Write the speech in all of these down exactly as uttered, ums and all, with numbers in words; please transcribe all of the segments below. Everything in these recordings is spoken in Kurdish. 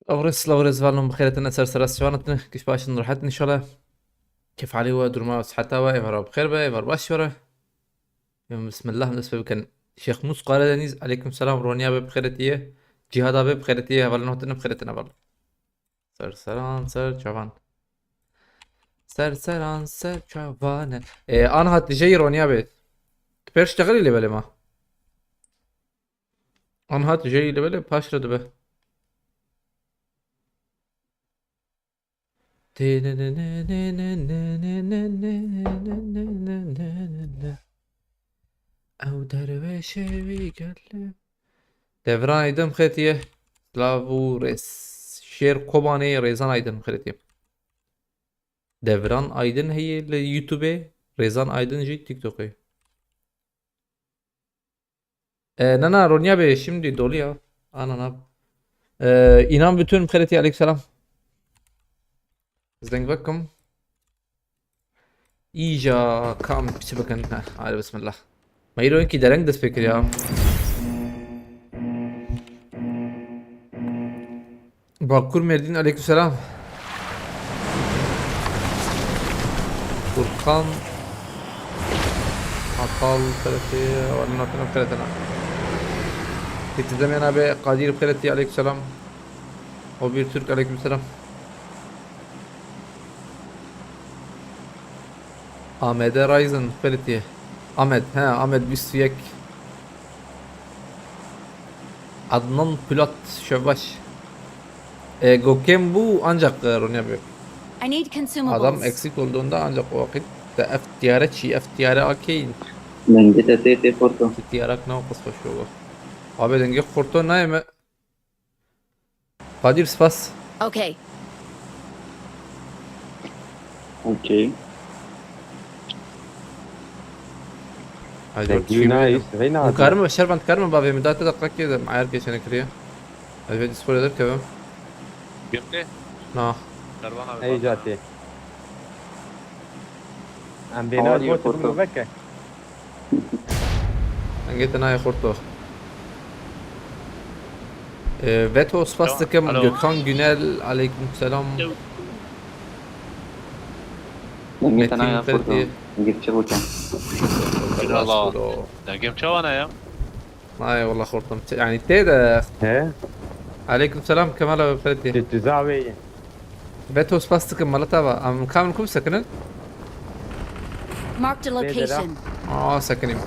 Lavrês, lavrês, valon bi xêretin, ser sera siwanetine, kiş başin, rahatin inşallah. Kêf halê we, durma we, siheta we, êvara bi xêr be, êvar baş were. Em, bismillah, em dest pê bikin. Şêx Mûs Karadenîz, aleyküm selam, Ronya be bi xêretiye. Cihada be bi xêretiye, hevalên hatin bi xêretin heval. Ser seran, ser çavan. Ser seran, ser çavane. E, anha tijeyî Ronya be. Tu pêr ştexilî lê belê ma. Anha tu jê lê belê paş re dibe. Ew dervêşê wî gelê. Devran Aydın xetiye. Slav û rêz. Şêr Kobanê Rêzan Aydın xetiye. Devran Aydın heye li YouTubeê. Rêzan Aydın jî TikTokê. E, na, na, Ronya Bey, şimdi dolu ya. Ana, na. E, inan bütün xêretiye, aleyküm selam. Zeng vekim. Îja kam piçi bikin. Heh, hadi bismillah. Meyro ki dereng dest pê kir ya. Bakur Merdin, aleykümselam. Furkan Atal, Fereti, Valinatına, Feretana. Titizlemeyen abi, Kadir Fereti, aleykümselam. O bir Türk, aleykümselam. Ahmet'e Ryzen, Fereti. Ahmet, he, Ahmet bîst û yek. Adnan Pulat, şevbaş. E, Gokem bu ancak, e, Ronya Bey. I need consumables. Adam eksik olduğunda ancak o vakit de ev tiyare çi, ev tiyare akeyin. Dengê te tê tê xorto. Tiyarak ne o qisqa şu bu. Abi dengê xorto nayê me. Kadir spas. Okey. Okey. Haydi bak, şimdi nice. Hikarim mi? Şerban dikarim mi? Bavê mi? Daha te dakika ki de ayar geçene kiriyor. Ez bir Discord eder kevim. Girdi. Na. Şerban abi. Ey bak. Cati. Em bêna gotin veke. Dengê te nayê xorto. Ee, Veto spas dikim. Alo. Gökhan Günel, aleyküm selam. Alo. Dengê te nayê xorto. Dengê te çi bûke? Eyvallah. Dengê min çawa ne ya? Ay wallah xortim. Yani tê de. He? Aleyküm selam Kemal abi, Ferit. Ti, ti zavê ye. Veto spas dikim, malata va. Em kam kum sekinin? Marked a location. Aa, sekinim.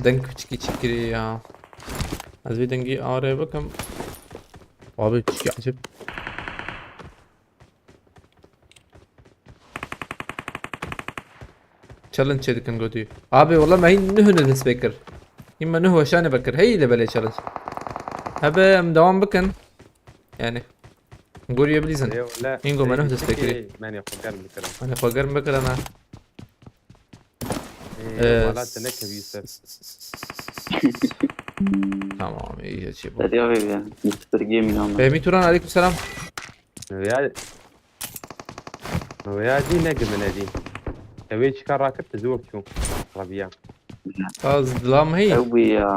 Deng piçikî çikiri ya. Ez bir dengî araya bakım. Abi, çi acayip. Challenge çêdikin gotî. Abi, wala me hîn nuh ne dest pê kir. Hîn me nuh weşane vekir. Hey, le belê challenge. Hebe em devam bikin. Yani. Goriye bilîzin. Ê, wala, hîn go me nuh dest pê kirî. Me ne xwe germ bikirin. Me ne xwe germ bikirin ha. Ê, ee, wala te nekevî ser. Tamam, iyice çê bu. Derya ve ya. Mister Gaming ama. Fehmi Turan, aleyküm selam. Ya, ya dî ne gimine dî. Ew ê çika rakir, tu zor çû. Rabiya. Az dilam hey. Ew bu ya.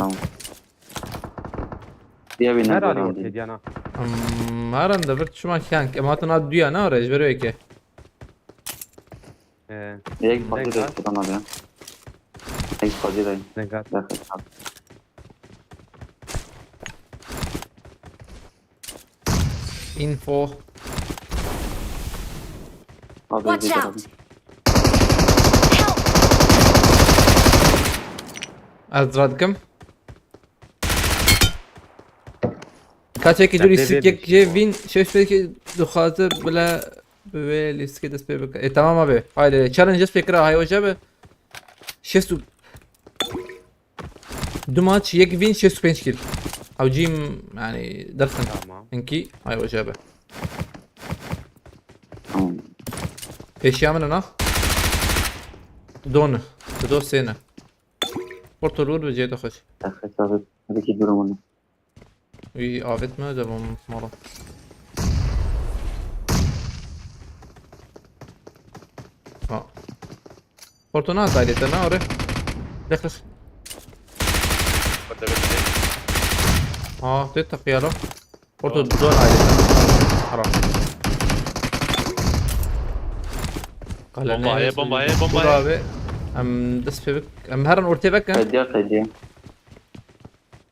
Diye bir ne Her hali zaman ortaya diyana. Hmm, her anda bir çuma kyank. Em hatin ad duya ne ara, ezber öyle ki. Ee, Direkt ne fazla gas? Direkt tutan abi ya. Direkt fazla da. Ne gas? Bak, bak. Info. Abi, Watch out! Help! Ez radikim. Kaçek ki duri sik yek je win şeş peki duxazir bile ve listke dest pê bike. E, tamam abi. Haydi challenge dest pê kira, hay hoca be. Şeş Du maç, yek win, şêst û pênc kill. Ew cîm, yani, derxin. Tamam. Hinkî, ay, o cebe. Tamam. Pêşiya min e na. Don. Tu do sêne. Porto rûr bi cê de xweş. Hesabı, hadi ki durumu. Wî avêt me, devam mala. Ha. Porto na dairete na ore. Dex, dex. Ha, tê teqiyalo. Orta zor ayrı. Ara. Bomba heye, bomba heye, bomba heye. Abi. Em dest pê bik. Em herin ortaya vekin. Qediya, qediya.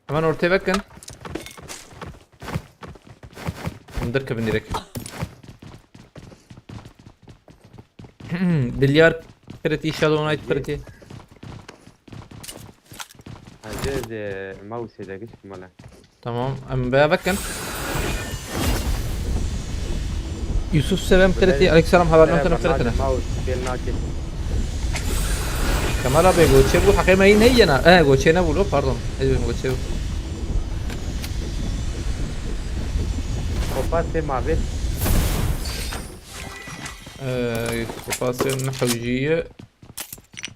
Hemen ortaya vekin. Em derkevin direkt. Dilyar Pretty, Shadow Knight Pretty. Hadi de mouse de git mala. Tamam, em baya vekin. Yusuf Seven Pretty, aleykümselam, haber notunu Pretty. Mouse bir nakit. Kemal abi, goçê bû, heqê me yî neyê na? Eh, goçê nebû lo, pardon. Hadi ben goçê bû. Kopasê mavi. Ee, kopasê nehewciye.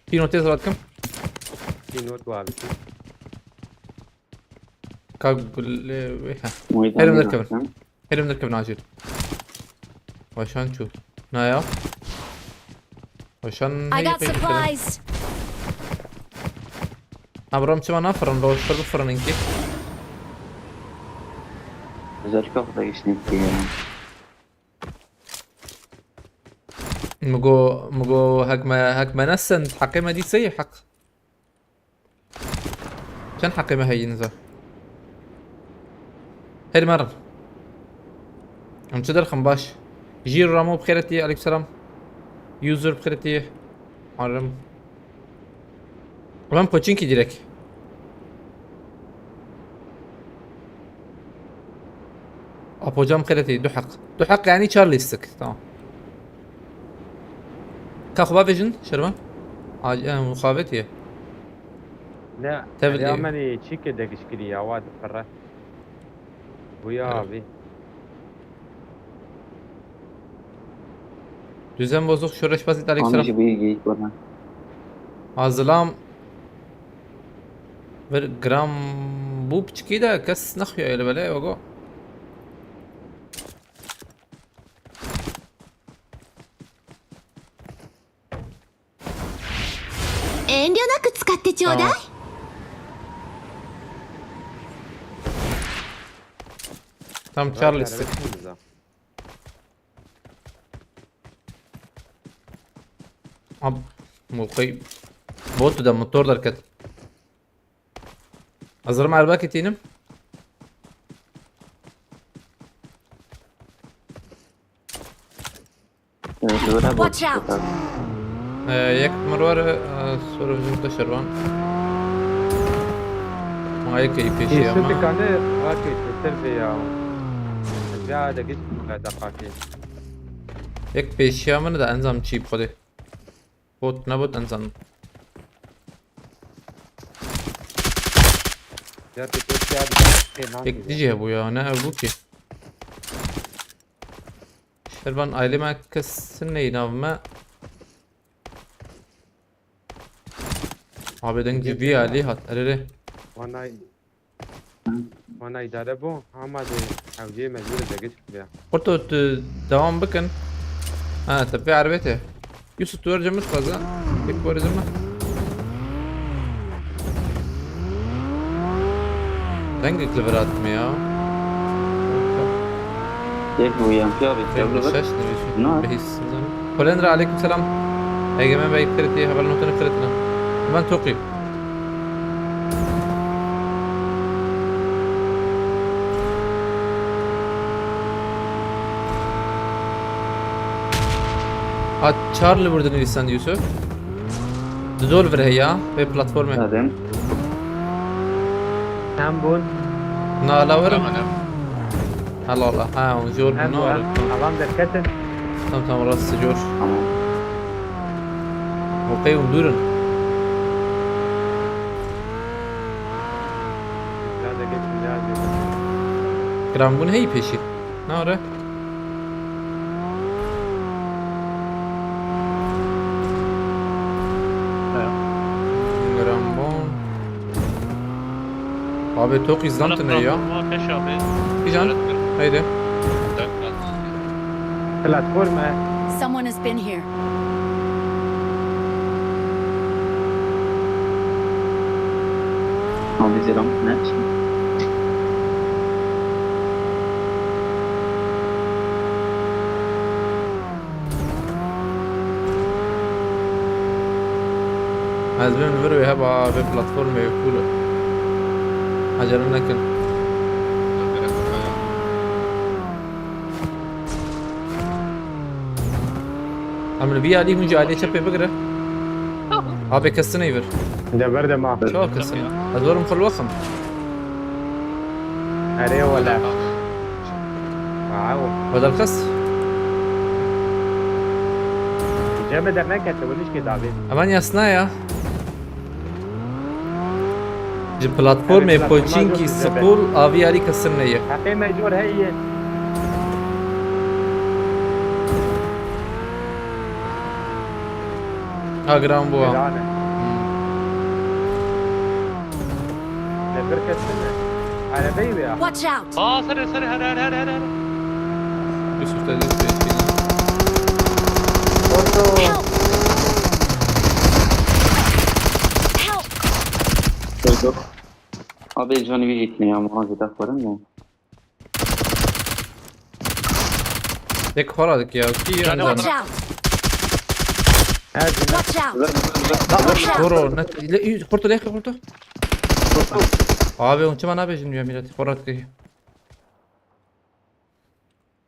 Pîno têz rat kim? Pîno tu abi. Ka gulê wê, ha. Herim derkevin. Herim derkevin acil. Weşan çû. Naya. Weşan I got supplies. Ha, buram çima nafirin, rojtir bifirin inki. Özellikle burada geçtiğim bir yerim. Migo, migo hek me, hek me nesin, heqê me dî sey heq. Çend heqê me heyî niza? Her merin. Em çi derxin baş? Jîr Ramo bi xêretî, aleykümselam. User bi xêretî. Arim. Ulan Pochinki direkt. Apo cam xêretî, du heq. Du heq yani çar lîstik. Tamam. Ka xwe bavêjin, Şervan? Ac-, e, muxabetî ye. Ne, Tev-, ya menî çîkê degişkirî ya, wa dipire. Bu ya abi. Düzen bozuk, şöreş basit, aleykümselam. Amca bu iyi geyik bana. Azilam. Bir gram bu piçkî de kes nexuya ele bele, ogo. Tamam. Tam Charlie sık. Ab, moqey. Botu da motor derket. Hazırım, araba ketînim. Watch out! Ee, yek mir var, e, sonra bizim de Şervan. Ma yek iyi peşi ama. Yeşil dükkanı rakı yeter be ya. Ya da git bu kadar fakir. Yek peşi ama da enzam çip hadi. Bot ne bot enzam. Ya bir peşi abi. Yek diye bu ya, ne bu ki? Şervan aileme kesin ney navme? Abi den gibi Ali hat. Erere. Wana, wana idare bu. Ama de evciye mecbur de geç ya. Kurto tu devam bikin. Ha, tepe arbete. Yusuf, tu vereceğim mi fazla? Tek vereceğim mi? Dengek li vir hatime ya. Yek bû yan piya bê. Pek şaş nivîsî. Bihîs. Kolendra, aleyküm selam. Egemen Bey, kırıtı, haber notunu kırıtına. Ben tokuyum. Ha, Charlie burada nivîsand Yusuf. Di dol vir heya, vê platformê. Nadem. Em bûn. Na, ala werin. Tamam, tamam. Hala, hala. Ha, on zor. Em bûn, bûn. Alan derketin. Tamam, tamam, rast zor. Tamam. Okey, hûn dûr in. Giranbûn heyî pêşî. Nare. Giranbûn. Abi, tok izlan tine ya. Kijan? Haydi. Platform e. Someone has been here. Abi, selam. Ne? Ez bên li vir wê heba vê platformê cool e. Acele nekin. Em li vî alî hûn ji aliyê çepê bigire. Abê kes tune vir. De ber de ma. Çawa kes tune? Ez werim xwe li we xim. Erê wele. Wow. Bedel kes. Cem dernekete, bu nişkê davê. Hemen yasna ya. Ji platformê Pochinki School a vî alî kesin neye. Heqê me jor heye. Ha, giran bû. Giran e. Hmm. Li vir kes tune. Erebeyê wê ya. Watch out! Aa, serê, serê, here, here, here, here. Yusuf da Yusuf. Orto. Help! Help! Koyduk. Abi, canı bir gitmiyor ama, hadi da koyun da. Tek xora dik ya. Ki ya. Watch out! Her gün. Watch out! Ver, ver, ver. Watch out! Koro, ne, le, kurtu, le, kurtu. Abi, on çima nabêjin ya millet. Xora dik.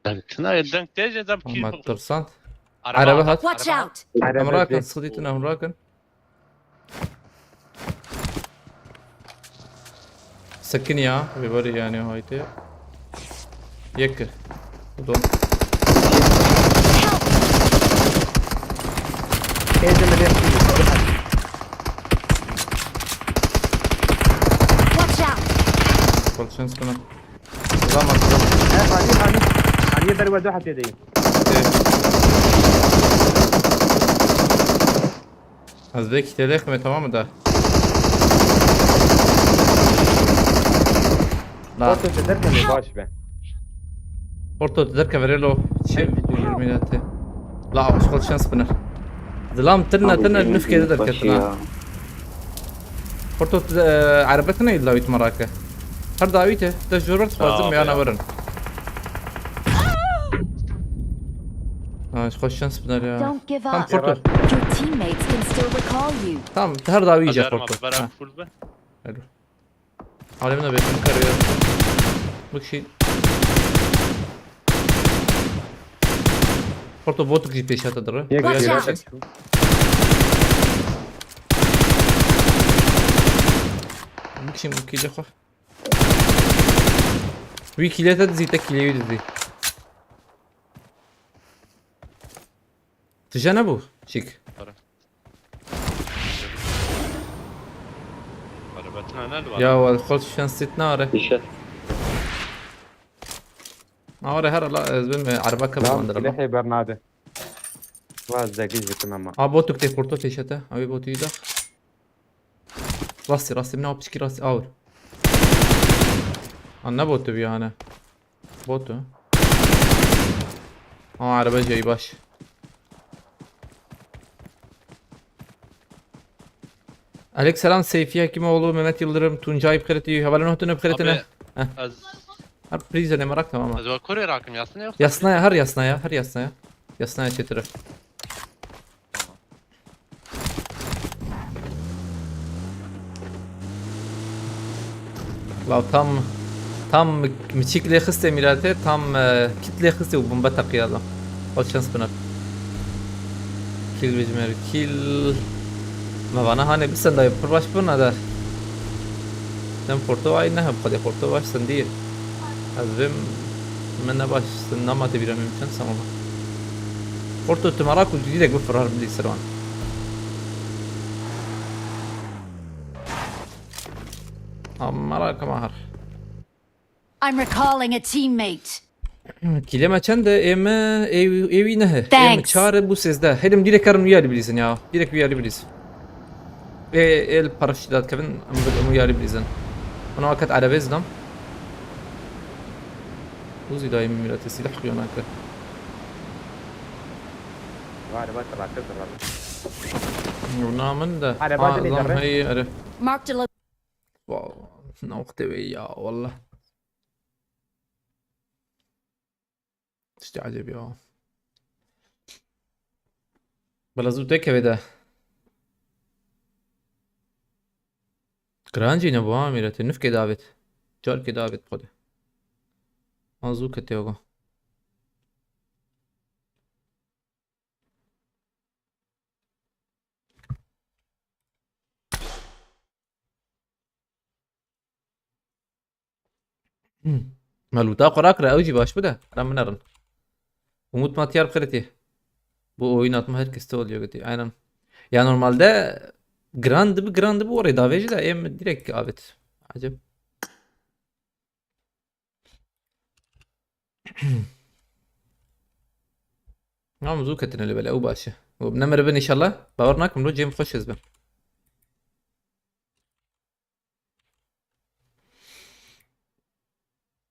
Deng, tına deng têje zam ki. Ama tirsan. Araba hat. Watch out! Em rakin, sıkıntı, em rakin. Sekin ya, vê berî yani haytê. Yek. Udon. Êdim êdim. Watch out! Kol şans bana. Zaman, zaman. He, hadi, hadi. Hadi, ber ve dua hadi. Ez vê kitêlê xime, tamam mı da? La. Porto, tu derkevê baş be. Porto, tu derkevê rê lo. Çi bû milletê? La, xwe şans biner. Zilam tirne, tirne, nifkê de derketina. Porto, tu, e, erebetine illa wît merake. Her dawî te, te jor ber dixwazim, ya, ya, nawerin. Ha, xwe şans biner ya. Don't give up. Tam Porto. Your teammates can still recall you. Tamam, her dawî iyice Porto. Beraber full be. Alo. Alemine bekle, karıyor. Bu kişi. Porto botuk jî pêşa te dire. Watch out. Bu kişi, bu kişi. Wî kîlê te dizî, te kîlê wî dizî. Tije nebû, çîk. Para. Para betina ne li Ya, wal xwe şensit nare. Işe. Nare her la, ez bim, e, araba kebir. Lan, mandira. Silahê bernade. Vaz zegîz dikin ama. A botuk tê kurto pêşete. Abi botu da. Rastî, rastî, min aw piçkî rastî, awir. Ha, ne botu bir yani. Botu. Ha, araba jey baş. Aleyküm selam, Seyfi Hekimoğlu, Mehmet Yıldırım, Tuncay Bkırıtı, Hevalin Hotun Bkırıtı ne? Abi, Heh. Ez, Her prize ne merak tamam. Ez var Kore rakım yasın yoksa? Yasnaya, her yasnaya, her yasnaya. Yasnaya çetire. Tamam. La tam, tam miçik lê xiste mîrate, tam, e, kit lê xiste û bombe teqiya da. Xwe şans biner. Kil bijmer, kil. Me vana hanê bisendayê pir baş birna de. Dem xorto ay ne heb xwedê xorto baş sendiyê. Ez vêm me ne baş sen nama te bîra me çend sema ba. Xorto tu merak û direk bifirar bidî ser wan. Amara kama har. I'm recalling a teammate. Kîlê me çend e? Ê me, ê, ê wî neh e. Ê me Thanks. Çar e, bû sêzdeh. Hêlim direk karin wî alî bilîzin ya. Direk wî alî bilîz. Ê, ê li paraşütê de dikevin, em bi, em wî alî bilîzin. Ona aket erebê zidam. Uzî dayê min mîratê sîleh xuya nake. Var, var, traktor, traktor. Rûna min de. Araba Ha, dilê zam dere. Hey, ere. Marked a lo- Wow, ne wextê wê ya, wallah. Tiştê ecêb ya. Bela zû têkevê de. Giran jî nebû ha mîretê. Nifkê davêt. Carkê davêt xwedê. An zû ketê ogo. Hmm. Me lûta xwe rakire, ew jî baş bide. Ra min nerin. Umut Matiyar xeretî. Bu oyun atma herkes te oluyor götü. Aynen. Ya normalde giran dibi, giran dibi orayı davê jî de em direkt avêt. Acep. Ama zû ketine li bele, ew baş e. Û ne miribin inşallah. Bawer nakim, lo cem xweş ez bin.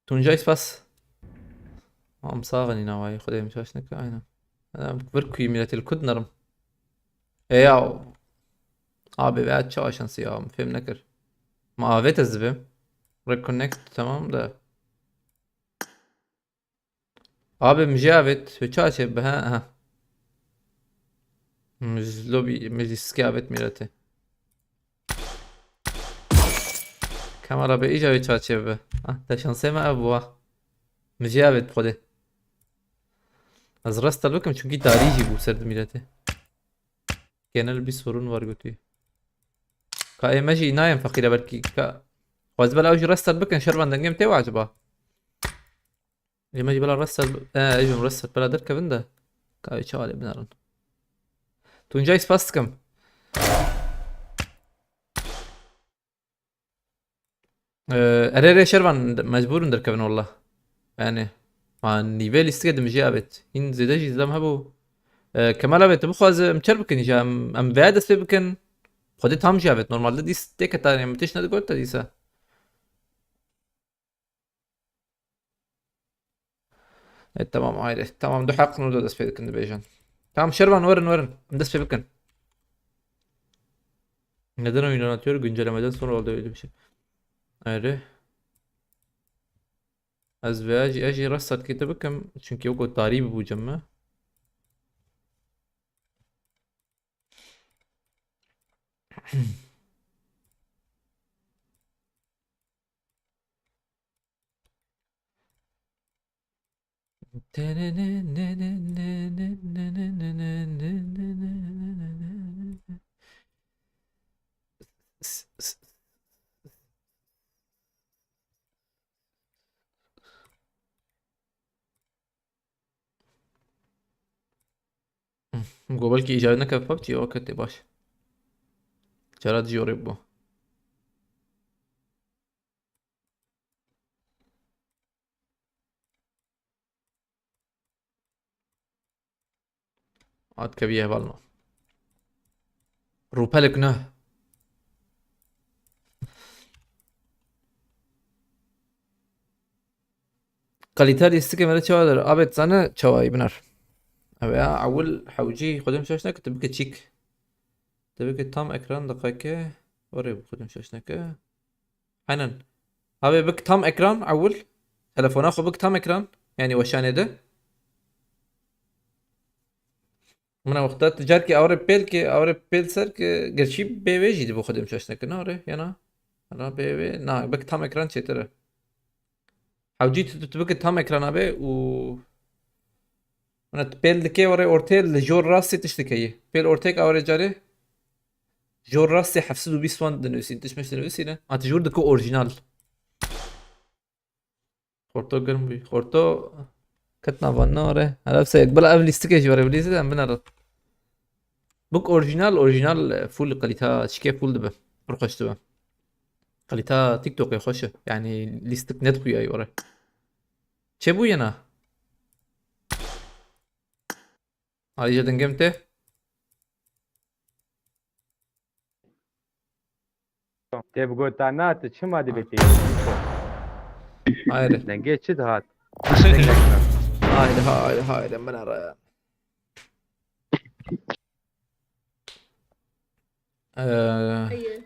Tuncay spas. Am saxin îna wayê, Xwedê min şaş neke, aynen. Em vir kuî mîletê li ku dinerim. E ya. Abi ve çawa şansî ya, min fêm nekir. Ma avêt ez dibêm. Reconnect, tamam da. Abi, min jî avêt, tu çawa çêbibe, ha? Aha. Min ji lobî, min jî sikê avêt mîretê. Kamera be, îca wê çawa çêbibe. Ah, te şansê me ev bû, ah. Min jî avêt bi Xwedê. Ez restart bikim, çünkü tarî jî bû ser mîretê. Genel bir sorun var götü. Ka ê me jî nayên feqîre belkî ka. Xwez bela ew jî restart bikin, şervan dengê min tê we acaba? Ê me jî bela restart bi-, e, ê jî restart bela derkevin de. Ka wê çawa lê binarin. Tuncay spas dikim. Ee, erê erê şervan mecbûr in derkevin wallah. Yani, ma nîvê lîstikê de min jî avêt. Hîn zêde jî zilem hebû. Ee, Kemal avêt, tu bixwaze em çer bikin jî, em, em vê dest pê bikin. Xwedê tam jî avêt. Normalde dîs têke tanê, min tişt nedigot te dîsa. E, tamam, ayrı. Tamam, du heq nû da dest pê dikin dibêjin. Tamam, şervan, werin, werin. Em dest pê bikin. Neden oyundan atıyor? Güncellemeden sonra oldu öyle bir şey. Ayrı. Ez veya jî, ez jî restart kete bikim. Çünkü yok o tarihi bir bucam mı? Go belkî îcar neke PUBG, o ketê baş. Cara dijî orê bû. Hat keviye hevalno. Rûpelek ne. Kalîte lîstikê me re çawa der? Abê, tu zane çawayî binar. Ev ya, ewil hewcî xwedê min şaş neke, tu bike çîk. Tu bike tam ekran diqeke. Orê bi xwedê min şaş neke. Aynen. Abê bik tam ekran ewil. Telefona xwe bik tam ekran. Yani weşanê de. Mina wexta tu carkê awre pêl ke, awre pêl ser ke, gerçî bê wê jî dibe xwedê min şaş neke, na re, ya na? Na bê wê, na, bik tam ekran çêtir e. Hewcî tu, tu, tu bike tam ekran abe û mina tu pêl dike were ortê li jor rastê tişt dike yê. Pêl ortêk awre carê jor rastê heft sed û bîst wan dinivîsîn, tişt mişt dinivîsîne. A tu jor dike orjinal. Xorto germ bû. Xorto ket nava nare. Hele se yek. Bila ev lîstikê jî were, bilîzî de em binere. Bik orjinal, orjinal, e, full kalîta, çikê full dibe. Pir xweş dibe. Kalîta TikTokê xweş e. Yani lîstik net xuya were. Çê bû yena? Ayrıca dengê min tê. Tê bigota na, tu çima dibê tê? Hayır. Dengê çi dihat? Hayır, hayır, hayır, min ara. Ee, Hayır.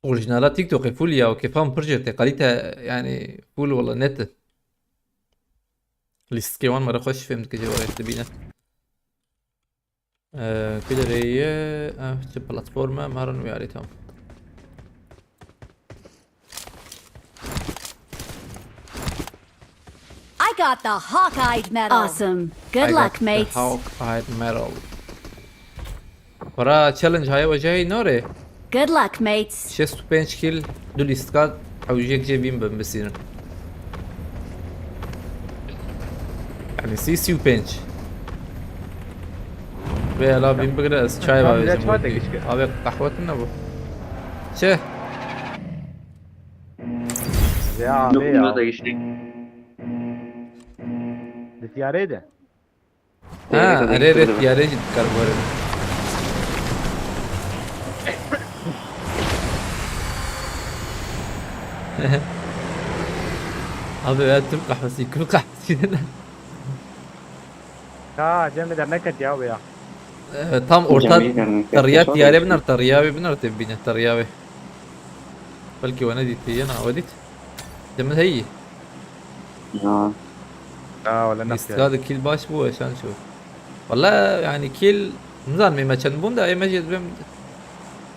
Orijinala TikTokê full ya, o kêfa min pir jê tê. Kalîte yani full wala net e. Lîstikê wan me re xweş fêm dike, jê were dibîne. Ee, Kudureye, eh, çi platforma, marin uyarı tam. I got the hawk-eyed medal. Awesome. Good I luck, got the mates. Hawk-eyed medal. Para challenge haya wajahî nore. Good luck, mates. Şêst û pênc kill, du lîstika, hewciyek jê vîn bin bisînin. Yani sî, sî û pênc. Ve la vîn bigire ez çay Tamam, bavêjim. Çay da geçti. Abi qehwe tune bu. Çi? Ya abi ya. Lokma da geçti. Diyare de. Ha, erê rê tiyarê jî dikar were. Abi ya Türk kahvesi, Kürt kahvesi. Ha, Cem de ne ket ya bu ya. Ee, tam orta Cem bir tane teriya ket tiyarê var. Binar, teriya ve binar te bine, teriya ve. Belki wana dîtiye, na, we dît. Demir heyî. Ya. Ya, wala ne Lîstika de kil baş bû, eşan çû. Wala, yani kil, nizanim me çend bûn de, ê me jê dibêm.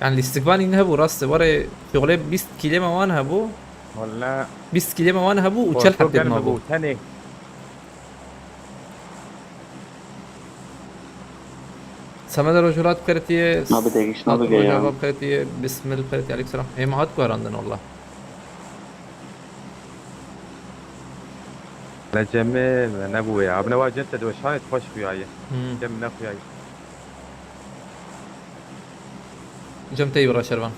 Yani lîstikvanî ne hebû, rast e. Warê şoxlê bîst kilê me wan hebû. Wala. Bîst kilê me wan hebû û çel Korku hebtê me germe bû. Bû, tenê. Semede Rojhilat qiritiye. Abi de gişna Hat bige ya. Rojava qiritiye. Bismil qiritiye. Aleyküm selam. Ê me hat guherandin wala. Ne Cemil, ne bu ya. Abi ne var Cem te de şahit hoş bu ya. Hmm. Cem ne bu ya. Cem teybi raşervan.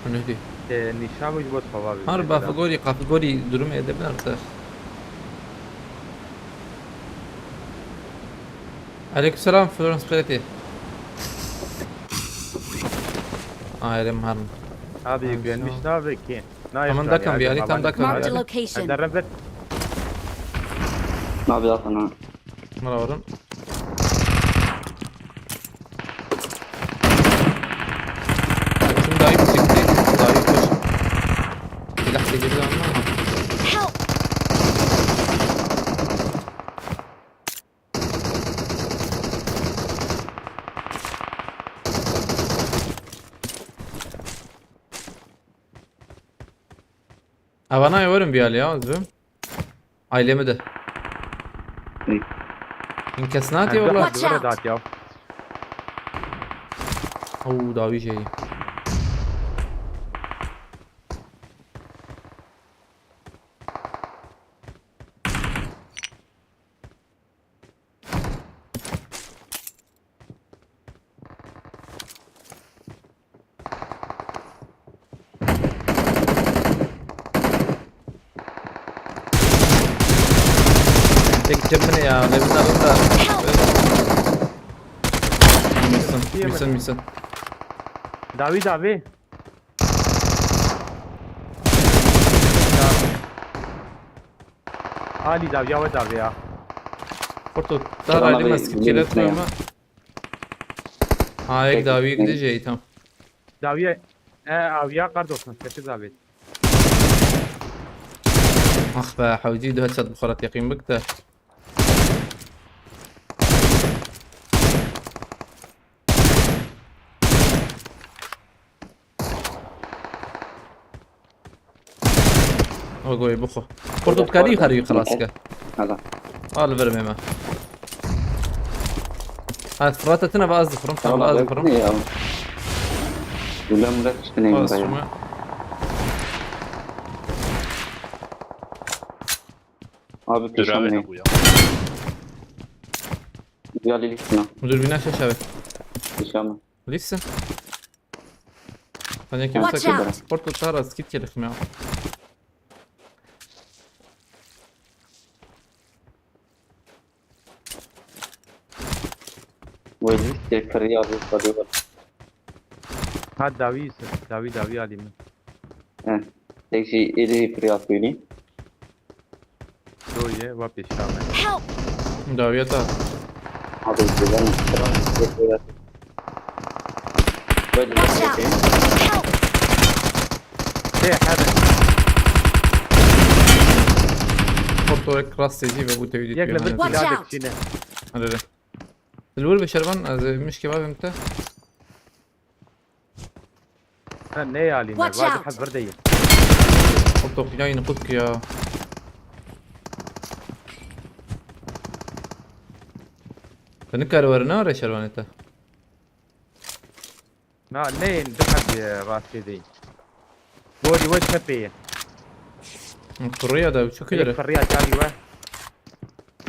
Hûn hêdî. Ee, nîşan bû ji bo tava bî. Har bafigorî, qafigorî durum ede bin artık. Aleykümselam, Florence Preti. Ayrım harm. Abi, Abi, güvenmiş sağ ol. Ne abi ki? Tamam, dakam bir ali, tam dakam bir ali. Marked a location. Derre bir. Abi, dakam ha. Mara varın. Şunu daha iyi bir çekti. Daha iyi bir. Bir dakika geri dönme ama. Help! Avana yorum bir hal ya, özüm. Ailemi de. İyi. İnkesnati Watch out! Watch out! Oo, daha bir şey. Tek cebine ya, ne güzel oldu. Help! Misin, misin, misin. Davi, Davi. Ali daviya we daviya. Porto, daha Selam abi, raylı maske, yeni kilit gitmeye. Koyma. Ha, ek daviye gideceği tam. Daviye, e, aviya kardosan, sesi davet. Ah be, hewcî du headshot bi xwe re teqîn bikte. O goyê bixwe. Porto, tu karî xerî xilas ke. Hala. Al verim ême. Ha, Fırat etine bazı fırın, tamam, bazı fırın. Ne ya? Ulan Murat işte neyim? Bazı ben. Şuma. Abi, Dur abi, peşin ne ne? Bu ya? Ya Lilith ne? Müdür bina şaş abi. Peşin. Listen. Hani kim Watch sakın out! Porto Tara skit gelişme ya. Wê lîstê kirî ya vê xwedê were. Ha, dawî ser, dawî, dawî alî min. He. Tek jî êdî kirî ya tûlî. Doye, va pêşa me. Help! Dawiya ta. Abi, güven. Watch out! Help! Tê hebe. Hop, Wek rastê jî ve bû tewî dît. Yek li vir Watch silahek out! Çîne. Hadi de. Li wir be Şervan, ez ê mişkê bavêm te. Ha, ne yalî me, Watch out! Hef vir de ye. Oto xînayî niqut ki ya. Te nikare were nare Şervanê te. Na, neyên du heb, e, rastê de. Borî we çepê ye. Firiya da, çok ileri. Firiya çalî we.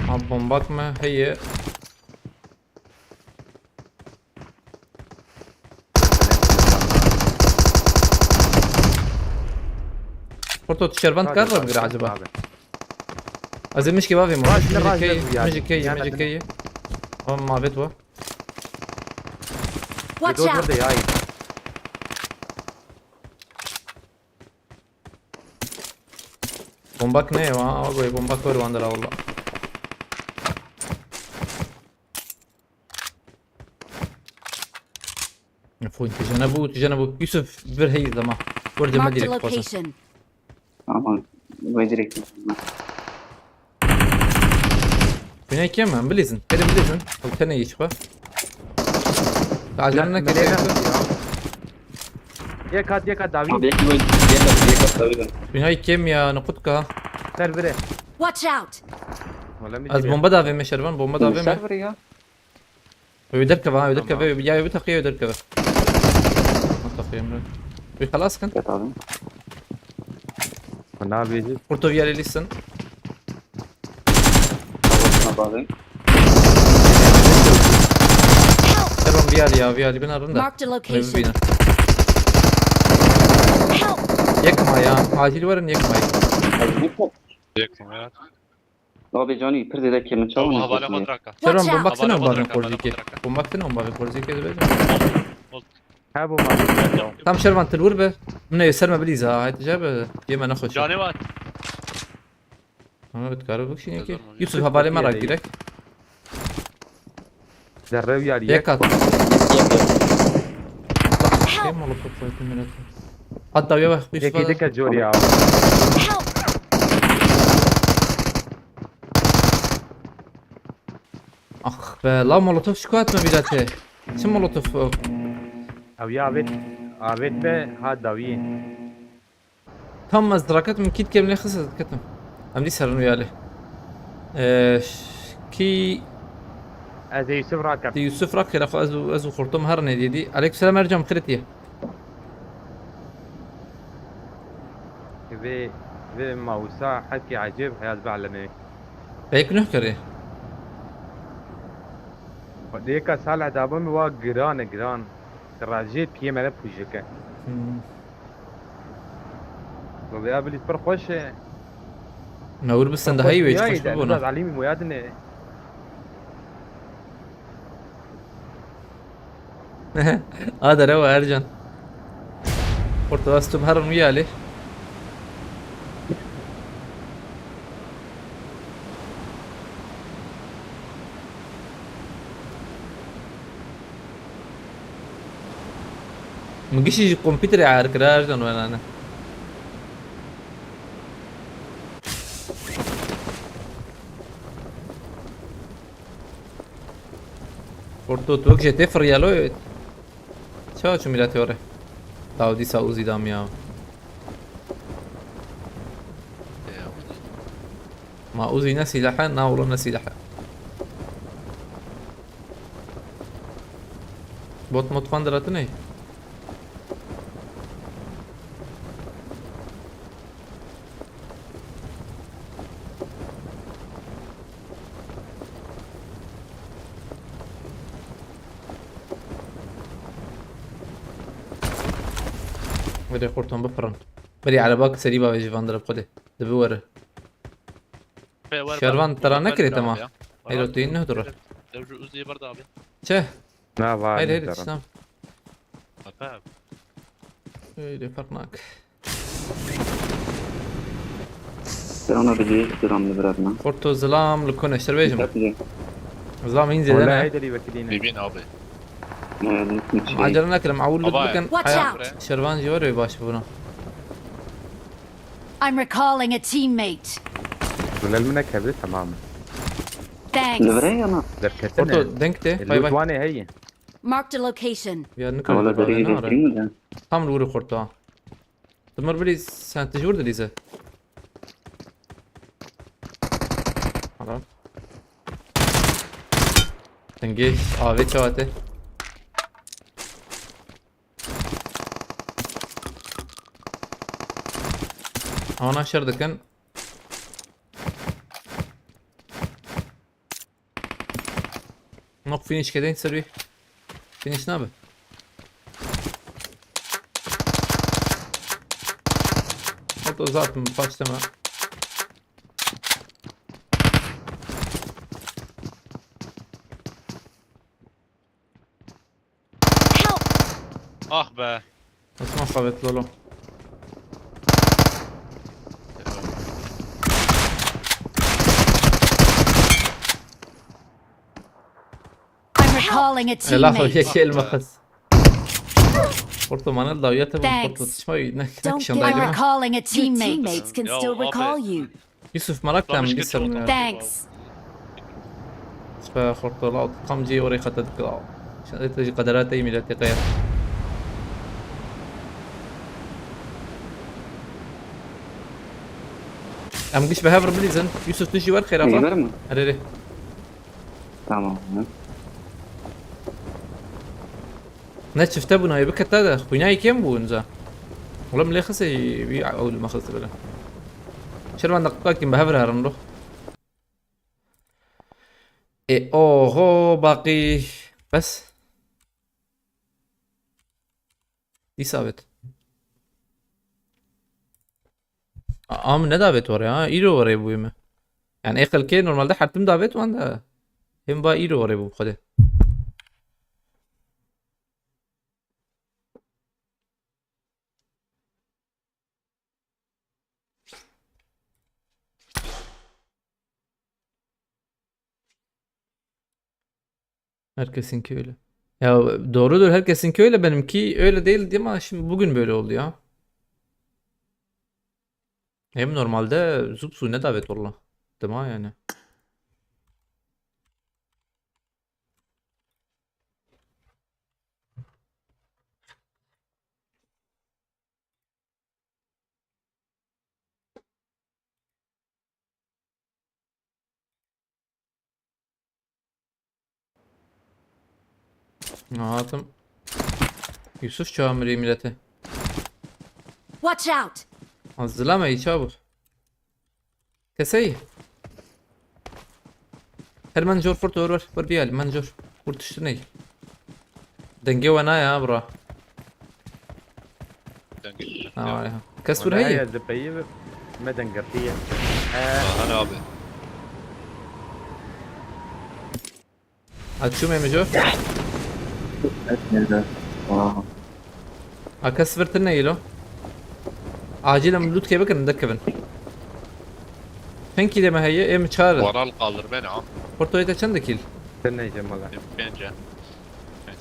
Ha, bombak mı? Heye. Porto, tu şervan dikar ra bigire acaba? Abi. Ez ê mişkê bavê min. Raj ne, raj ne bu yani? Mijikê ye, mijikê ye. Ama mabet bu. Watch out! Bomba ki ne ya? Ama böyle bomba kör vandara valla. Full tijene bu, tijene bu. Yusuf, bir heyiz ama. Burada mı direkt fazla? Marked a location. Ama bu direkt. Bine kim? Bilizin. Benim bilizin. Bak sen ne iş var? Acele ne kadar? Yek hat, yek hat davi. Abi, yek hat, yek hat, yek hat davi. Bina kim ya? Nukutka. Ser vire. Watch out! Wala mi. Az bomba davê me Şervan, bomba davê me. Ser vire ya. Ew derkeve ha, ew derkeve, ya ew taqiye, ew derkeve. Taqiye Emre. Wî xelas kin. Kurto viyarê lîstin. Heron viyarê ya, viyarê bina rinda. Marked a location. Bina. Help! Yek ma ya, acil verin yek ma. Yek ma ya. Abi canî pir zêde kê min çawa. Şervan, bomba ktine on bavê korzîkê. Bomba ktine on bavê korzîkê dibêje. Ha, bomba. Tam Şervan, tu li wir be. Min ê ser me bilîza, hayt jê be. Yê me nexweş. Canê wan. Ama bi dikare bikişîne ki. Yusuf, hevalê me ra girek. Zerre û yarî yek. Yek hat. Help! Ê molotof koydu millet. Hatta ya bak, Yusuf. Yekê dike cor ya. Help! Ah be, la molotof şikayet mi bilete? Çi molotof o? Ew ya avêt, avêt be ha dawiyê. Tam ez diraket min kît kem lê xis ez diketim. Em dî serin uyali. Ee, ş-, kî Ez ê Yusuf rakim. Di Yusuf rakire xwe ez û, ez û xortom her nêdî dî. Aleyküm selam Ercan, xiretiye. Vê, vê mawsa hekî ecêb heyaz be'lemê. Peyk nuh kerê. Dêka Salih dabim wa giran e, giran. Rajê piyê me ne pûjike. Hmm. Baba ya bilî pir xweş e. Me wir bi sendehayî wê çi xweş bibûna. Biraz alîmî moya dine. A derewa Ercan. Porto ez tu bi herin wî alê. Min gişî ji kompîterê ayar kira, Ercan, wena ne. Porto, tu wek jê tê firiyalo. Ça çû mîra teore? Taw dîsa Uzi dam ya. Ma Uzi ne sîlah e, na wilo ne sîlah e. Bot mot fan diratine. Were xortan bifirin. Berî ereba ki serî bavêjî van dirib xwedê. Dibi were. Şervan tera nekirê tema. Heyro tu yîn nuh dure. Dev ji Uzi'yê berda abi. Çi? Na, va. Hayır, hayır, tiştam. Bak abi. Öyle fark nak. Selam abi, selam li biratna. Xorto zilam li kone şervêjim. Zilam hîn zêde ne? Heyderî vekilîne. Bibîn abi. Acele nekirim, ew lut bikin. Watch out! Şervan jî were baş bûna. I'm recalling a teammate. Tünel mi nekevdi, tamam. Thanks. Li vir e ya na? Derketine. Orto denk de, bay bay. Loot wane heye. Marked a location. Ya nikare. Wala derê de kî mi de? Tam li wir xorta. Dimir bilî sen tijur dilîze. Hala. Dengê avê çawate. Ana şer dikin. Nok finish kedin serî. Finish nabe. Hatta zaten başlama. Ah be. Nasıl masabet lolo? I'm recalling a Ela teammate. Yek el makas. Porto manel da uyate bun. Porto tişma ne Don't get I'm recalling a teammate. Teammates can still recall you. Yusuf merak tam bir sorun ya. Thanks. Spa Porto la tam ci oraya kata dikla. Şan ete ji kaderate millet kaya. Em giş be hever bilizin. Yusuf tu ji wer xêra fa. Ver mi? Erê. Tamam. Ne çifte bûna ye bikete de. Xwînayê kêm bû winca. Wala min lê xisê wî ew li me xist bile. Şervan deqiqa kim bi hev re herin ro. E oho baqî. Bes. Dîsa avêt. A, a min nedavêt were ha. Îro were bûye me. Yani ê xelkê normalde her tim davêt wan de. Him ba îro were bû xwedê. Herkesinki öyle. Ya doğrudur, herkesinki öyle, benimki öyle değildi ama şimdi bugün böyle oldu ya. Hem normalde zupsu ne davet valla. Dema yani. Hatım. Yusuf çağırmıyor milleti. Watch out! Hazırlama iyi çabuk. Kesey. Her man jor furt wer wer wer bir al man jor. Furt işte ne? Denge ve ne ya bura? Denge. Ha var ya. Kes vur heye. Di peyî me dengirtiye. Ee, Hadi abi. Açıyorum Emico. Etmedi. Aa. Aka sıfır tırna geliyor. Acilen loot kebe kırın da kevin. Sen kile mi heye em çağırın. Varal kaldır beni ha. Portoyta çend kill? Sen ne yiyeceksin valla? Bence.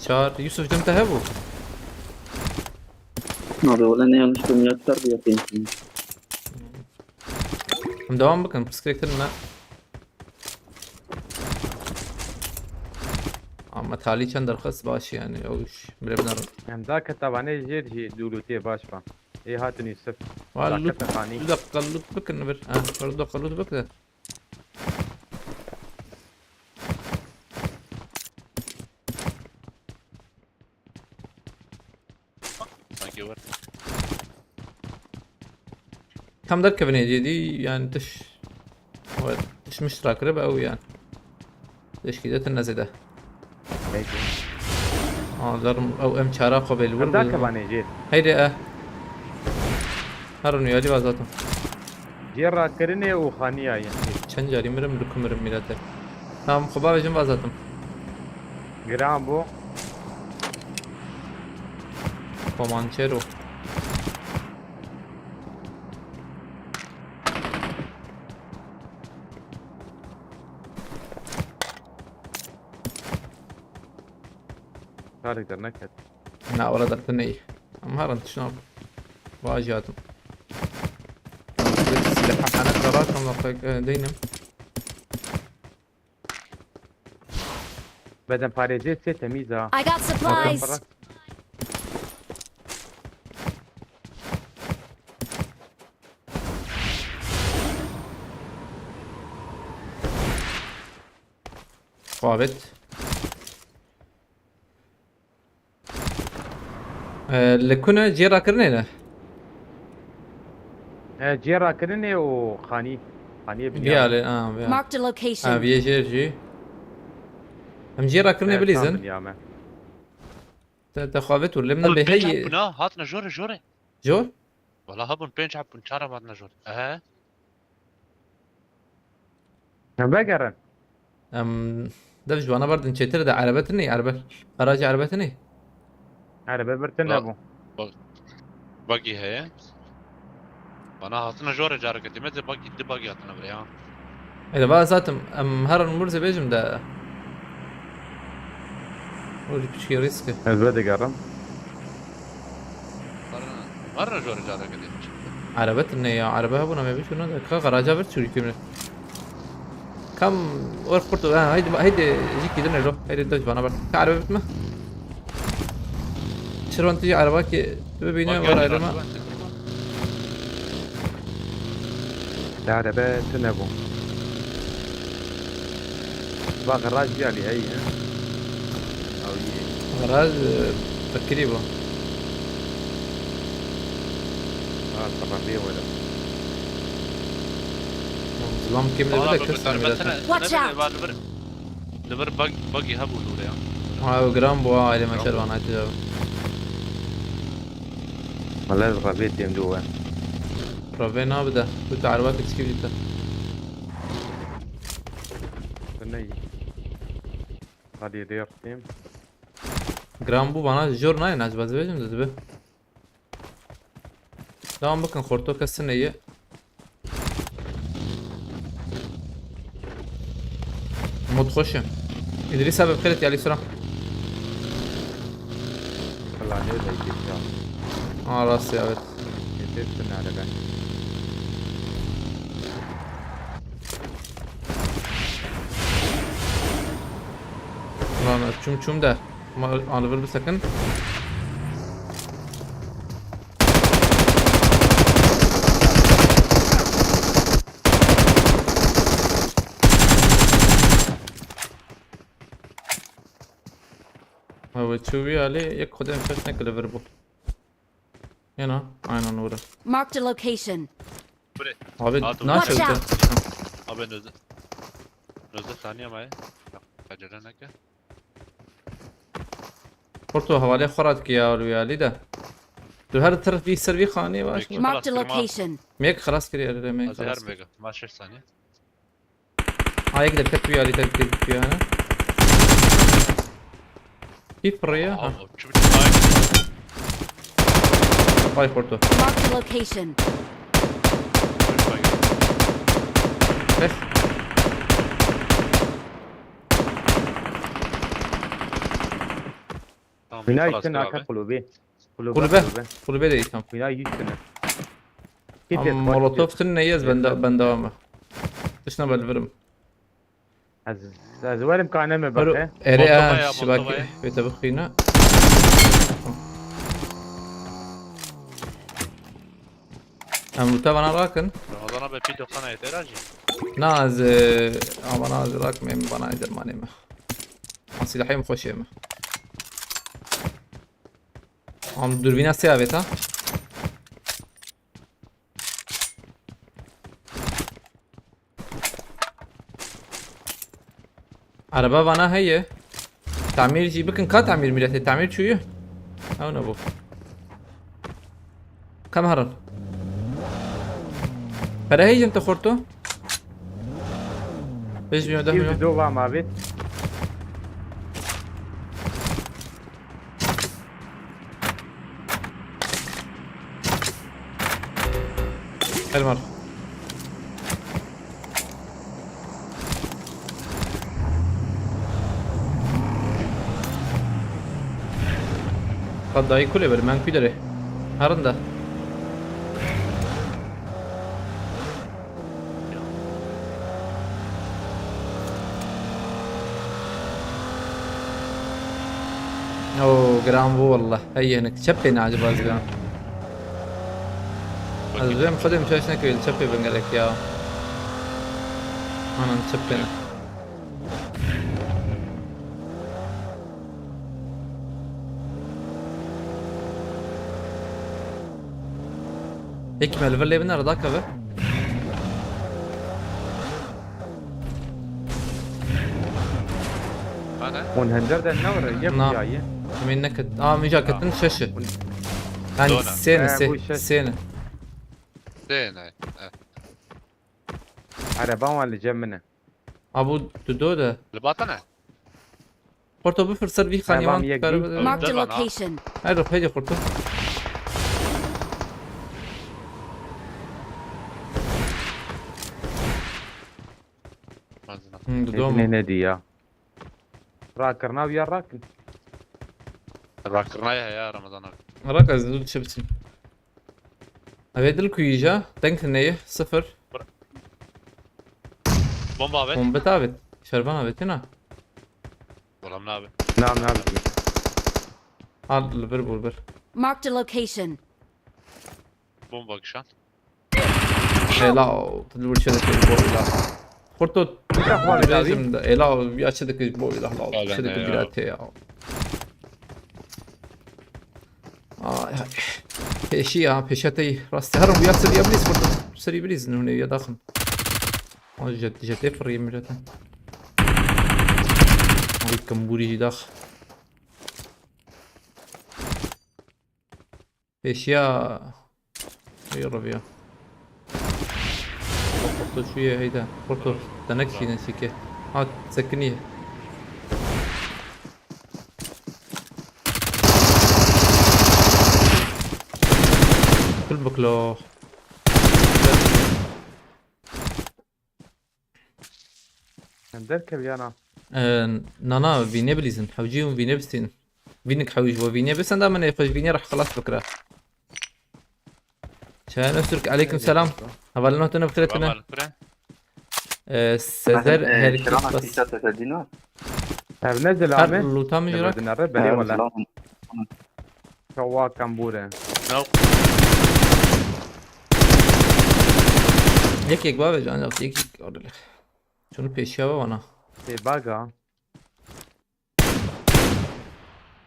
Çağır. Yusuf cem tehe bu. Abi öyle ne yanlış durumlar çıkar bu yapayım şimdi. Em devam bakın. Pıskrektir ne? Ama talî çend derxist baş yani. O iş bile biner. Em da ketavanê jêr jî dûlûtiyê baş ba. Ê hatin Yusuf. Var Dakika loot. xanî. Bir dakika loot bakın bir. Ha, bir dakika loot bakın. Sanki var. Tam derkevin hêdî dî yani tiş. Evet, tiş miştira kiribe ew yani. Teşkî de tine zêde. Peki. Aa, zarim ew em çara xwe belli Em vur. da kevanê jêr. Heydi e. Her nû yalî vazatim. Jêr rakirinê û xaniya ye. Çend carî mirim, li ku mirim milete. Tamam, xwe bavêjim vazatim. Giran bû. Komançero. Karek derneket. Na, wala derdi ney. Em herin tişna. Vajatim. Hephanet karar tam lafek, e, deynim. Bedenparêzê sê temîz a. I got supplies. Xwabit. E, li ku ne? Cihê rakirinê ne? E, cihê rakirinê û xanî. Xaniyê binyamê. Viya lê, a, viya. Marked a location. Ha, viyê jêr jî. Em cihê rakirinê bilîzin. E, tam binyame. Te, te xwabit û lê min de bêheyî. Pênc hebûn ha, hatine jore, jore. Jor? Wala hebûn pênc hebûn, çar em hatine jore. Ehe. Em vegerin. Em dev ji wana berdin çêtir de erebe tinê, erebe. Garajê erebe tinê. Erebe bir tine bû. Bak, bak, buggy heye. Bana hatine jore careke tê me de buggy, di buggy hatine vire ya. Ê, va zaten em herin Murzê bêjim de. O jî piçkî risk e. Ez vedigerim. Herin, herin jore careke tê me. Erebe tine ya, erebe hebûna me bî şuna de. Ka garaja vir çûrî tê me. Kam or qurto, ha, haydi, haydi, jî kîdin ero. Haydi doj bana ber. Ka erebe bitme. Çirvan tu jî ereba ki bibîne. Bak, var ya, ayrıma. Te erebe tune bû. Bak, garaj jî alî heyî, he? Ew yê. Garaj, e, fikirî bû. Ha, sabah bir were. Zilam kim de bile kes ne bile. Watch out! Li vir, li vir bug, buggy hebû li wir ya. Ha, ew giran bû, ha, ailê me şervan aytî de. Wala ez rabê têm dû we. Rabê nabide. Tu te erba kiçikî bîte. Ney. Hadi rêr têm. Giran bû bana jor nayê, ez bezibêjim de dibe. Devam bikin, xorto kesin neye. Mod xweş e. Îdrîs abi, bi xêr hatî, alî selam. Wala ne zeytî ya. Ha, rast ya, evet. Yeter sen arada. Lan çum çum de. Ma, anı bir sekin. Ew çû wî alî, yek xwedê em şaş neke li vir bû. Yena, aynen orada. Marked a location. Bre. Abi, ha, tu nasıl? Watch out! Abi, nöze. Nöze saniye maye. Acele neke. Porto, hevalê xwe radikî ya, li wî alî de. Tu her tir vî ser vî xanî baş. Marked a location. Mêk xelas kiriye, mêk xelas kiriye. Ma şeş saniye. Ha, yek de ket wî alî, ket wî alî. Kî pirriye? Ha. Vay xorto. Marked a location. Bes. Tamam, bina xelas için kir arka abi. Kulübe. Kulübe, kulübe. Kulübe de tam. Bina yüz sene. Am, molotof tune ye, ez ben de, ben devam. Tişna belvirim. Ez, ez werim kane me bak he. Ere, molotofa ya, şibak, molotofa ya. Bete bixîne. Em te bana rakin. Ramazan abi, pî doksan ayet era jî. Na, ez, e, ama na, ez rakmeyim, bana dermanê me. An silahê min xweşê me. Am dürbîna sê avêt ha. Araba vana heye. Tamîr jî bikin, ka tamîr mîretê, tamîr çûyî. Ew ne bû. Kam herin. Pere heyî jin te xorto. Beş milyon, deh milyon. Yüz dolar mavit. Gel var. Ka dayî kulê ber, men kû derê. Herin de. Giran bû wallah. Hey yenik. Çepê ne acaba ez giran? Ez vêm xwedê mişaş nekewê li çepê bin gelek ya. Anan çepê ne. Yekî me li vir lê bine re dakeve. Hûn hender de ne were yek Na. Yayê. Min neket. Aa, min ca ketin şeşi. Yani Dona. Sêne, He, sê, bu şeş. Sêne. Sêne, e. Ereban wan li cem min e. Abu tu do de. Li bata ne? Xorto bifir ser vî xanî wan. Marked a location. Her ruh heydi xorto. Hı, dudom. Ne, ne diya? Rakirina ya rakin. Rakirina ya, ya Ramazan abi. Rak ez dû çi biçim. Avê dil ku yîja, deng neye, sıfır. Bomba avêt. Bomba avêt. Şervan avêt, na. Bolam ne abi? Nam ne abi? Al, bir vur bir. Marked a location. Bomba kişan. Ela, tu vur çede bir boyla. Xorto. Ela, ya çede bir boyla. Çede bir ya. Ay, ay. Pêşî ya, pêşeteyî. Rastî herin ya serî bilîz, xorto. Serî bilîz, nûne ya daxin. O jet, jetê firî mirete. Ay, kambûrî jî dax. Pêşiya. Ey Rabbi ya. Xorto çûye heyde. Xorto, te nekişîne çîke. Ha, sekiniye. Kul biklo. Derkev yana. Ee, nana, vînê bilîzin. Hewcî hûn vînê bistînin. Vînik hewî ji bo vînê bisin da min ê xwe ji vînê re xilas bikira. Çayan Öztürk, aleyküm selam. Hevalino tune bixire tune. Ee, Sezer Herkis bas. Ev ne zilame? Her luta min jirak. Belê wala. Çawa kambûre. Yek yek bavê can yap, yek yek orada. Şunu pêşiya ve bana. Tê baga.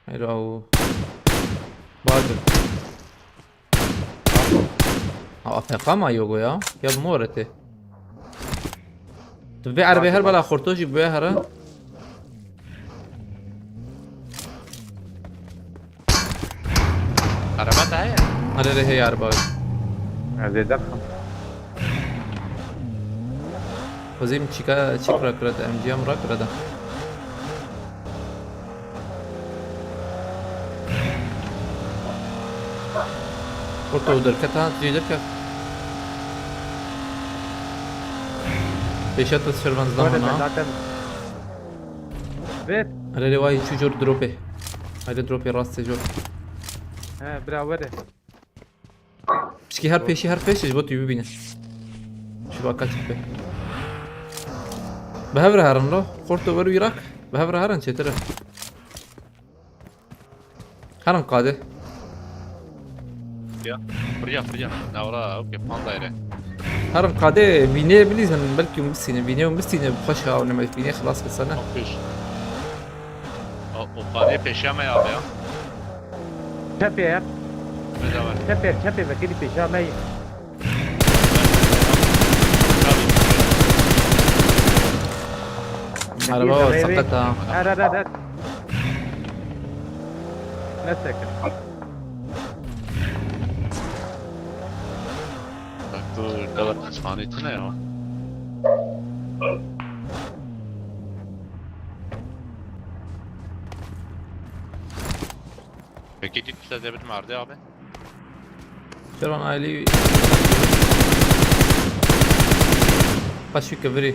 Hayır o. Baga. Ha, A F K ma yogo ya? Ya bu mu öğretti? Tu vê erebê her bala xorto jî bê here. Araba te heye? Erê, erê, heye araba. Ez ê derxim. Xwezî min çîka, çîk rakire de, M G M rakire de. Xorto derket ha, tu jî derket. Pêşa te şervan zidana. Ver. Erê, erê, vay, çû jor dropê. Haydi dropê rastê jor. He, bira, were. Pişkî her pêşî, her pêşî ji bo tu bibîne. Ji bo kaçik be. Bi hev re herin lo. Xorto wer û Îrak. Bi hev re herin çêtir e. Herin qadê. Ya. Firya, firya. Navra, okey, pan daire. Herin qadê vînê bilîzin, belkî hûn bistînin. Vînê hûn bistînin, xweş ha, hûn ê vînê xilas kisene. Pêş. O, o qadê pêşiya me ya be ya. Çepê ye. Çepê, çepê vekirî pêşiya me ye. Araba seqet ha. Her, her, her, her. Ne sekin. Bak, bu kadar kısmanı içine ya. Peki, git işte, David Mardi abi. Şeron ailî. Paşî kivirî.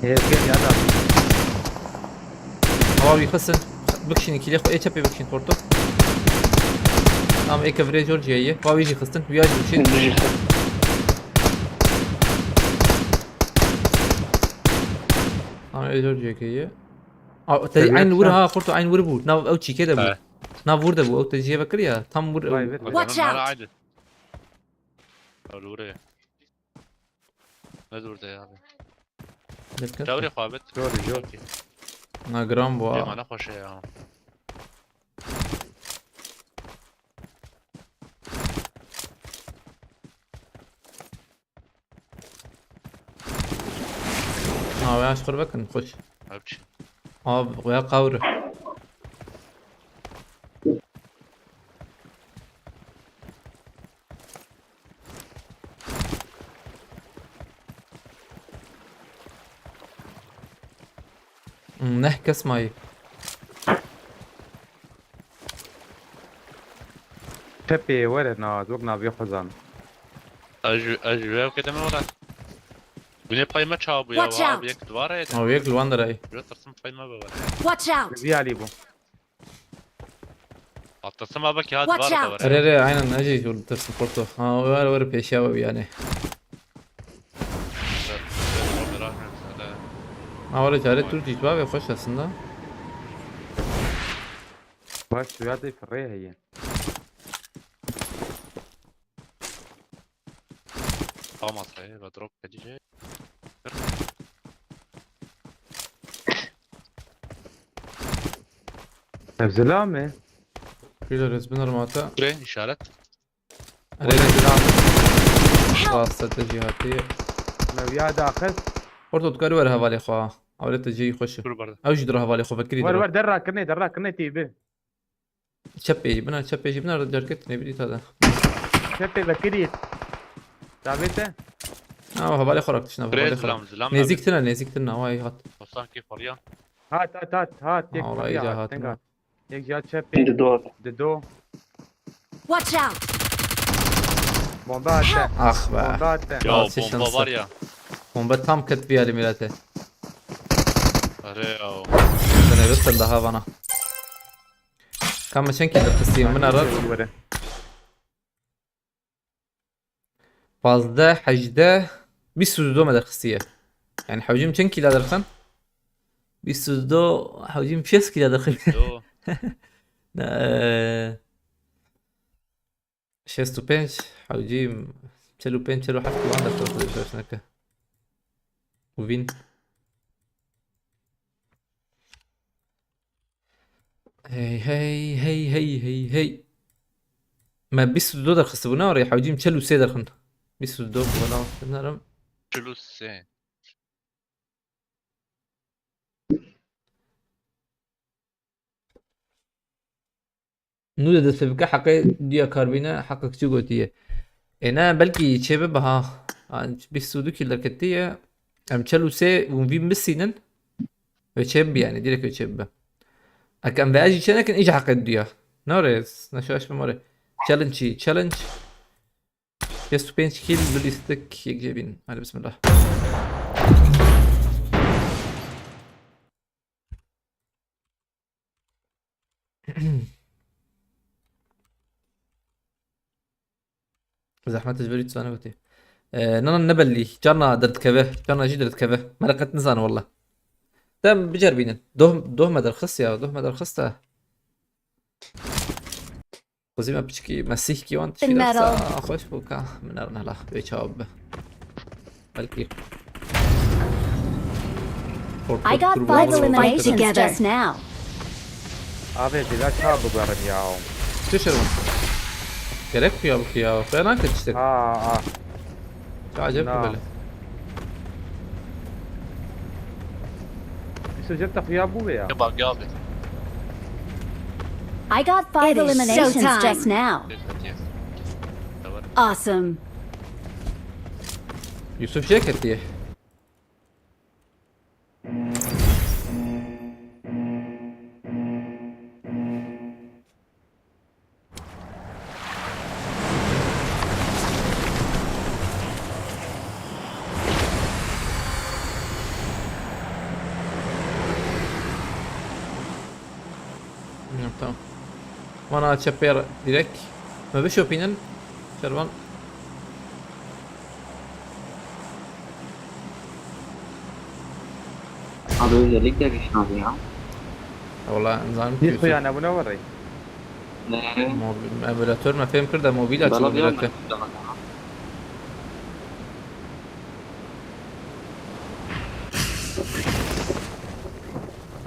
Hêz gel ya da. Awa wî xistin. Bikişînin kîlê xwe, ê çepê bikişîn xorto. Tamam, ê kevirê jor cihê ye. Wa wî jî xistin, wîya jî bikişîn. Tamam, ê jor cihê ye. A, te eyn wir ha, xorto eyn wir bû. Nav ew çîkê de bû. He. Nav wir de bû. Ew te cihê vekir ya. Tam wir ew. Vay be. Watch out! Ew li wir e. Ne dur de ya abi. Dikkat. Çavrê xwe abet. Doğru, yok. Na giran bu ha. Cemana xweşe ya. Abi aç kur bakın, koş. Abi çi? Abi ya kavru. Neh kes mayî. Çepê were na, wek navê xwe zan. Ez ji, ez ji wê kete me were. Gune pay me çawa bû ya, Watch wa out! Abi yek duvara yedi. Abi yek li wan derayî. Biraz tirsim pay me be were. Watch out! Vî alî bû. Atlasam abi ki hadi Watch var da out! Var. Re re, aynen, ne şey, dur, tırsın porto. Ha, o var, var, peşe abi yani. Ha, var, çare tur cücba ve hoş aslında. Baş suya da firre heye. Tamam, masaya ve drop edecek. Ev zila mi? Kilo resmin armata. Süre işaret. Rastete cihatiye. Meviya daxil. Orta tu karî were hevalê xwe. Awlete cihî xweş e. Dur barda. Ew jî dira hevalê xwe vekirî. Wer wer derra kirine, derra kirine tîbi. Çepê jî bina, çepê jî bina, derket nebî ta de. Çepê vekirî. Davê te? Ha, hevalê xwe rak tişna, hevalê xwe. Zilam, zilam. Nêzîk tine, nêzîk tine, away hat. Sanki falyan. Hat, hat, hat, hat. Yek falya hat. Yek ya çepê. Dido. Dido. Watch out! Bomba attı. Ah be. Bomba attı. Ya, bomba var ya. Bomba tam ket bir yeri millete. Are ya. Sen evet sen daha bana. Kam çend kilo kısayım, buna rat. Pazdeh, hejdeh, bîst û du me derxistiye. Yani hewcîm çend kîla derxin? Bîst û du, hewcîm şêst kîla derxin. Yo. Ne, e, şêst û pênc, hewcîm çel û pênc, çel û heft kîlan derxin, xwedê neke. Û vîn. Hey, hey, hey, hey, hey, hey. Me bîst û du derxistibû, ne orê hewcîm çel û sê derxin. Bîst û du bû, bela, dinlerim. Çel û sê. Nû de dest pê bike, heqê duya karbîne, heqek çi gotiye? Ê ne, belkî çê bibe ha. Ha, bîst û du kîl derketiye. Em çel û sê hûn vî bisînin. Wê çê bibe yani, direkt wê çê bibe. Eke em vê jî çê nekin, îca heqê duya. Nare, neşaş bim ore. Challenge, challenge. Şêst û pênc kîl, lulîstik, yek cebîn. Hadi bismillah. Zehmet ji berî tu zane gotî. Ee, nana ne belli. Carna derdikeve. Carna jî derdikeve. Me re qet nizane walla. Dem bicerbînin. Doh, doh me derxist ya. Doh me derxist e. Xwezî me piçikî, me sîhkî wan tişkî dersa xweş bû ka min erne la wê çawa bibe. Belkî. I got five eliminations just now. Abi, bila çawa bigerin ya? Çi şerm? Gerek xuya bixi ya. Xuya nake tiştek. Ha, ha. Çi acayip bile. Îsocek te xuya bû vê ya. Bak ya abi. I got five eliminations just now. Awesome. Yusuf Ceket diye. Tamam. Bana çepê direkt. Me bişopînin. Şervan. Abi özellikle güçlü abi ya. Wala nizanim. Hiç kuya nebûne werê. Ne? Mob-, emulator me fêm kir de mobîl açî. Bela viya me.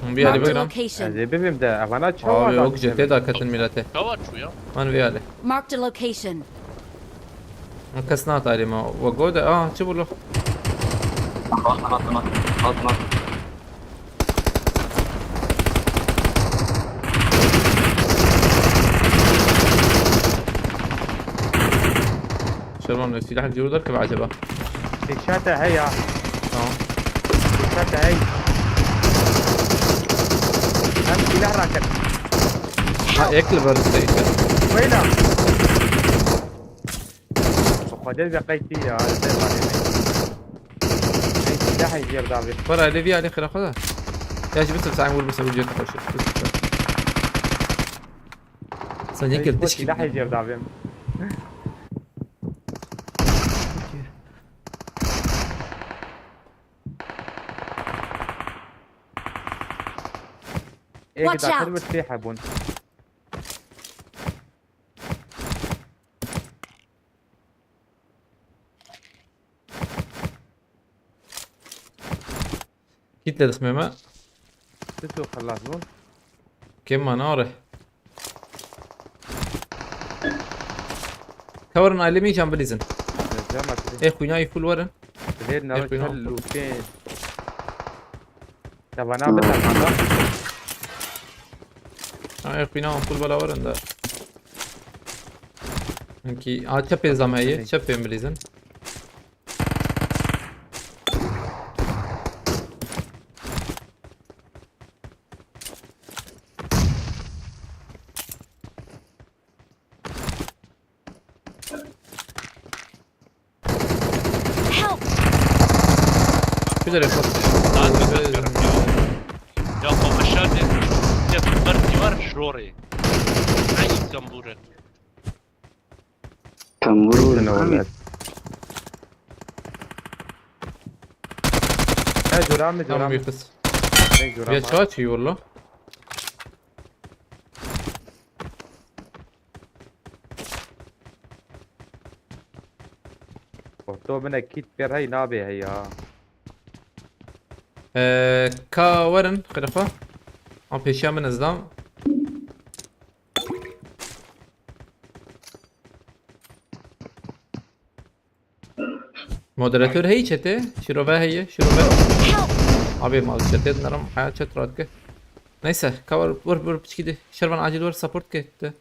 Hûn vî alî bigirin. Marked a location. Ez ê bibêm de, evana çawa. Abi, yok, C T daketin milete. Çawa çû ya? Man vî alî. Marked a location. Kes nat alî ma. We go de, aa, çi bû lo? Bak, bak, bak, bak. Şervan, silahek ciro derkeve acaba? Pêşa te heya. Tamam. Pêşa te hey. Hem silah raket. Ha, ek li ber station. Weyna. Xwedê ve qeydî ya, te var. Hey, silah jêr davê. Wara, lê vî alî xira xwe da. Ya jî bisim, sen vur, bisim, vur, jêr xwe. Sen yek Hey, yıl bu dişki. Silah jêr davê. Ê, Watch out! Daxil bir tê hebûn. Kit le dixmê me. Ti tu xelas bûn. Kêm ma nare. Ka werin ailê min can bilîzin. Cema tu. Ê xwîna yî full werin. Lêr nara Ê xwîna çel full. Lûkê. Tabana bi tabana. Ha, ê xwîna full bela werin de. Hinkî, a çepê zam heye, Ê. Çepê bilîzin. Help! Bir de refah. Daha da bakıyorum ya. Ya baba aşağı dedim. Ya bunlar ne var? Şuraya. Hangi tambure? Tambur. Sen ne var? Ha, cura mı, cura mı? Tamam, yakız. Ne cura mı? Ya çağa çiğ valla. Orto bine kit kir hey nabe hey ya. Ee, ka werin, xirfa. An peşiya min izdam. Moderatör heye çete, şirove heye, şirove. Abi mal çete dinlerim, hayat çet rahat ki. Neyse, cover vur vur piçki de. Şervan acil vur support ki de.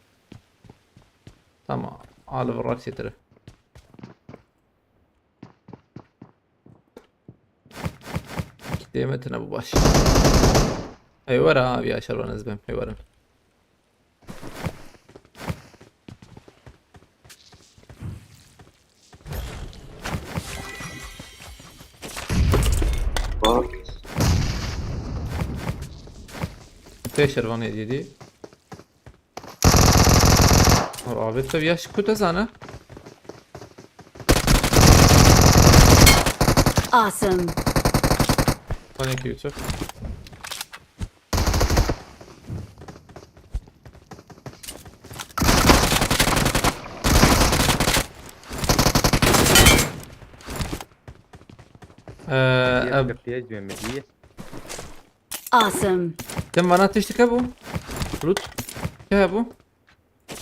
Tamam, al vur rak çetere. Kitleyeme tine bu baş. Ey var abi ya Şervan ezbem, ey varım. Te şervanê dîdî. Abi te yaş ku te zane? Awesome. Thank you, Yusuf. Ee, Diğer ev- kırklıya cüvemediği. Awesome. Tim vana tiştik hebû. Loot. Çi hebû?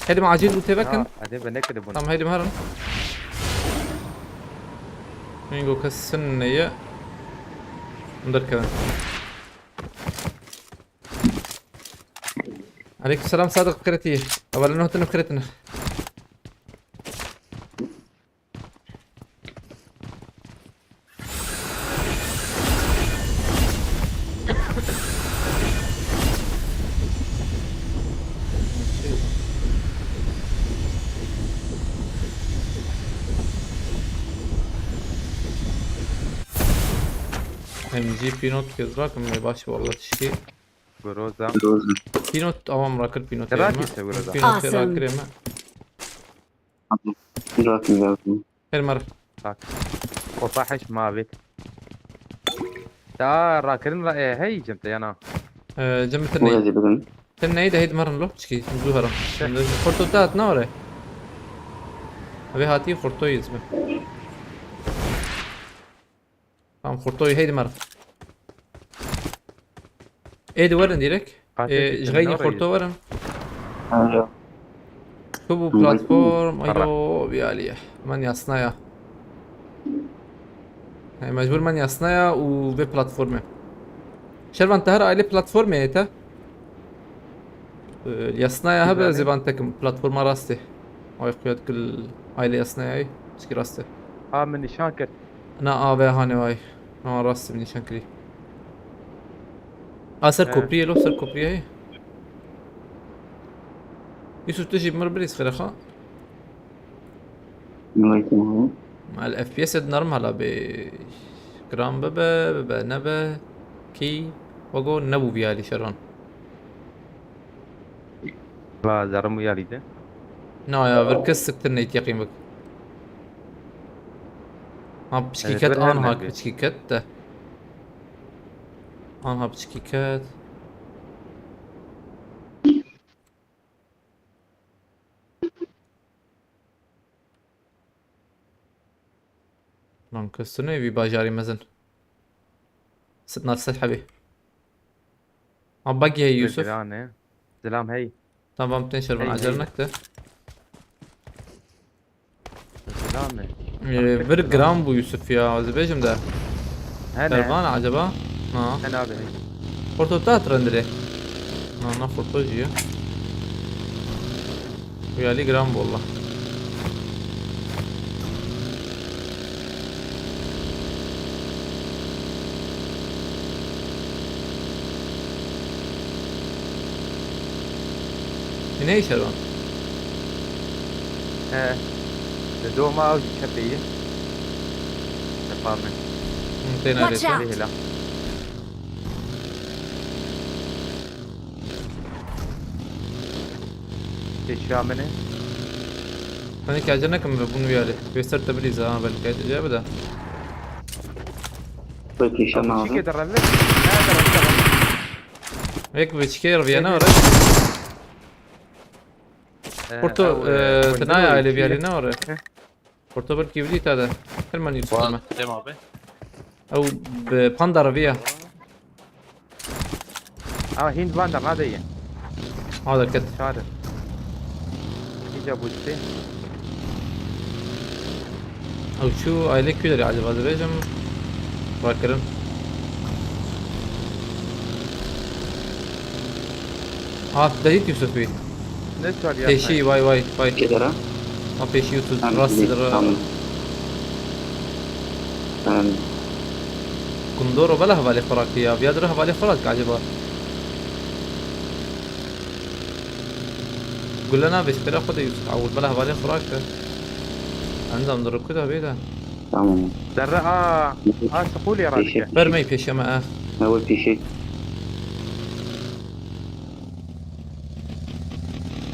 Hedim acil loot vekin. Ha, hadi ben ne kadar bunu. Tamam, hedim herin. Mingo kesin neye? Derkevin. Aleyküm selam Sadık, fikretî. Evvel nuhtin fikretine. M G Pinot gözrak mı baş vallahi tişki. Groza. Pinot, tamam, rakır Pinot. Terapi yerine. Ise Groza. Pinot Awesome. Rakır yeme. Rahat lazım. Her mar. Bak. Kopa heş mavi. Ya rakirin ra e, hey cem te yana. Ee, cem mi Wê tinê. Hezî bidim. Tinê de hêd merin lo, çikî, zû herin. Xorto te hat nare. Vê hatî xorto yîz bi. Tamam, xorto yî heydi merin. Ê di werin direk. Ee, ji xeynî xorto werin. Alo. Tu bu platform, ayo, bir aliye. Men yasnaya. Hey, mecbur men yasnaya û vê platformê. Şervan te her aile platformê te. Ee, yasnaya hebe zeban tekim platforma rastê. Ay xuyat kil aile yasnaya, çiki rastê. Ha, min nîşan kir. Na ave hane vay. Na rast min nîşan kirî. A ser kopriyê lo, ser kopriyê. Yusuf, tu jî mir birîz xêre xa. Al F P S ed narim hala bê. Gram bibe, bibe nebe. Kî. Wago nebû viyalî şeran. Va zarim û yalî de. Na ya, vir kes siktir neyt yaqîn bik. Ha piçkî ket, anha piçkî ket de. Anha piçkî ket. Lan kesine vî bajarî mezin. Sit nav sed hebî. Ha bagî hey Yusuf. Zilam hey. Tamam, ten şervan acele nekte. Zilam e. Ee, bir gram bu Yusuf ya, ez bêjim de. Hene. Şervan acaba? Ha. Hene abi hey. Porto ta trendire. Na, na, xurto jî ye. Uyali gram bolla. Ne işe lan? He. Li doma ew jî çepê ye. Çepa min. Hı, têna Watch lê. Out! Hêla. Pêşiya min e. Hani ki acele nekim ve bunu bir yere. Göster tabeliza ha, belki acele bir de. Peki, tamam. Çike de revir. Ne de revir. Ek bir çike revir ne var? Porto, e, e, e, tenaya aile bir yere ne var? Porto belki bir tane. Hemen Yusuf hemen. Tamam abi. Ew bi panda reviya. Ama hîn van de nade ye. Ha derket. Çare. Hîca bû distê. Ew çû aile kû derê acaba dibêjim. Rakirin. Ha, dayît Yusuf bî. Ne çar ya? Pêşî, vay, vay, vay. Kê dera? Ha, pêşî Yusuf, tamam, rastî dera. Tamam. Tamam. Gundoro bela hevalê xwe rakî ya. Viya dira hevalê xwe rakî acaba. Gule navê ji pêra xwe de Yusuf Awil bela hevalê xwe rakî. Endam dira ku da bê de. Tamam. Derre a, a şiqûlê radike. Pêşe. Bermey pêşe me, eh. Ew pêşe.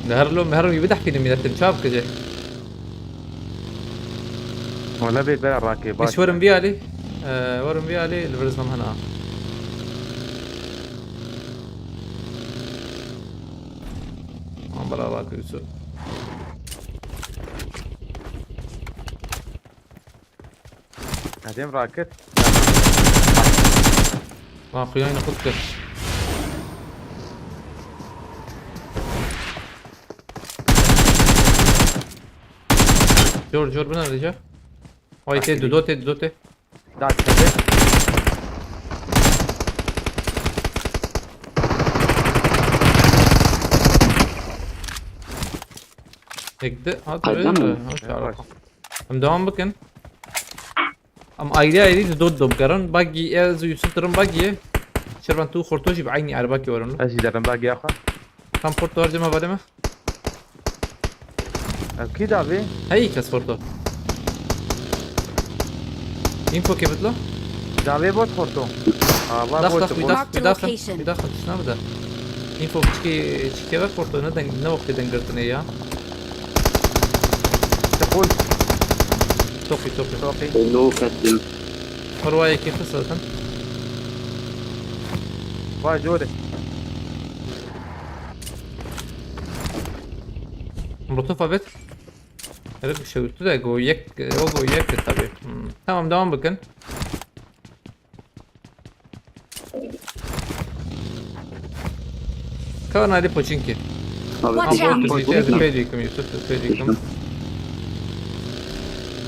Li her lo, her wî bidehkînin mînetin, çav kije. Wala bê bera rakê, baş. Hiç werin vî alî. Ee, werin vî alî, li vir zam hena. An bela rakê Yusuf. Edem rakir. Lan xuyayna xud kir. Jor, jor, bine rica. Ay, tê, dudo tê, dudo tê. Da, tê. Tek de, ha, tabii. Aydın mı? Ha, şu ara. Yavaş. Em devam bikin. Em ayrı ayrı di dot dop garan. Bagi ez Yusuf dirin bagi. Şervan tu xorto jî bi aynî erbakî werin. Ez jî derin bagi axa. Tam xorto harcama vale mi? Ev kî davê? Hey kes xorto. Info ke bitlo? Davê bot xorto. Ha, va bot. Dax, dax, bot. Marked a location. Dax, dax, dax, dax. Info çike, çike ve xorto ne deng, ne wextê deng girtinê ya. Çiqul. Toqî, toqî. Toqî. Elo, ket ya. Perwayekî xist zaten. Vay, jor e. Molotof avêt. Evet, bir şey üstü de go yek, o go yek de tabii. Hmm. Tamam, devam bakın. Kalan hadi Pochinki. Abi, Watch out! Pochinki, Pochinki. Pochinki. Pochinki.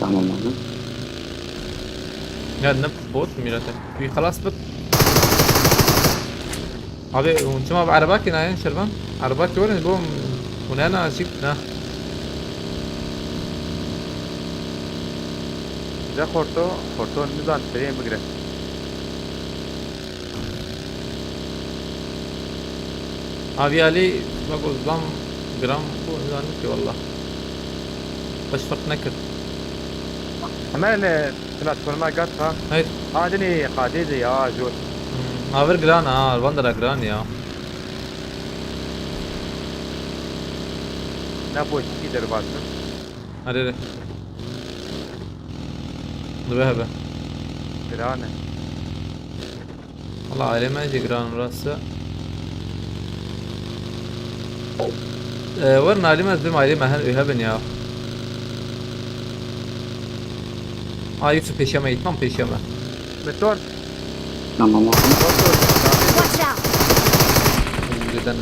Tamam abi. Ya ne bot mu mirate? Bir halas bit. Abi, unutma abi, araba ki nayen Şervan. Araba ki var ya, bu, bu ne na, jip na. Bize Xorto, Xorto nizan frame bigire. Abi Ali, bak o zaman gram bu nizanim ki valla. Baş fark ne kır? Hemen, e, platforma gat ha. Hayır. Adini kadedi ya, jor. Hmm, aver gran ha, van da gran ya. Ne bu iki derbasın? Hadi, hadi. Dur be abi. Gran e. Valla aileme de gran burası. Ee, var aileme, bizim aileme, her üye ben ya. Aa, Yusuf peşeme, tam peşeme. Motor. Tamam abi. Motor. Watch out! Önceden.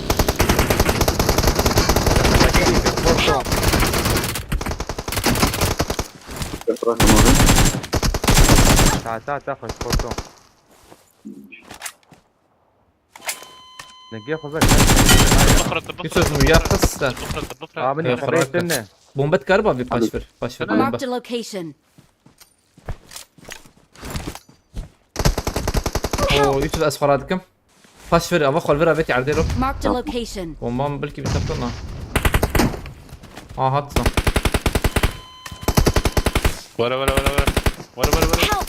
Motor. Bırakın abi. Ta, ta, ta, hoş, korktum. Ne gel, xwezek. Bifret, bifret, Yusuf, bifret. Yaklaşsa. Bifret, bifret. Abi, ne, Yok, xwezek bırak. Sen ne? Bomba tıkar abi, paç ver. Paç ver, bomba. Marked a location. Oo, Yusuf, ez xwe radikim. Paş ver, ava xwe li vir avêtî erdê lo. Marked a location. Bombam belkî bir çaptana. Aha, hat san. Were, were, were, were. Were, were, were. Help!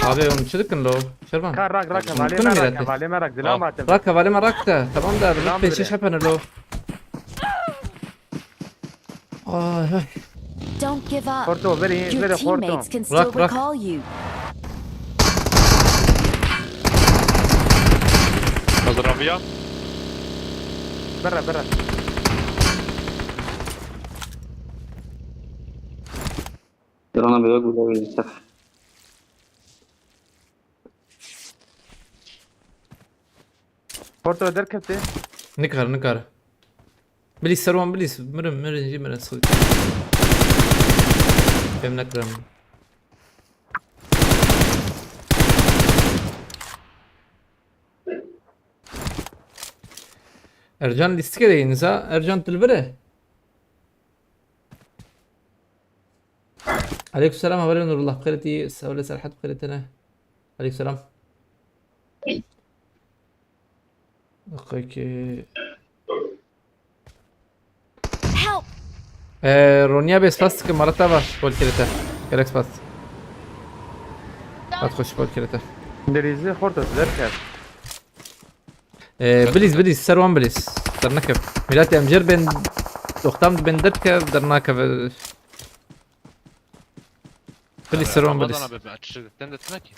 Abi, onu çi dikin lo? Şervan. Ka rak, rak, Mümkün hevalê mü me rak, millet? Hevalê me rak, zilam Ah. Hatim. Rak, hevalê me rak de. Tamam da, Zilam pêşiş bire. Hepene lo. Ay, ay. Don't give up. Xorto, verê, Your verê, Xorto. Teammates can still Bırak, bırak. Recall you. Hazır abi ya. Bırak, bırak. Dirana bile güzel bir sefer. Xorto derkefte. Nikar, nikar. Bilî serwan bilî, mirin, mirin, jî mirin, sıkıntı. Fêm nekirim. Ercan lîstikê de yîn, Ercan dilvire. Aleykümselam, haberê Nurullah, bi xêr tî, Sewle Serhat bi xêr tene. Aleykümselam. Peki. Help! Ee, Ronya bê spas dikim, mara te va şpol kirete. Gerek spas. Hat xwe şpol kirete. Dirîzi xorta derket. Ee, bilîz, bilîz, ser wan bilîz. Dernekev. Milat em jêr bên, doxtam bên derkev, dernakeve. Bilîz, ser wan bilîz. Ramazan abi, ben açıkçası sen de tüne ki.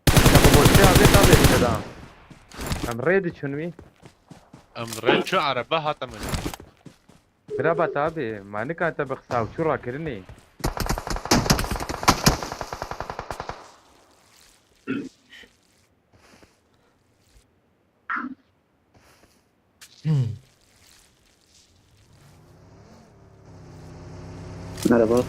Ya bu boşluğa abi, tabii işte daha. Em rê diçûn wî. Em rê çû, araba hat em. Bira bat abi, manika te bi qisa û çû rakirinê. Merhaba.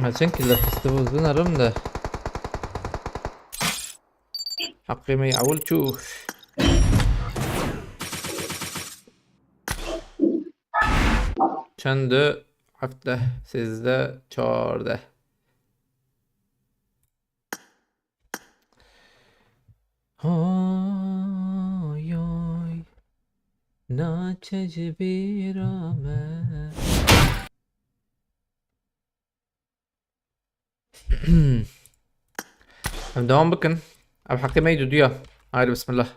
Ma çend kilo festival zinarim de. Hakkı me awul çû. Çend? Heft, sêzdeh, çardeh. Hay hay, naçe ji bîra me. Em devam bikin. Ev heqê me yî duduya. Haydi bismillah.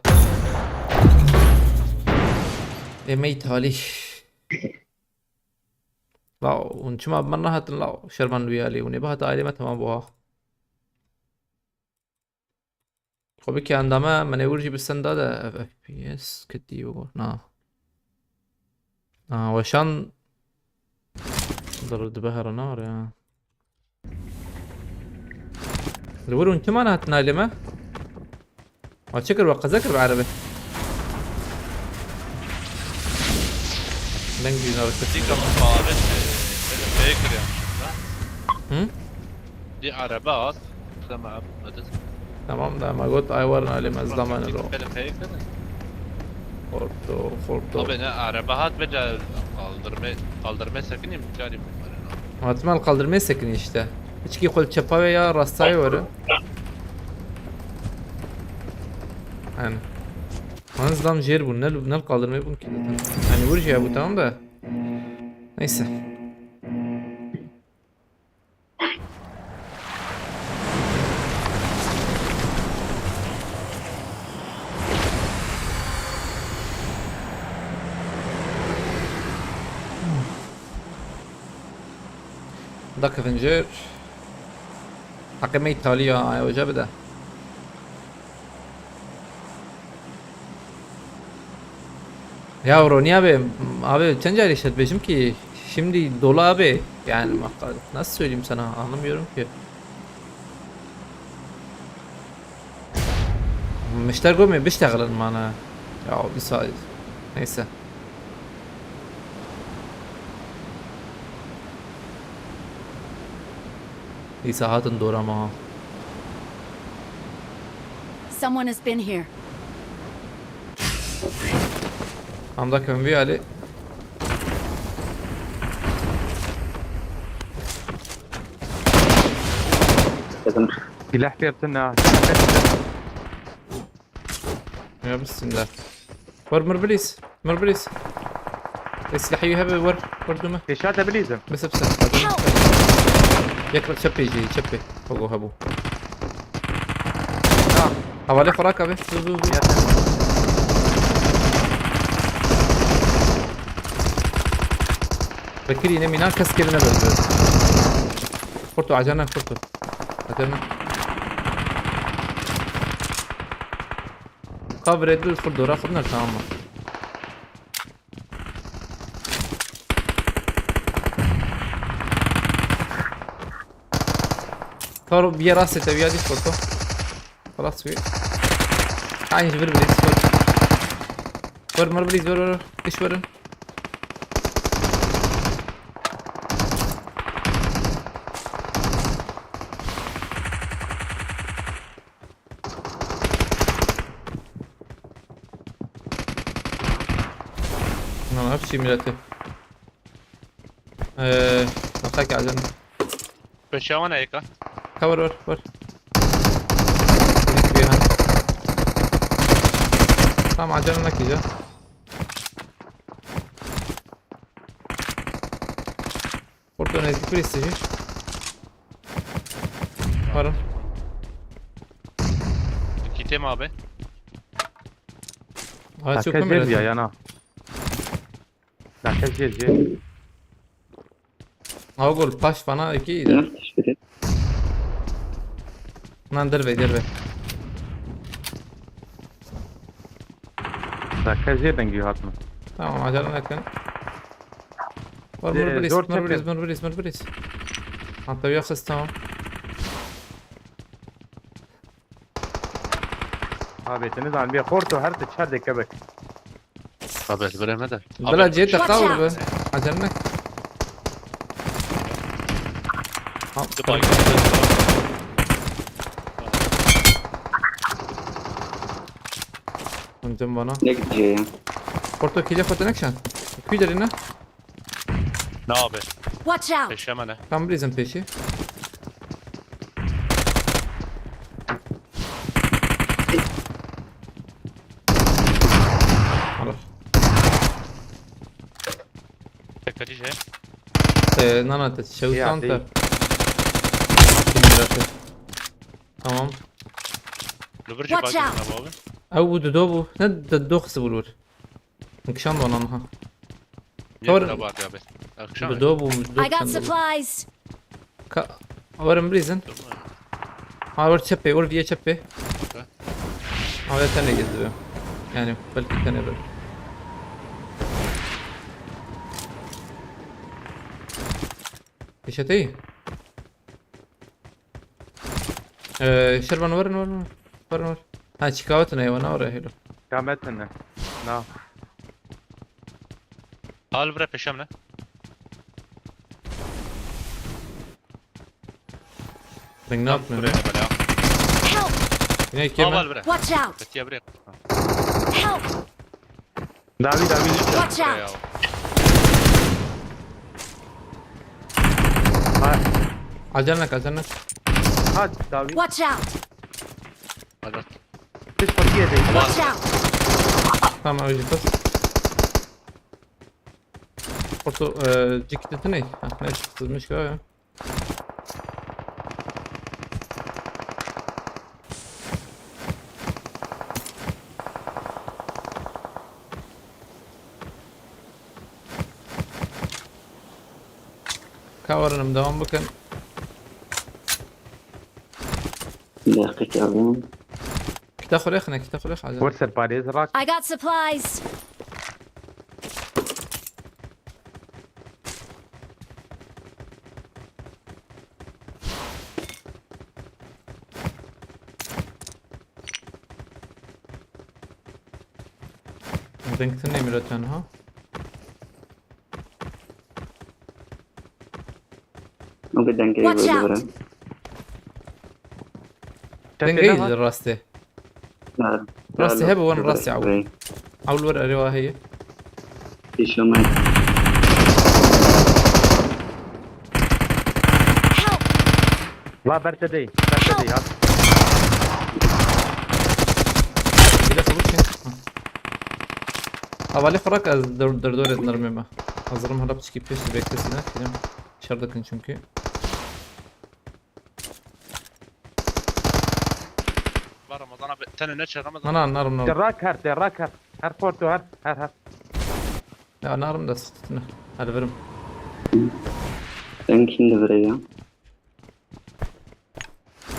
Ê me yî talî. Law, hûn çima bi min nehatin law? Şervan wî alî, hûn ê bihata alî me, temam bû ha. Tabii ki endame menewur jî bi senda de F P S ketî û na. Na, weşan. Dur, dibe here ne var ya. Li wir hûn çima nehatin alê me? Ma çi kir we? Qeze kir bi erebe. Deng jî narik. Dîka min xwe avêt, e, e, pê kiriyan. Hı? Dî erebe hat. Dema Ahmet. Tamam da me got ay warin alê me, ez damen ro. Pê kiriyan. Xorto, xorto. Abi ne erebe hat, bence kaldırma, kaldırma sekineyim, carî. Hatime li kaldırmê sekinî işte. Hiçkî xwe li çepa wê ya rasta wê were. Yani. Hanız dam jêr bûn, ne, ne li kaldırmê bûn ki zaten. Yani vur jî ya bu, tamam da. Neyse. Da kevin jêr. Heqê me îtalî ya, ay hoca bide. Ya Ronnie abi, abi çend carî şert bêjim ki şimdi dolu abi. Yani bak, nasıl söyleyeyim sana, anlamıyorum ki. Mişter gomê bişteğilin mana. Ya bir sa-, neyse. Îsa hatin dora me ha. Someone has been here. Em da kevin vî alî. Silah girtin ha. Ya bismillah. Wer mir bilîz. Mir bilîz. Ê silahî hebe wer. Wer dûme. Pêşa te bilîzim. Bes bes. Yek çepê jî, çepê. Pogo hebû. Ha. Hevalê xwe rake be. Zû, zû, zû. Ya te. Bekirî ne mîna kes kirine be. Xurto, acele ne, xurto. Acele ne. Ka virê dû xurt dora xurt ner, tamam mı? Karo bir yer asete bir yadiş foto. Xelas wî. Aynı bir bir. Vur, vur, bir vur, vur. İş vurun. Lan hepsi milleti. Eee, nasıl ki acın? Peşawan eka. Cover ver, ver. Bir han. Tamam, acele nakî. Orta neyse, prestiji. Varım. Kitim abi. Aa, çok ömür ya yana. Dakika jêr jêr. Agol paş bana iki iyi de. Hı, işte. Lan derve derve. Dakika jêr dengî hatma. Tamam, acele etme. Var, ee, murbiris, zor murbiris, çetin. Murbiris, murbiris. Hatta bir yakız, tamam. Abi, teniz an bir xorto her te çar deke bek. Abi, ez bireme de. Bila cê te qawir be. Acele ne. Watch out. Watch out. Öncüm bana. Ne gideceği ya? Xorto kîlê xwe te nekişan. Kuy derine. Ne abi? Watch out! Peşe me ne? Tam bilizim peşi. Alo. Tek Hatice. Ee, nana te, şey, ya, utan değil. Tamam. Watch out! Abi. Ew bu dido bu. Ne dido xisi bu lur? Nikşan da ona ha. Niye Tor- buna bak abi? Akşam. Dido bu, dido I got supplies. Ka, varım brizin. Ha, var çepe, var diye çepe. Ha. Ama tenê girdi be. Yani belki tenê be. Pêşeteyî. Ee, Şervan, werin, werin, werin. Werin, werin. Ha, çikawetine ya, wana were helo. Kametine. Na. Al bire peşem ne? Ring ne yapmıyor? Buraya bela. Help! Yine iki Al mi? Al bire. Watch out! Betiye bire. Help! Davi, Davi düştü. Watch out! Ha. Acelnek, acelnek. Ha, Davi. Watch out! Hadi. Biz kapıya değil. Watch out! Tamam, öldü kız. Orta, e, cikletini. Ha, ne çıkmış ya? Ka werin em devam bikin. Deqîqe abim. Kita xwe rêxine, kita xwe rêx, acele. Were ser parêz rak. I got supplies. Dengtin nemîre tenha. O bir dengê Watch böyle out! Dengê rastê. Rastê hebe wan rastê ew. Ew li wir erê wa heye. Pêşemay. Help! Va ber te dey, ber te dey, hat. Bir de çabuk şey. Ha. Havale kurak az dur dur dur edin armeme. Hazırım hala piçki peşi beklesin ha. Şer dikin çünkü. Var Ramazan abi. Tenê neçe Ramazan? Ana, narim, narim. Te rak her, te rak her. Her portu her, her, her. Ya narim da sıçtına. Hadi verim. Sen kimdi buraya?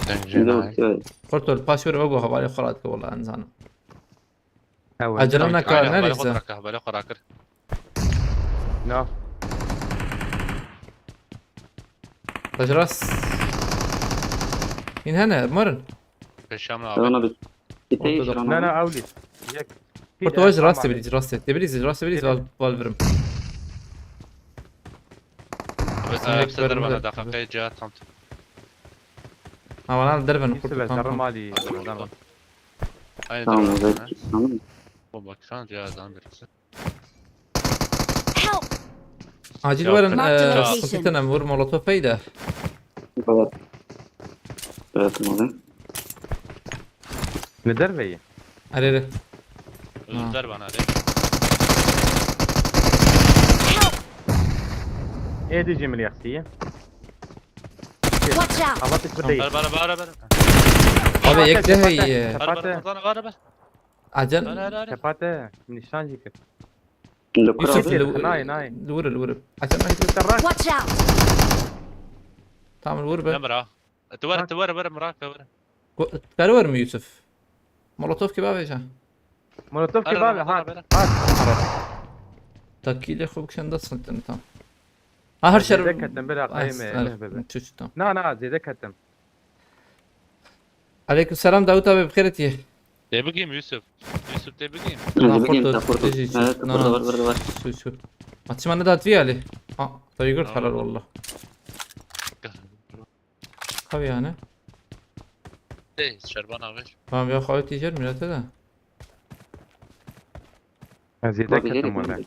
Sen Şimdi Cenay. Bakıyor. Porto, paş ver, ogo havale xwe radike wala, en zanim. Ew, Acele ew, neke, aynen, neresi? Bale xwe rakir, bale xwe rakir. No. Taciras. Hîn hene, marin. Peşam abi. Ona bir. Ortada. Ipey. Na, na, awlî. Yek. Porto, vaj rastê birîz, rastê. De birîz, rastê birîz, val, val virim. Abi, Sen e, yek hepsi verim dervana, de. Dakikaya cihat tam. Ha, bana derven, Yusuf, kurtu, ben tamam, tamam. Mali, Ramazan. Aynı Tamam, dervana, evet, ha? Tamam. Bu bak, şu an cihazdan birisi. Help! Acil Ya, werin, Marked a e, location. Sıkıntı ne? Vur molotof peyde. Evet. Evet, abi. Ne derveyi? Arere. Özür Ha. diler bana, hadi. Help! Ê dijî min yaxiye. Watch out! Hava pis bideyî. Ver, ver, ver, ver. Abi, Tepate, yek de tepate, hey. Ver, ver, tepate. Ver, ver, ver. Acen. Ver, ver, ver. Tepate, nîşan jî kir. Yusuf, Yusuf, li, li, nayê, nayê. Li wir, li wir. Acen, nayê. Yusuf, te rak. Watch out! Tamam, vur be. Emre. Tu were, tu were, were, Murat, were. Ku-, tu were mi Yusuf? Molotof ki bavêje. Molotof ki bavê, hat, hat. Takîlê xwe bikişen dest xintin tam. Ha, her şer. Zêde ketim, bira, qayê me, leh bebe. Çu, çu, tamam. Na, na, zêde ketim. Aleyküm selam Davut abi, bi xêr etiyê. Tê bigîm Yusuf. Yusuf tê bigîm. Hadi bigîm, taportu. Tê bigîm, taportu. Evet, taportu var, var, var. Şu, şu. Açma ne dat vi Ali. Ha, tabii gör helal valla. Tabii yani. Ê, şervan abi. Tamam ya, xawe tîjer mirete de. Ez zêde ketim wele.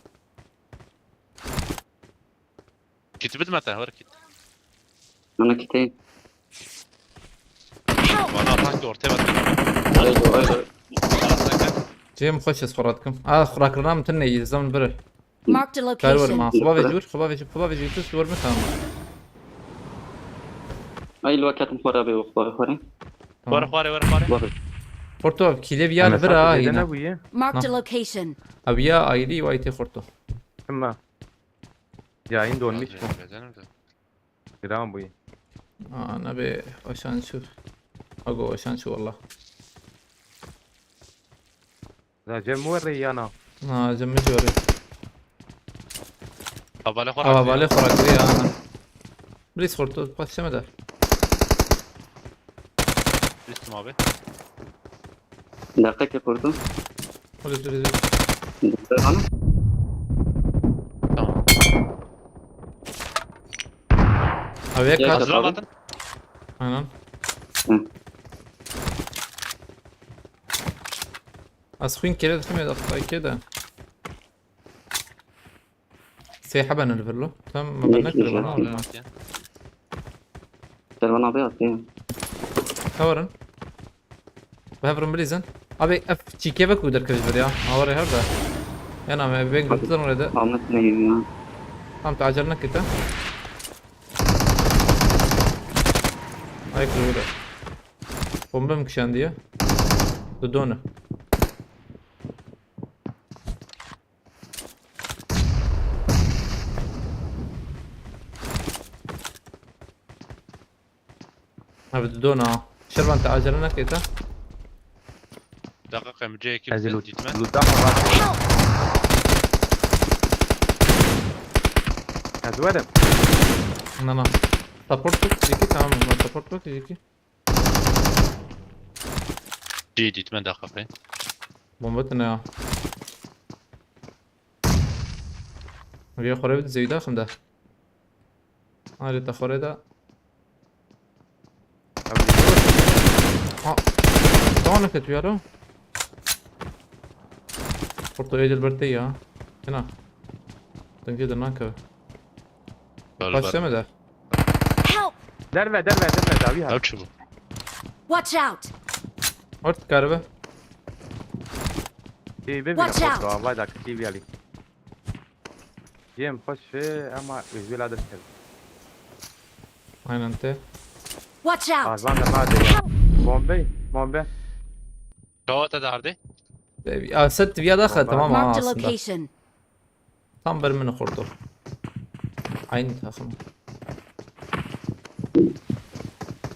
Kit bidme te, ver kit. Bana kiteyim. Bana sanki ortaya bak. Aydo, aydo. Bana sanki. Cem, xweş ez xwe radikim. A, xwe rakirina min tune yî, zan bire. Marked a location. Kar were ma. Xwe bavêjî wir, xwe bavêjî, xwe bavêjî, tu were min, tamam. Ay, lo ketim xwe rabê, xwe xwe. Tamam. Were xwarê, were xwarê. Porto, kîlê viya li vir a, yine. Marked a location. Aviya ayrı, vay te Porto. Tamam. Yayın donmuş mu? Bezenim de. Kiram bu. Aa, ne be, aşan şu. Ago, aşan şu valla. Za cem we rê yana. Na, cem min jî werê. Havale xwe Ava rakiriye. Vale xwe rakiriye ha. Bilîz xorto, paşe me de. Üstüm abi. Deqeke kurdu. Hadi dur dur. Dikkat alın. Tamam. Abi yek Gel. kat. Hazır olmadın. Aynen. Hı. Az xwîn kere dixim ya da xwîn kere de. Sê heben li vir lo. Tam me ben Yek nekir yek bana yek. orada. Servan abi atayım. Tawarin. Bi hev rin bilîzin. Abi ev çîkê ve ku derkevî vir ya. Hawarê her de. Yana me ben gurtlan orada. Ahmet ne ya? Tam tacir nekite. Ay kuru da. Bombe mi kişandiye? Dudonu. Abi dudonu ha. Şervan te acele nekite. Dakika, M C iki Ez ê bir lut gitme. luta xwe rast. Ez werim. Na na. Support box iki, tamam, na support box iki. G gitme dakika. Bombe tine ya. Riya xore bir zeyda xim de. Hadi ta xore da. Ha. Daha ne kötü yara? Orta edil bir ya. Kena. Denge de nanka. Galiba. Başlama da. Help! Derve derve derve davi ha. Ev çi bu? Watch out! Ort karbe. Ti bibî Watch out! Xorto avay da kitibi alî. Cem xweş e ama özgür adır kir. Aynen te. Watch out! Azman da ma de. Bombe bombe. Çawa te derdê? E, ya set viya da Bomba. tamam ha Marked a aslında. Location. Tam ber min xorto. Aynı takım.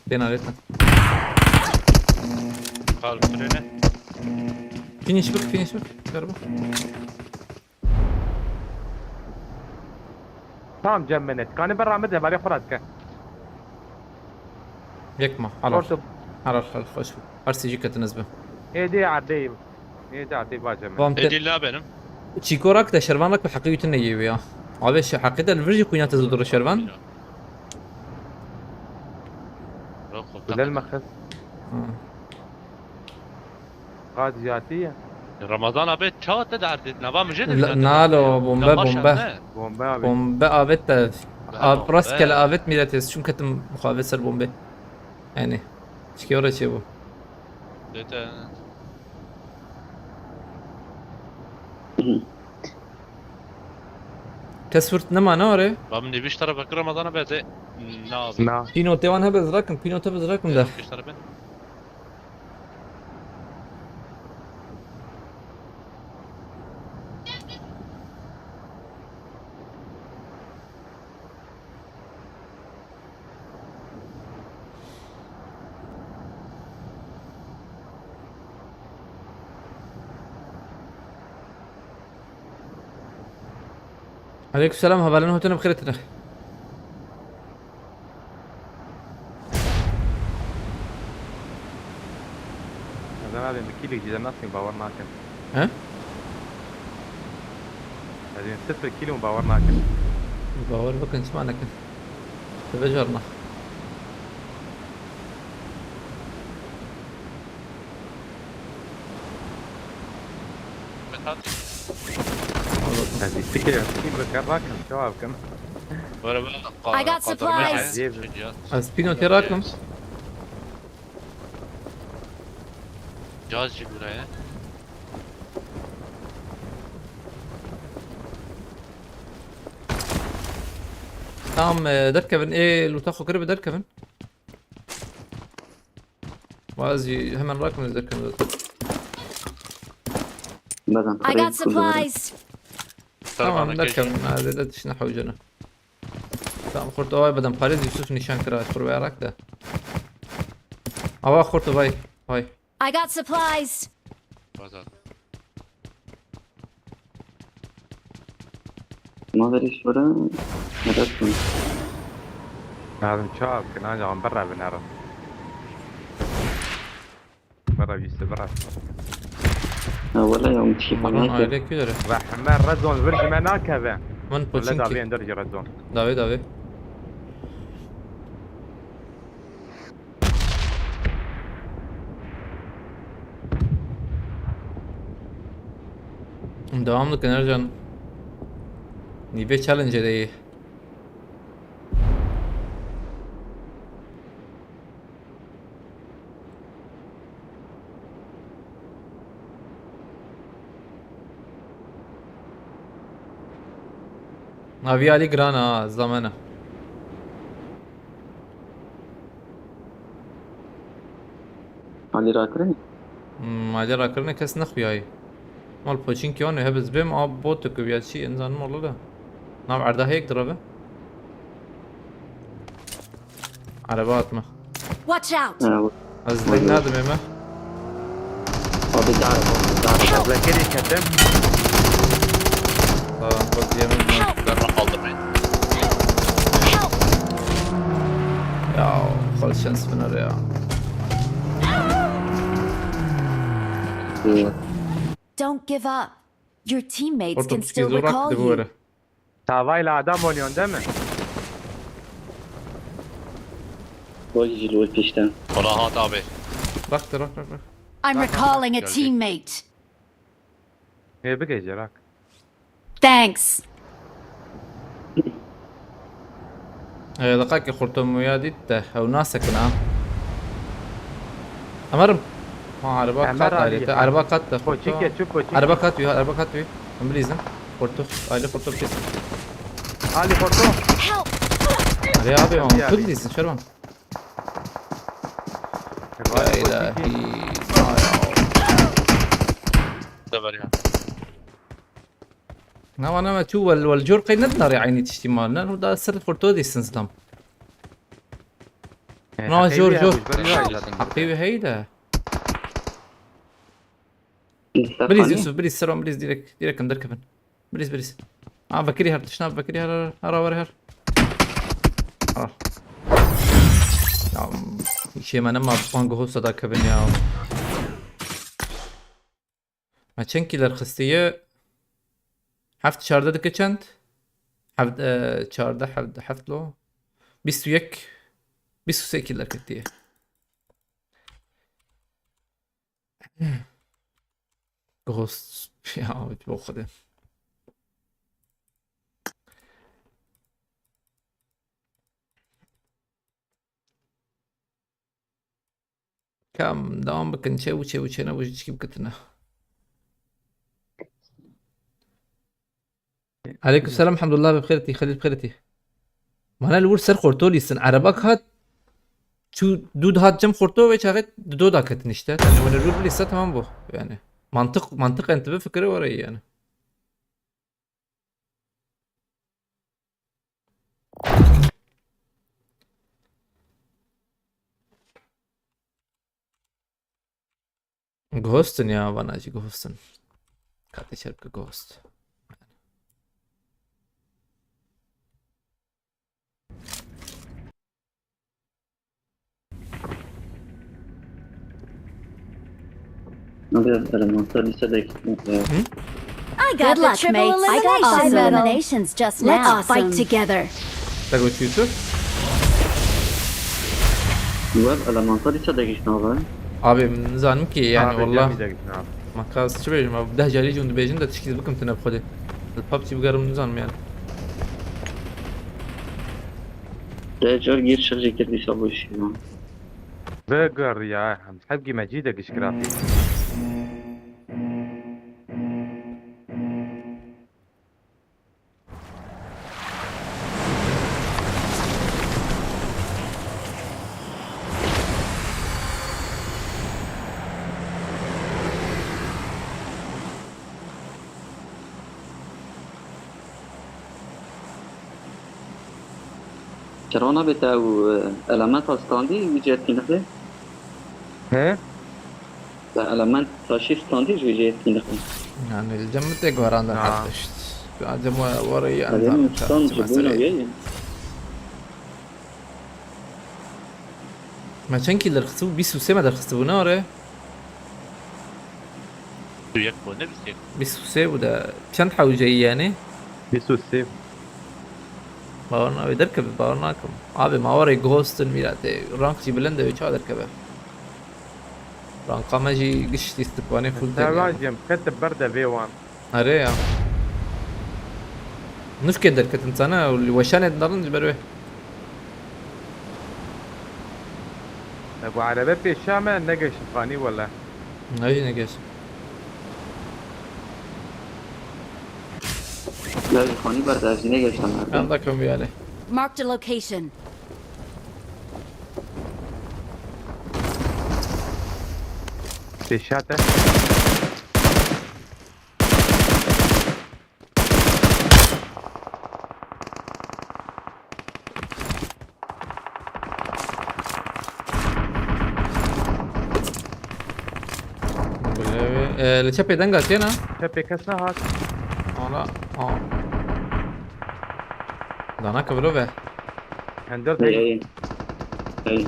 Tena reta. Kalkülüne. Finish bak, finish bak. Galiba. Tamam Cem Menet. Kanî ber rahmet evare xwe radike. Yekma. Haral. Orta Haral, haral, hoş bu. Her seyirci katınız bu. êdî erdeyim. Êdî erdeyim va Cem Menet. Tamam, te- Edil la benim. Çîkorak de şervan rak bi heqî wî tune yê wî ya. Abi şe heqî de li vir jî xwîna te zû dure şervan. Yok, yok, Bilal tamam. Mexis. Ha. Qad ziyatî ye. Ramazan abi çawa te derdê? Nava mi jê La- nalo, bombe, bombe. Bombe abi. Bombe avet de. Be Ab bombe. Rastgele avet mîret ez çûm ketim muxavet ser bombe. Yani. Çike ora çê bu. Dete. Kes wirt nema ne ore? Ba min nêvîşt tarafa kir Ramazan abi ez ê. Na abi. Na. Pîno te wan hebe zirakim, pîno te bi zirakim de. Nêvîşt tarafa. Aleyküm selam, haberlerin hotene bi xêr tine. Neden abi bir kilo giden nasıl bavar nakin. He? Dedim sıfır kilo bavar nakin. Bawer bikin, çima nekin? Dibe carna. Ez fikir kim bekar rakim, cevap kim. Böyle böyle I got supplies. Cihaz. Ez pîno tê rakim. Cihaz jî buraya. Tamam, e, derkevin. Ê, lûta xwe kiribe derkevin. Waz jî hemen rakim ez derkevin zaten. Bazen I got supplies. Tamam, derkevin. Ha, zêde tişt nehewcene. Tamam, xurt avay bedem parêz Yusuf nîşan kira, xurt ve rak de. Ava xurt vay, vay. I got supplies. Bazar. Ma verî şora, medet min. Nadim çav, kinajan bira binerim. Bira wîste bira. Ha, wala ya, min tişkî Maran fehmeke. Aile kî dere? Ve heme redon vir ji me nakeve. Min Wala poçinkî. Davê ender ji redon. Davê, davê. Devam dikin Ercan. Nîvê challenge de yê. Navî alî giran a, ez damena. Alî rakirin? Hmm, alî rakirin kes nexuyayî. Mal poçinkî wan hebe ez bêm a botu ku ya çi, ez nizanim wala da. Nav erdahê yek dirabe. Araba atma. Watch out! Ha, bu- Ez leng nadim ême. Abi dar, dar. Help! Bekirî ketim. Tamam, bak yemin. Help! Ben aldım ben. Help! Ya, xal şans biner ya. Hı. Don't give up. Your teammates can still recall you. Tavayla adam oynuyorsun değil mi? Bak jil ol pişten. Rahat abi. Bak da bak bak bak. I'm recalling a teammate. Hê bigê Cerak. Thanks. Ee, deqakê xurto muya dît de ew nasekin ha. Emerim. Ha, araba kat ayrı. Araba kat da xurto. Koçike, çu koçike. Araba kat wî, araba kat wî. Em bilîzin. Xurto, aile xurto bilîzin. Ali xurto. Help! Arê abi, em bilîzin, şervan. Ya ilahi. Sever ya. Na wana me tu wel, wel cor qey nedinarê eynî tiştî mal. Ne, da ser xurto dîsin zilam. Na jor, jor. Heqî wî heyî de. Bilîz Yusuf, bilîz seron, bilîz direk, direk em derkevin. Bilîz, bilîz. Aa, Bekirî her, tişna Bekirî her, her, her, her, her. Ah. Ya, işê me nema van goho seda kevin ya. Me çend kîler xistiye? Heft çardeh dike çend? Heft, e, çardeh, heft, heft lo. Bîst û yek, bîst û sê kîler ketiye. Ghost. Ya, bo xwedê. Kam, devam bikin. Çew, çew, çêne bu çi bikitine. Aleyküm selam, elhamdulillah, bi xêr tî, Xelîl bi xêr tî. Mana li wir ser xorto lîstin. Erebak hat, çû dû dihat cem xorto ve çaxê di do da ketin işte. Yani wene rû bilîsa tamam bu. Yani mantık, mantık entibi fikri orayı yani. Ghostin ya, vana jî Ghostin. Katê şer bike Ghost. Abi, elemantar lise de ekip. I got the triple elimination medal. Good luck, mates. I got awesome. Eliminations just now. Let's fight together. Te got çi Yusuf? Web elemantar lise de ekip abi. Abi, nizanim ki yani, abi, wallah. Cemî de ekip abi. Makas çi bêjim abi? Deh carî jî hûn dibêjin de tişkî bikim tine bi xwedê. Li pubg bigerim nizanim yani. Te car gir şirjê kir dîsa bu işi ya. Veger ya, hemz hebgî me cî de gişkira pê. Çerwana bê te ew, e, elementa standî wî cihê tînixê? He? Te element taşî standî ji wî cihê tînixê? Yani li cem min tê guherandin. Ha. Her tişt. Acem wa warayı Hadi anzam. Mustafa, bu ne? Me çend kî derxistibû? Bîst û sê me derxistibû, ne are? Tu yek bû, ne bîst yek? Bîst û sê bû de. Çend hewce yî yani? Bîst û sê. Bawer nabe derkeve, bawer nakim. Abi ma warayı Ghost in mîratê. Rank jî bilind e, ça derkeve. Ranka me jî giştî stipane full têne. Servan cem, kete berde vê wan. Erê ya. Nifkê derketin sana, li weşanê dindarin ji ber wê. E, bu erebe pêşa me negeşin xanî wele. Ne jî negeşin. Ya ji xanî berde ez jî negeştim. Em da kim yani. Marked a location. Pêşa te. Bilê wê. E, li çepê deng hatiye ne? Çepê kes nehat. Ana, a. Dana kivilo ve. Hendel Hey, hey. Hey.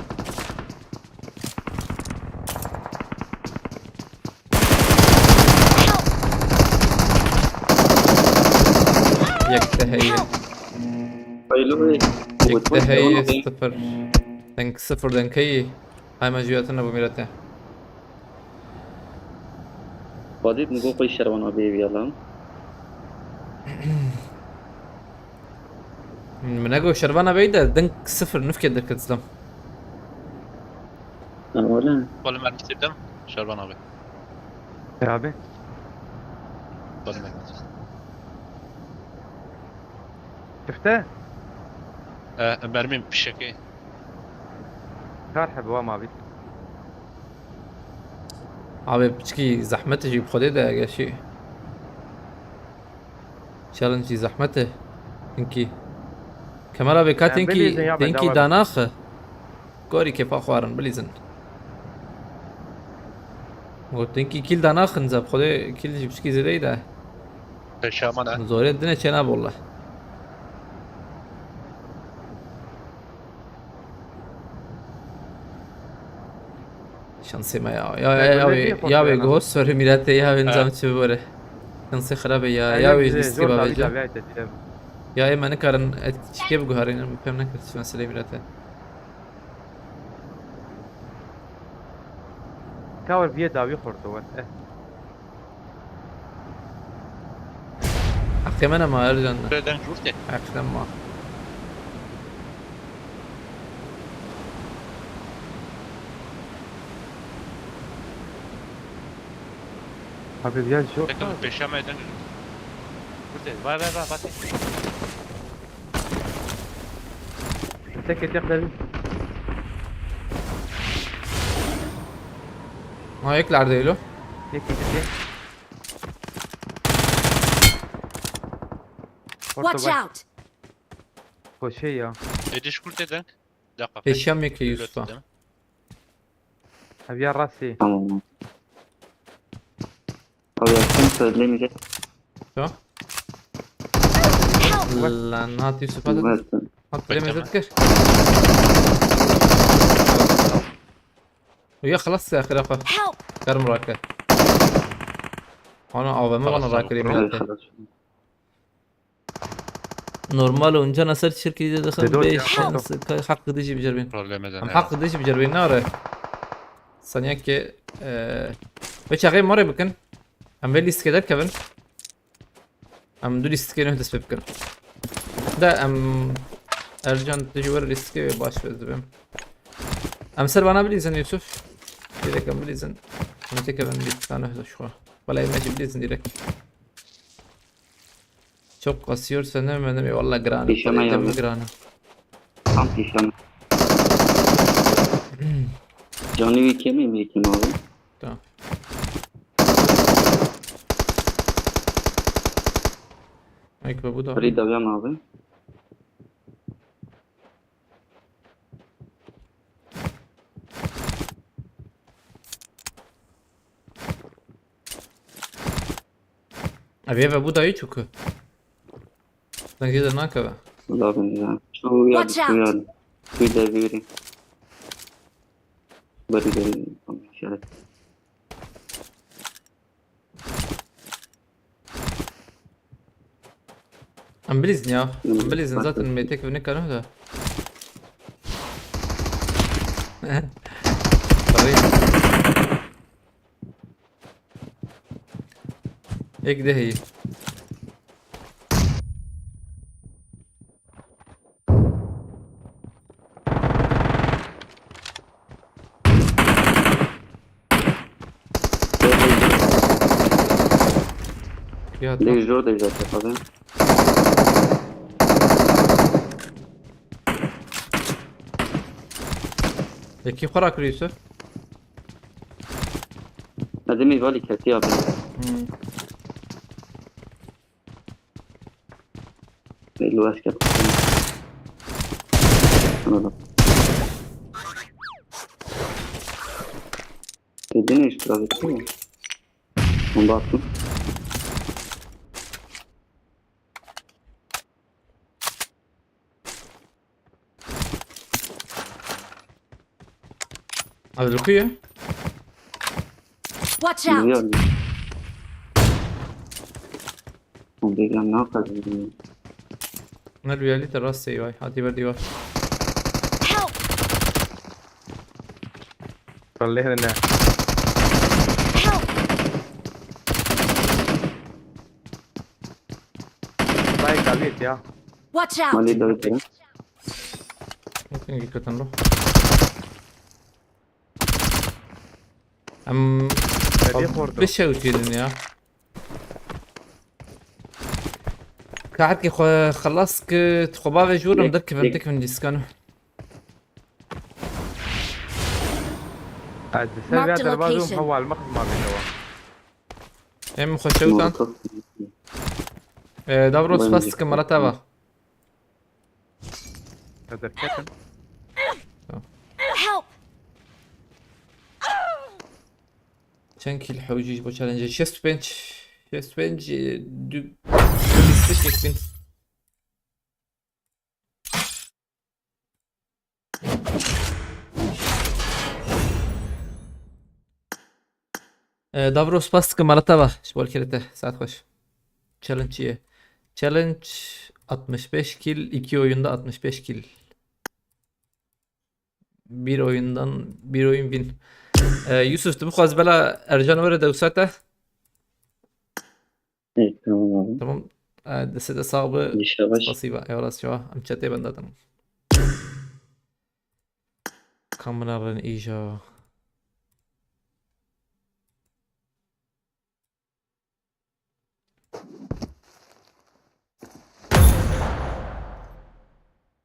Yek te heye. Yek te heye, sıfır. Denk sıfır, denk heye. Hay me jüyatın bu mirete. Vadît mi go qey şervan abi evi yalan. Min ego şervana bey de denk sıfır nifke derket zlam. Ha, öyle. Oğlum ben bitirdim. Şervan abi. E abi. Oğlum ben bitirdim. Çifte? E, mermim fişeki. Kar hebe wa mavî. Abi piçkî zehmet jî bi Xwedê de geşî. Challenge jî zehmet e. Hinkî. Kemal abi ka tinkî, tinkî danaxi. Gorî kêfa xwarin bilîzin. Got tinkî kîl danaxin ze bi Xwedê kîl jî piçkî zêdeyî de. Peşaman e. Zorê dine çêna bolla. Şansê me ya. Ya, ya, ya, wê, ya wê goho sorê mîretê ya wê nizam çi bibore. Şansê xirabe ya. Ya wê lîstê bavêce. Ya ê me nikarin etkî çikê biguherînin, bi pêm nekir çi meselê mîrete. Ka wer viyê dawî xorto wer. Eh. Heqê me nema Ercan. Beden jûr te. Heqê me. Abi, ya jûr. Peki, peşa me eden jûr te. Vay, vay, vay, vay. Tek tek derin. Ha, yek lerde Elo. Yek yek yek. Watch out! Koşe ya. Ediş kurt eden. Dakika. Peşam yek Yusuf'a. Abi ya rasi. Tamam. Abi ya sen söyleyemeyecek. Tamam. Lan hat Yusuf hadi. Hat bilemezdik. Ya xelas ya xirafa. Kerem rake. Ana A V M bana rakirî. Normal oyunca nasıl çirkî de dixin beş şans hak gidişi bicerbin. Problem eden. Em hak gidişi bicerbin ne ara? Saniye ki ve çaxê mare bikin. Em vê lîstikê derkevin. Em du lîstikê nuh dest pê bikin. De em Ercan tu ji we lîstikê wê baş vez dibim. Em ser vana bilîzin Yusuf. Direkt em bilîzin. Em têkevin lîstika nuh de şu. Wala em jî bilîzin direkt. Çok kasıyor seni Mehmet Bey. Valla gran. Pişeme ya. Gran. Tam pişeme. Canlı bir kemiğim yetim abi. Tamam. Ek ve bu da. Free dalıyorum abi. Abi eve bu da hiç yok. Dengê de nakeve. Labin ya. Şu ya Watch şu ya. out! Şu de veri. Bari de işaret. Em bilîzin ya. Em Hmm, bilîzin bak. Zaten mêtek vine kano da. Parayı. Ek de heyî. Ya Lê jor de jete tabi. Yekî xwe rakiriye Yusuf. Nedimî valî ketiya bi. Hmm. Lê lu esker. Anladım. Dedin işte abi. Onu da attım. Abi rukiye. Watch out! Biliyorum. Onu da ne yapacağım? Ne rüyali de rast sey vay. Hadi ver diyor. Help! Parlê hene ne. Help! Vay galiyet ya. Watch out! Mali de öyle. Bakın dikkatin lo. Em Hediye kordu. Bir şey uçuydun ya. Ka her ki xwe xelas ki xwe bavê ji wir em Yek- derkevin yek- tekevin dîskan. Ez di ser Marked vêya a derbazê location. Hewa li me xizma bênewa. Em xwe şewtan. Molotov. Ee, Davros Ben spas de- dikim mala te va. Ez derketim. Help! Çend kil hewcî ji bo challenge? Şêst û pênc. Şêst û pênc, e, du, du lîste şêst bin. E, Davro spas dikim mala te va. Ji bo kirete. Saet xweş. Challenge çi ye? Challenge altmış beş kill, iki oyunda altmış beş kill. Bir oyundan, bir oyun win. E, Yusuf, tu bixwaz bela Ercan were dewsa te. Evet, tamam abi. Tamam. E, deste de sağ be. İnşallah. Spasiba. Eyvallah, şeva. Em çetê benda, tamam. Kamera ren îja.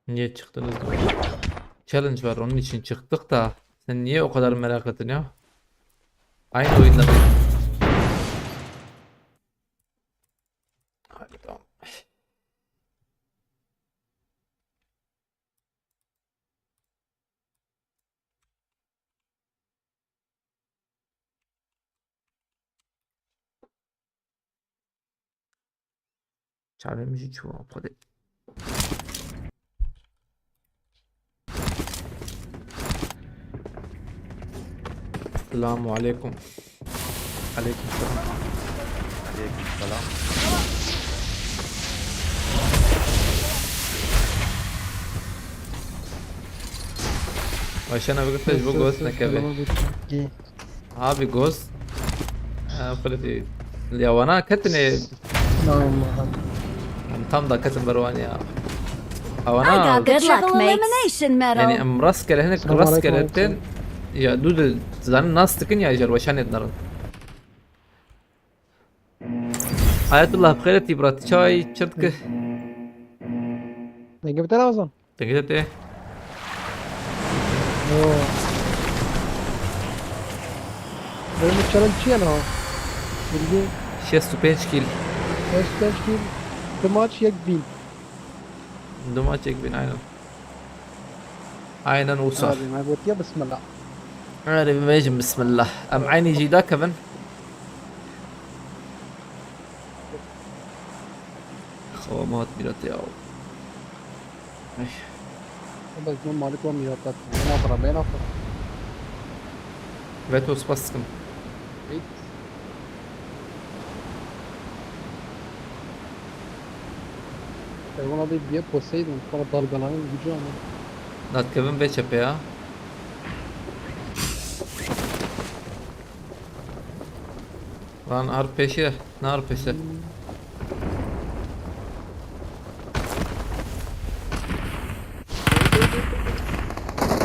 Niye çıktınız? Challenge var, onun için çıktık da. Sen niye o kadar merak ettin ya? Aynı oyunda mı? Hadi tamam. Çavê min jî çû, Xwedê. Selamu aleykum. Aleykum selam. Aleykum selam. Ayşe ne bigirte ji bo goz nekeve. Abi goz. Ha, xuleti. Ya wana ketine. Em tam da ketin berwan ya. I Awana. got the triple elimination medal. Yani em rastgele hinek rastgele ten. Ya du de zanin nas dikin ya jer weşan ednarin. Ayetullah bixêretî bira, tu çay çi dike? Dengê bi te ne Ramazan? Dengê te tê? Yo. Benim challenge çi ye niha? Bilgi Şêst û pênc kil. beş beş bir. Du maç yek bin. Du maç yek bin, aynen. Aynen wisa. Abi me gotiye bismillah. Erê bibêjim bismillah. Em eynî jî dakevin. Xo Ama hat Mirat ya. Ay. Bak, ben Malik ve Mirat at. Ben afra, ben afra. Veto, spas dikim. Hey. Hayvan abi diye Poseidon, sonra dalgalanın gücü ama. Natkevin vê çepê ya. Lan ar peşe, nar peşe.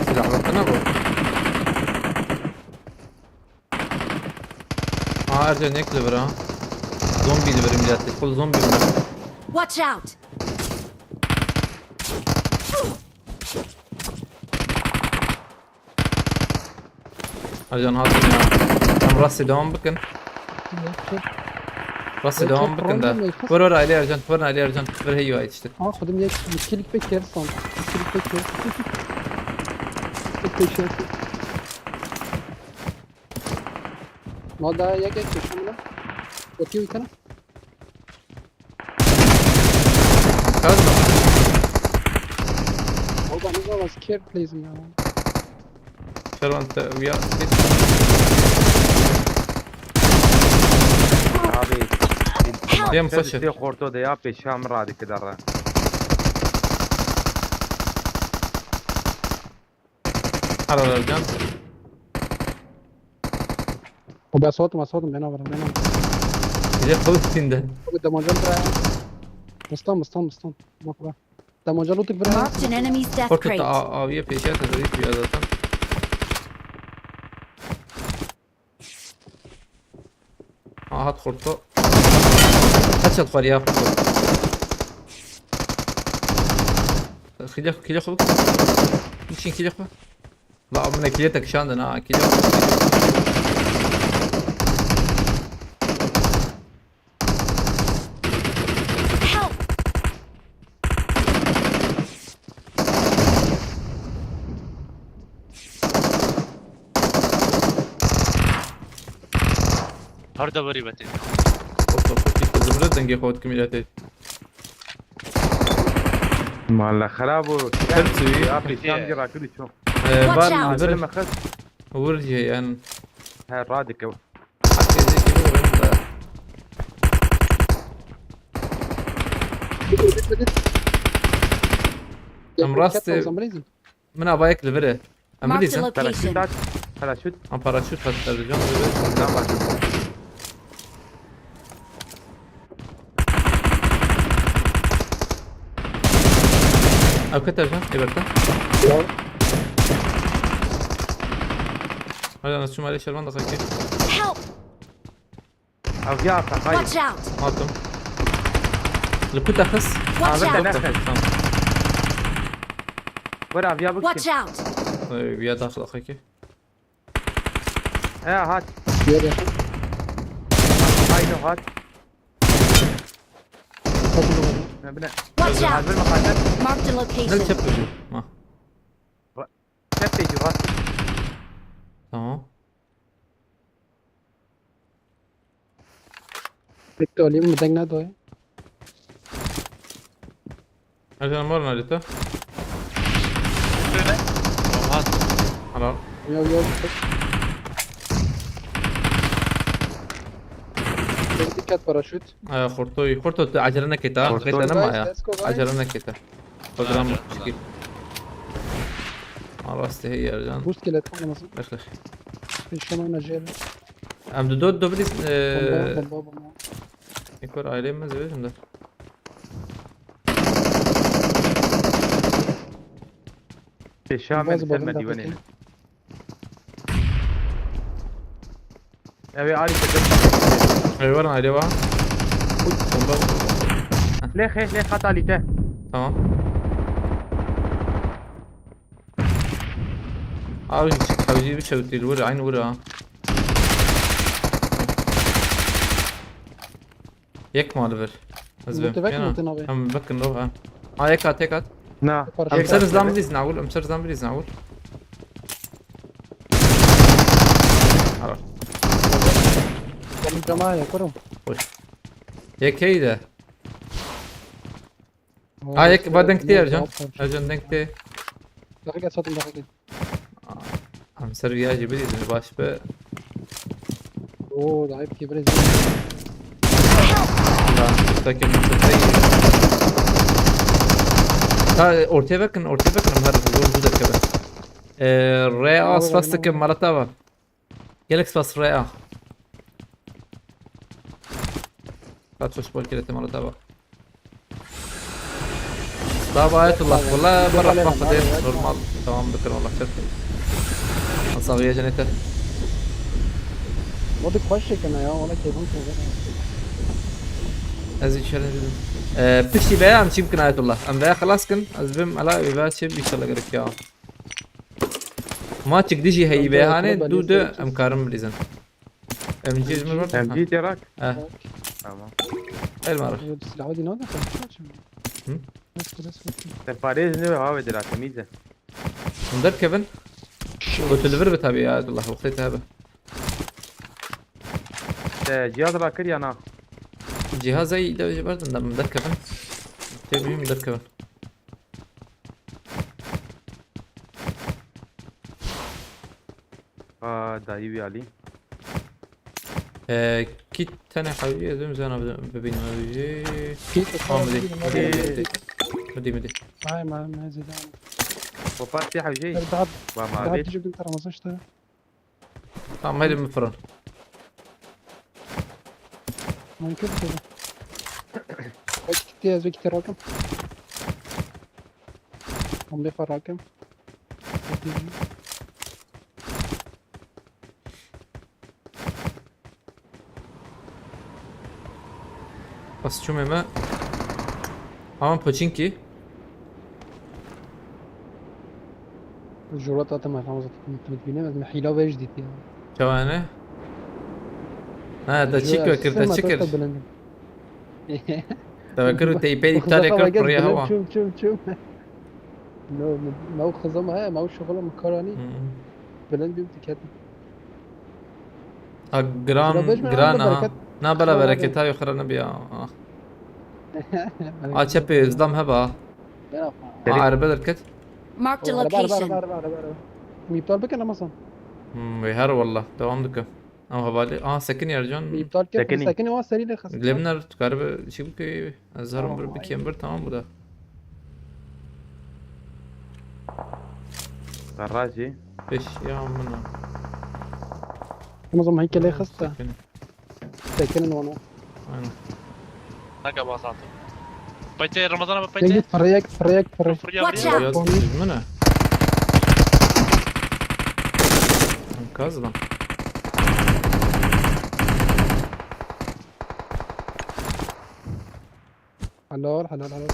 Silahlatana bu. Aa, Ercan, nek li vir ha. Zombi li vir millet. Kul zombi li vir. Watch out! Ercan, hatin ya. Em rastê devam bikin. Rastê devam bikin de. Were, were, Alî Ercan, were, Alî Ercan. Were, hey, yetiştir. Aa, xwedim yek, yekîlik pek kêr san. Yekîlik pek kêr. Pek kêr. Ma daha yek yek kêr, şamına. Bakıyor bir tane. Kazma. Oğlum, ne zaman kêr lazım ya. Şervan te ya. Abi. Dem Sen saçı. Işte korto de ya peşam radike dara. Hara Ercan. O ben soğutum, soğutum, ben alırım, ben alırım. Bir de kılıç içinde. Abi, damacan bırak. Mıstan, mıstan, mıstan. Bak bak. Damacan otuk bırak. Marked an enemy's death Korkut crate. aviye peşe atacak ya zaten. Aha, korktu. Kaç at var ya, korktu. Xilya, xilya xo. Niçin xilya xo? La, amına xilya te kişandın ha, xilya xo. Help! Her deverî vetê. Hop, hop, hop, hop, zimre dengê xo dikim îlatê. Mala xerab o. Her çivi. Ya peşam ki rakı diço. Ee, Watch var out. mı? Hazır Bir mı kız? Vur şey yani. He radike. Hak edecek gibi vurayım da. Em rastê. Min ava yek li vir e. Em Marked a bilîzin. Paraşüt location. at. Paraşüt. Em paraşüt hat dercan. Tamam. Ew kete jin, ê berke. Hadi nasıl çum alê şervan da xekê. Help! Avya ata hayır. Watch out! Hatim. Li ku te xist? Watch Abi, out! ne- Tamam. Ver avya bak. Watch out! Ee, ya daxil xekê. He hat. Bir yere. Aynı hat. Takıldı. Ne bine. Watch out! Hazır mı kaynak? Marked a Ne location. çep duruyor? Ha. Hep peki rast. Tamam. Bekle olayım mı? Deng ne doy? Ercan var nerede? Rahat. Helal. Yok yok. Dikkat paraşüt. Ee, Xortoy, Xorto, tu acele neke ta. Xortoy. Xeta ne ma Nice, ya? let's go, guys. Acele neke ta. Program Acele, şikil. Arastê heye Ercan. Boost geldi, tamam, nasıl? Bekle. Peşama ineceğim. Em du dot dobiliz, ee, Bomba, bomba, bomba. Ekor ailemiz verin de. Peşam Bazı sen bazı me laf diwene. ettim. Evet Ali tepe. Ey var aile var. Bomba. Lê xê lê xeta lîte. Tamam. Abi, hevji bir çevir değil, vur, aynı vur ha. Yek mal ver. Ez Mutlu ben. bakın, Mutlu abi. Hem bakın o ha. Ha, yek at, yek at. Na. Em ser zam biz nagul, em ser zam biz nagul. Al. Benim cama yakıyorum. Yek heyde. Ha, yek va deng tê, Ercan. Ercan, deng tê. Daxil gel, Sadim, daxil gel. Em ser viya jî bidîzin, baş be. Oo, daha bir bire. Lan, üstteki mutlu. Ha, ortaya bakın, ortaya bakın, em her zor bu dakika. Ee, R A. Abi, spas ben dikim, Malatava. Gelek spas, R A. Kaç hoş bol kere temel da bak. Daha Ayetullah, valla bir rahman Xwedê normal tamam dikir, valla çok. Asaviye cennete. O da kuaş çekene ya, ona keyfim kırdı. Ez içeri dedim. Ee, pişti be, em çim kin Ayetullah. Em be xelas kin, ez bim ala ve çim inşallah gerek ya. Maçik dijî heyî bê hanê, dû de em karin bilîzin. M G ji min re. M G tê rak. Eh. Tamam. El mara. Silah hadi ne oldu? Hı? Te parêz ne ha ve dira temiz e. Hûn derkevin. Gotu li vir bi tabi ya, Allah wextê te hebe. Te cihaz rakir ya na? Cihaz ey de ji ber din de min derkevin. Tê bihîm derkevin. Aa, dayî wî alî. Ee, kî tenê hewcî ez bim zana bibînim hewcî. Kî Tamam, bidî. Bidî, bidî, bidî. Bidî, bidî. Vay, ma, ma, zêde. Xwe partî hewcî. Daha, Wa ma daha bê. Dijî bin taramaza işte. Tamam, hadi min firin. Mümkün tabii. Kaç gitti, ez bir gitti rakım. On bir rakım. Bas çûmê me. Aman Pochinki. Jurata te me tam zaten bine ez me hîla vej dît ya. Çawa ne? Ha, da çî kir, te çi kir? Te vekir û te îpê îptal kir, piriya hewa. Çûm, çûm, çûm. No, me, me xizama he, me şixula me karanî. Hı. Bilind bîm diketim. Ha, giran, giran ha. Na bela bereket ha, xira nebiya. Ah. A çepê zlam heba. Ha, araba derket. Marked a location. Araba, araba, araba, araba. Mîptal bikin ama sen. Hmm, wê her wallah. Devam dike. Ama havale. Aha, sekin Ercan. Mîptal kir, sekin. Sekin o seri de xist. Lemner tu karibe şey bu ki. Ez herim bir bikêm bir, tamam bu da. Garajî. Pêş ya min a. Ama zaman heykelê xista. Sekinin. Sekinin onu. Aynen. Taka bas atın. Paytê, Ramazan abi, paytê. Pengî, pirek, pirek, pirek. Fırya, fırya. Watch out. Yaz, ne? Kaz lan. Helal, helal, helal, helal.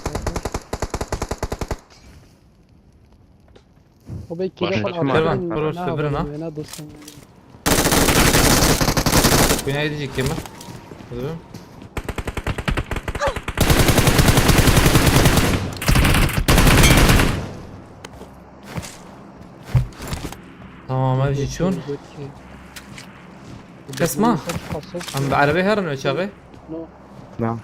O belki Başka de kim var? Kervan, ne prosu yapayım, birin ha? Ne dostum? Güney diyecek kim? Dur. Tamam, ev jî çûn. Kes ma? Em bi erebê herin wê çaxê? No. Na.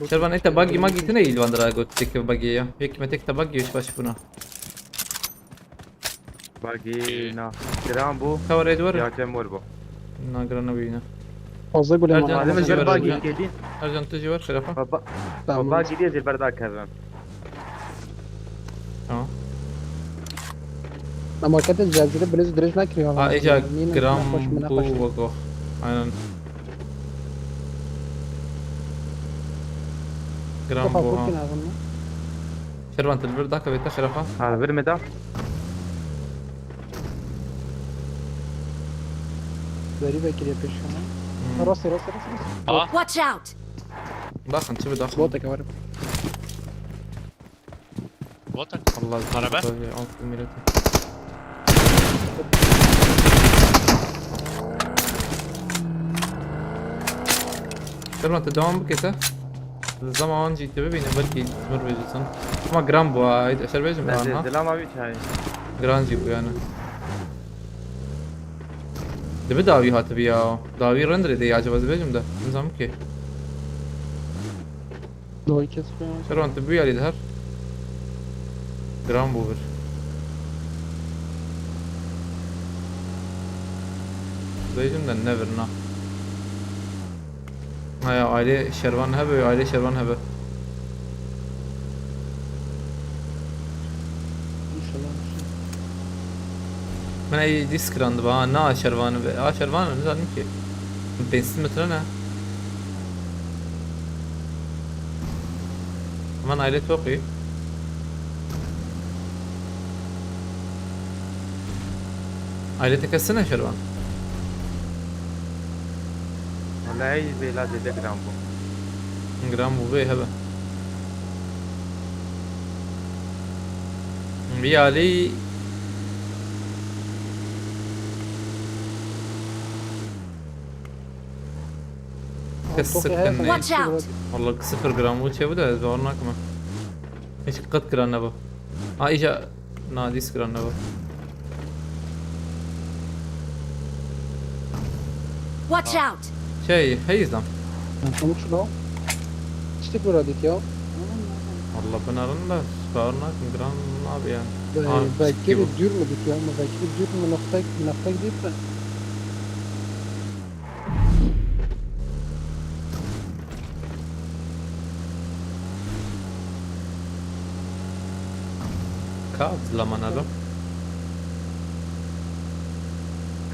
Şervan, ê te bagî magî tune î li van dira got, tek bagî ya. Yek me tek te bagî wê baş bûna. Bagî na. Giran bû. Ka were dwar. Ya cem were bû. Na, giran nabî ne. Fazla gule Ercan, ma. Ercan, tu jî wer, bagî Ercan. Kedî. Ercan, tu jî wer, Şerefa. Baba. Tamam. Bagî diye zilber da kevin. Tamam. Ama kete cezire bile dirij nakiriyor. Ha, eja giran bû wego. Aynen. Giran bû ha. Şervan, tu li vir dakevê te, Şerefa. Ha, vir me da. Berî vekiriye pêşkana. Hmm. Rastê, rastê, rastê, rastê. Aa. Watch out! Bakın, çi bir dakika. Boteke var. Bot tak. Allah razı olsun. Araba. Tabii, altı mileti. Şervan, tu devam bike te. Zaman jî tu bibîne, belkî mir bêjî sen. Ama giran bû ha, haydi, eşer bêjim. Ez ha. Zilam abi çay. Giran jî bû yani. Dibi dawî hatibi ya. Dawî rendre de ya, acaba ez bêjim de. Nizam ki. Doy kes koyamaz. Şervan, tu bûyalî diher. Giran bû vir. Dayıcım da ne vir na. Ha ya, aile Şervan hebe, aile Şervan hebe. İnşallah, inşallah. Min ey dîs kirandiba, ha, na Şervan be. Ha, Şervan, ne zanim ki. Pênc sed metre ne? Hemen aile toqî. Aile tekesine Şervan. Wala ey bêla zêde giran bû. Giran bû vê hebe. Bir alî. Kes Toqî sıfır heye ne? Watch out! Valla sıfır gram bu çevi de ez bawer nakim. Hiç qet giran neba. Ha, îca nadîs giran neba. Watch out! Şey, hey, izlam. Sen sonuç ne? İşte burada ya. Valla binarin de bawer nakim, giran abi yani. Be-, Aa, belki gibi. De dürmedik ya, ama belki de dürme nokta, nokta gidip de. Ka zilamana lo.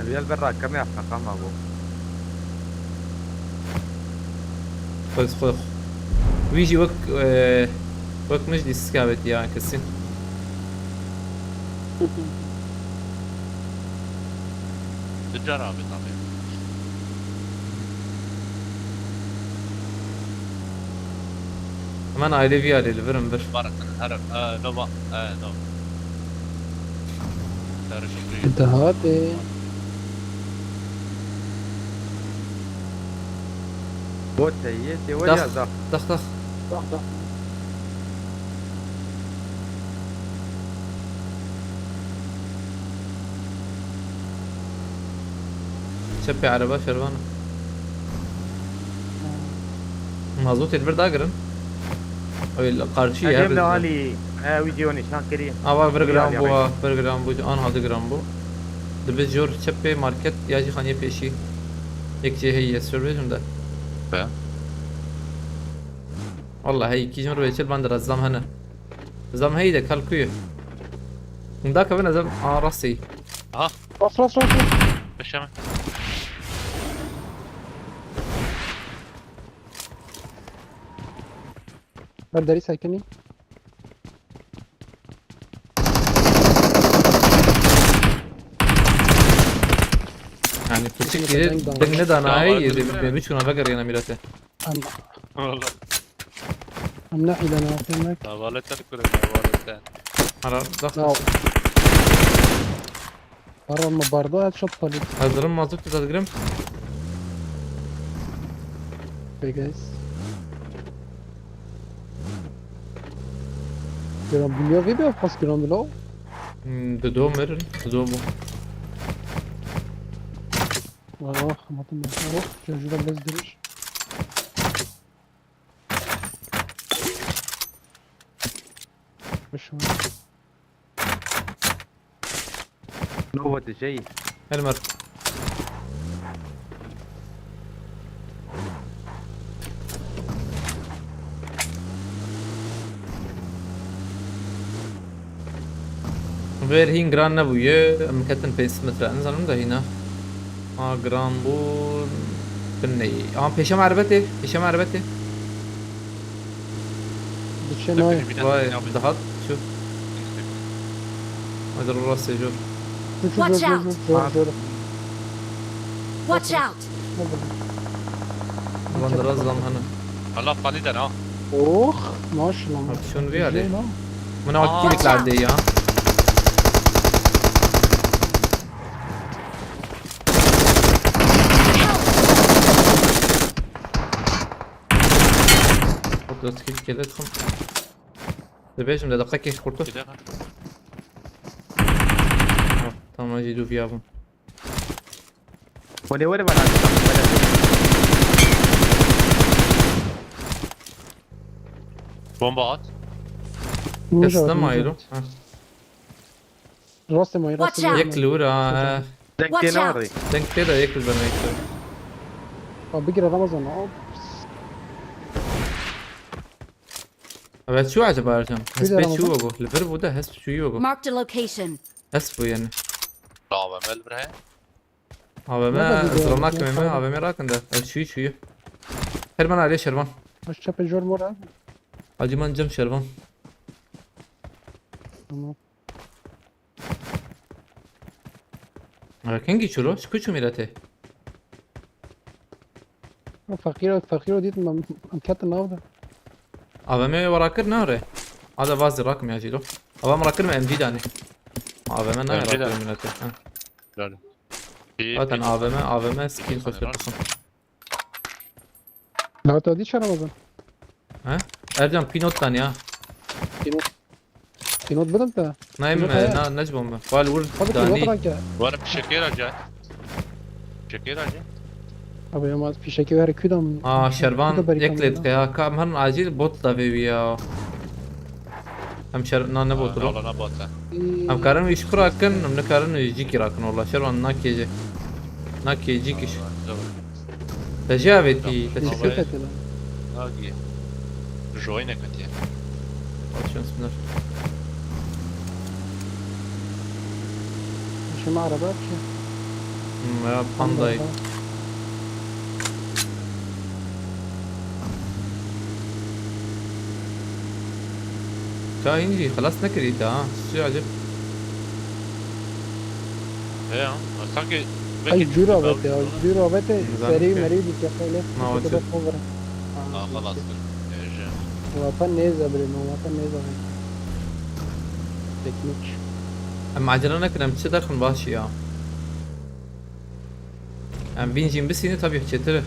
Riyal berra kemê afaka ma bo. Xwez xwe. Wî jî wek, e, wek min jî dîsik avêtiya kesî. Di cara avêt avê. Hemen aile vî alê li vir in vir. Baratin herif. E, no, va. E, no. Dihatê. Bo te yê, tê weriya Dax, dax. Dax, dax. Dax, dax. Çepê ereba Şervan. Mazotê li vir dagirin. Ew ê li qarşî Ecem hev de dizin. Alî, e, wî jî nîşan kirî. Ava vir giran bû, ha, vir giran bû, an hadi giran bû. Dibe jor çepê market ya jî xaniyê pêşî. Yek jê heye, ez şor bêjim de. Be. Wala hey, kî jin rûyê çil ban de zam hene. Zam hey de kal kuyu. Hunda kevin ez a rastî. Aha. Rast, rast, rast, rast. Peşeme. Her derî sekinî. Yani küçük yeri deng ne dana ay, bir çuna veger yana mirate. Em, Valla. Em nehîlene, em ne- Tavaleten kure tavaleten. Ara, dak. Ya. Ara, me barda headshot palit. Hazırım, mazot da hazırım. Hey guys. Giran bû ya vê bê pas giran bila. Hmm, di do mirin, di do bû. Oh, matim ya. Oh, çocuğa bez giriş. Başım. Nova dicey. Helmer. Vêr hîn giran nebûye, em ketin pênc sed metre, em zanin de hîna. Ha, giran bûn. Biney. Ama pêşe me erbetê, pêşe me erbetê. Diçe nayê. Vay, dihat şu. Hadi rastê jor. Şu, şu, Watch jor, jor, out! Jor, jor. Watch out! Van de rast zam hene. Allah pani der ha. Oh, maşallah. Bak şunu bir hadi. Güzel ha. Buna Aa. Bak kilik verdi ya. Otuz kill kere tam. Dibêjim de deqekê kurtu. Bir dakika. Ha, tamam, jî dû viya bûm. Wele, wele bana. Wele. Bomba at. Kes nemayî lo. Ha. Rastê mayî, rastê mayî. Yek li wir a. Deng tê ne warê. Deng tê de yek li ber me yek li. Bigire Ramazan, al. Ev çû acaba Ercan? Hespê çû wego. Li vir bû de hesp çûyî wego. Marked a location. Hesp bû yani. Tamam, el bir he. A V M, zirna kimê me, A V M rakin de. Ev çûyî çûyî. Her bana alê şervan. Baş çepê jor mor abi. Hacî man cem şervan. Tamam. Kengî çûlo, ji ku çû mîretê? Feqîr, feqîr û dît em, em ketin nav de. A V M wera kir ne re? Ada vazî rakim ya jî lo. A V M rakim em dî danî. A V M ne rakim mîretê. Zaten A V M, A V M skin xweş pir. Lewta dî çeremezin. He? Ercan, pînot dan ya. Pînot. Pînot bidim te. Nayê me, na, ne ji bo me. Wal wir danî. Were pişekê ra ca. Pişekê ra ca. Abi, ama pişekê were kudam. Aa, şervan, ek lêt ya. Ka em herin acil bot da vê wî ya. Em şer-, na, ne bot lo. Em karin wî ji xwe rakin, em nikarin wî jîkî rakin wala. Şervan nakê jî. Nakê jîkî ji. Te jî avêtî, te çi kir? Nagî. Joy neketiye. Bak şans bunlar. Şema araba ki. Hmm, ya pandayı. Ka hîn jî xilas nekirî te ha. Çi acib. He ya. Sanki. Ay, cûr avete ya. Cûr avete. Serî merî dike qeyle. Na, o çi? Aa, xelas kir. Êje. Wata nêze birê min, wata nêze birê. Teknik. Em acele nekin, em çi derxin baş ya. Em vîn jîn bisîne tabii çêtir e.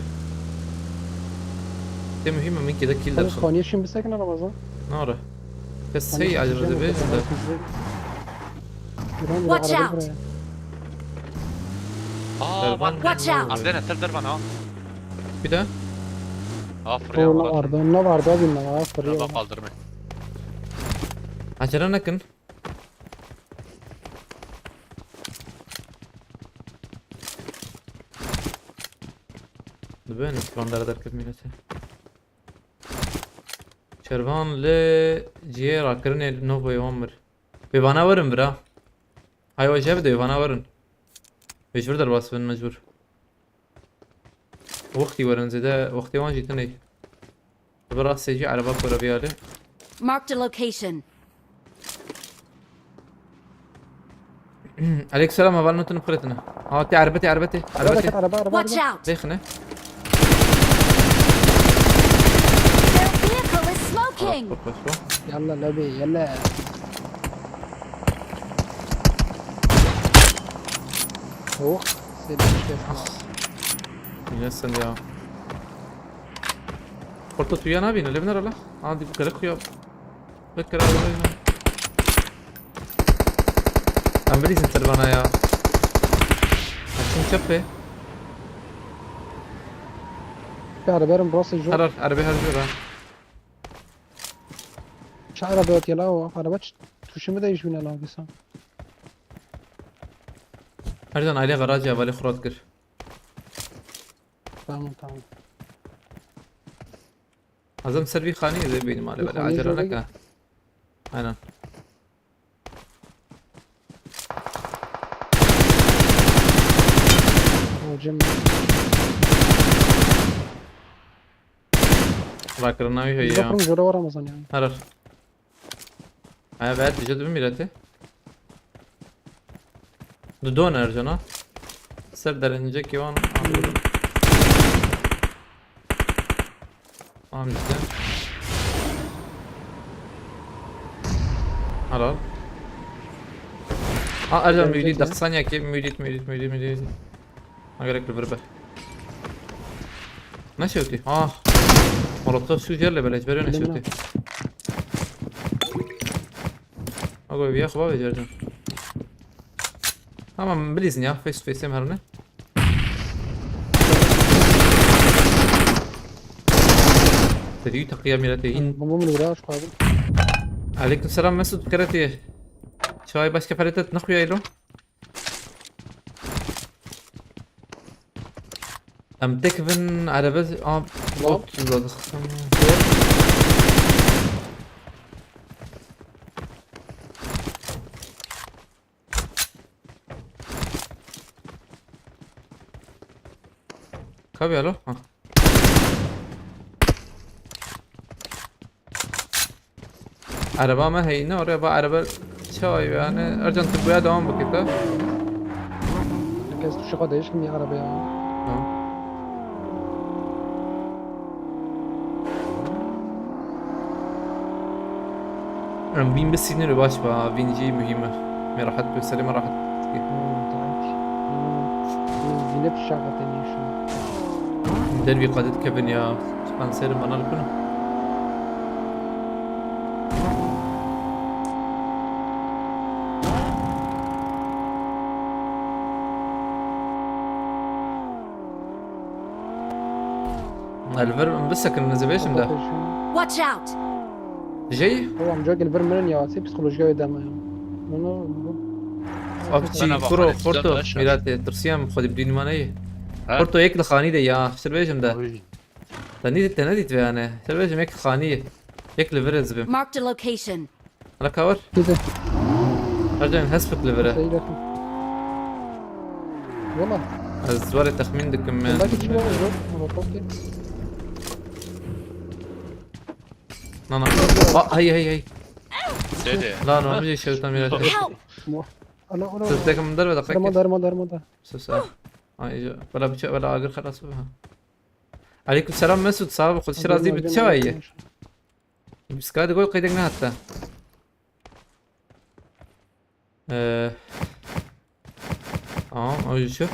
Tê muhîm e min kêde kîl derxin. Xaniyê şîn bisekine Ramazan. Nare. Kes hey acele de bêjin de. Watch out! Aa, watch out! Ardene ser dervan ha. Bir de. Aa, fırya. Ne vardı? Ne vardı abi, ne var? Fırya. Bak kaldırma. Acele nekin. Dibin, bandara derkevmîne se. Şervan li cihê rakirinê Novoyê wan mir. Pê vana werin vira. Hay we jê bide, vana werin. Wê ji vir derbas bin mecbur. Wextî werin zêde, wextê wan jî tune. Bi rastê jî ereba kore viyale. Marked a location. Aleyküm selam, heval nutun bixêrîtine. Ha, tê erebe, tê erebe, tê erebe, tê. Araba, araba, araba. Watch out! Dêxine. Their vehicle is smoking! Yalla lebi, yalla. Oh, seni işte. Yine sen ya. Orta tuya ne yapayım? Öyle biner ala. Aa, dip kırık ya. Bek kırık ya. Em bilîzin terbana ya. Açın çöpe. Ya da benim burası yok. Harar, arabe harcıyor ha. Çağır abi, öteye la o. Araba ç-, tuşumu değişmiyor lan bir sen. Her zaman aile garajı havale kurat kır. Tamam, tamam. Azam ser bir xanî de bînim ale, bale acele neke. Aynen. Hocam. Rakirina wî heye ya. Bakalım, jora var Ramazan yani. Harar. Aya ver, dije dibin mireti. Du don Ercan ha. Ser derince ki wan. Tamam işte. Helal. Ha Ercan müdit, dexsanya ki müdit, müdit, müdit, müdit. Ha gerek bir be. Ne şewtî? Ah. Molotov şu yerle böyle ezbere ne şewtî? Aga bir yakma be Ercan. Tamam, bilîzin ya, face to face em herine. Rî teqiya mîretê hîn. Bomba min vira, aşk abi. Aleyküm selam Mesut, keretê. Çay başka feletet nexuyaylo. Em tek bin araba, a, Tamam. Ot da dixim. Ka bî alo? Ha. Araba me heyne, oraya ba araba çay yani. Ercan, tu buraya devam bike ta. Kes tu şaka değişim ya arabaya. Tamam. Em vîn bi sînir baş ba, vîn jî muhîm e. Me rahat bi, serê me rahat. Hmm, tamam. Hmm, yine bir şey anlatayım şimdi. Dervî qadit kevin ya. Spanserim bana lukuna. Li vir bisekin, ez ê bêjim de. Watch out! Jey? Oğlum, amca gel bir minin ya. Sen psikolojiye ödeme ya. Bunu, bu. Abi, çi, Bana bak, kuro, hadi, Porto, güzel, mîratê, tirsiyam, xwedî bidînî me neyê. Ha? Porto yek li xanî de ya, ştir bêjim de. Oy. Te nîdît, te nedît ve yani. Ştir bêjim yek li xanî ye. Yek li vir ez bim. Marked a location. Hala ka war? Gide. Ercan, hespik li vir e. Seyir yakın. Valla. Ez warê texmîn dikim me. Belki kim olur? Ama korkayım. Na, na. Aa, hey, hey, hey. Dede. La, no, bir şey şöyle tam yere. Help! Ana, ana. Sus, dakika, mı dar ve dakika. Darma, darma, darma da. Sus, ha. Ay, wala bıçak, wala agir xelas bu, ha. Aleyküm selam Mesut, sağ ol, Kudüs razı bir çay ye. Biz kaydı koy, kaydın ne hatta? Ee, tamam, o yüzü.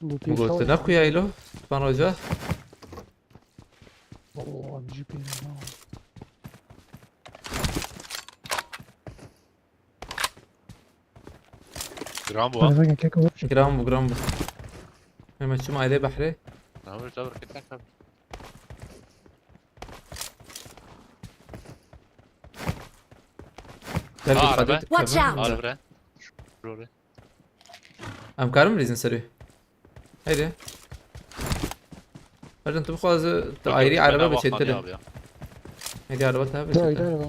Bu gotu ne kuyaylo? Tutan hoca. Oo, M G P ne? Gram bu ha. Araba gel, gel, gel. Gram bu, gram bu. Hemen çim aile bahre. Tabir, tabir, git lan, tabir. Gel bir. Aa, araba. Watch out! Al bre. Rory. Em karim rîzin serê. Heydi. Ercan, tu bixwaze, tu ayrı araba biçêtir. Heydi, araba te biçêtir. Ayrı araba.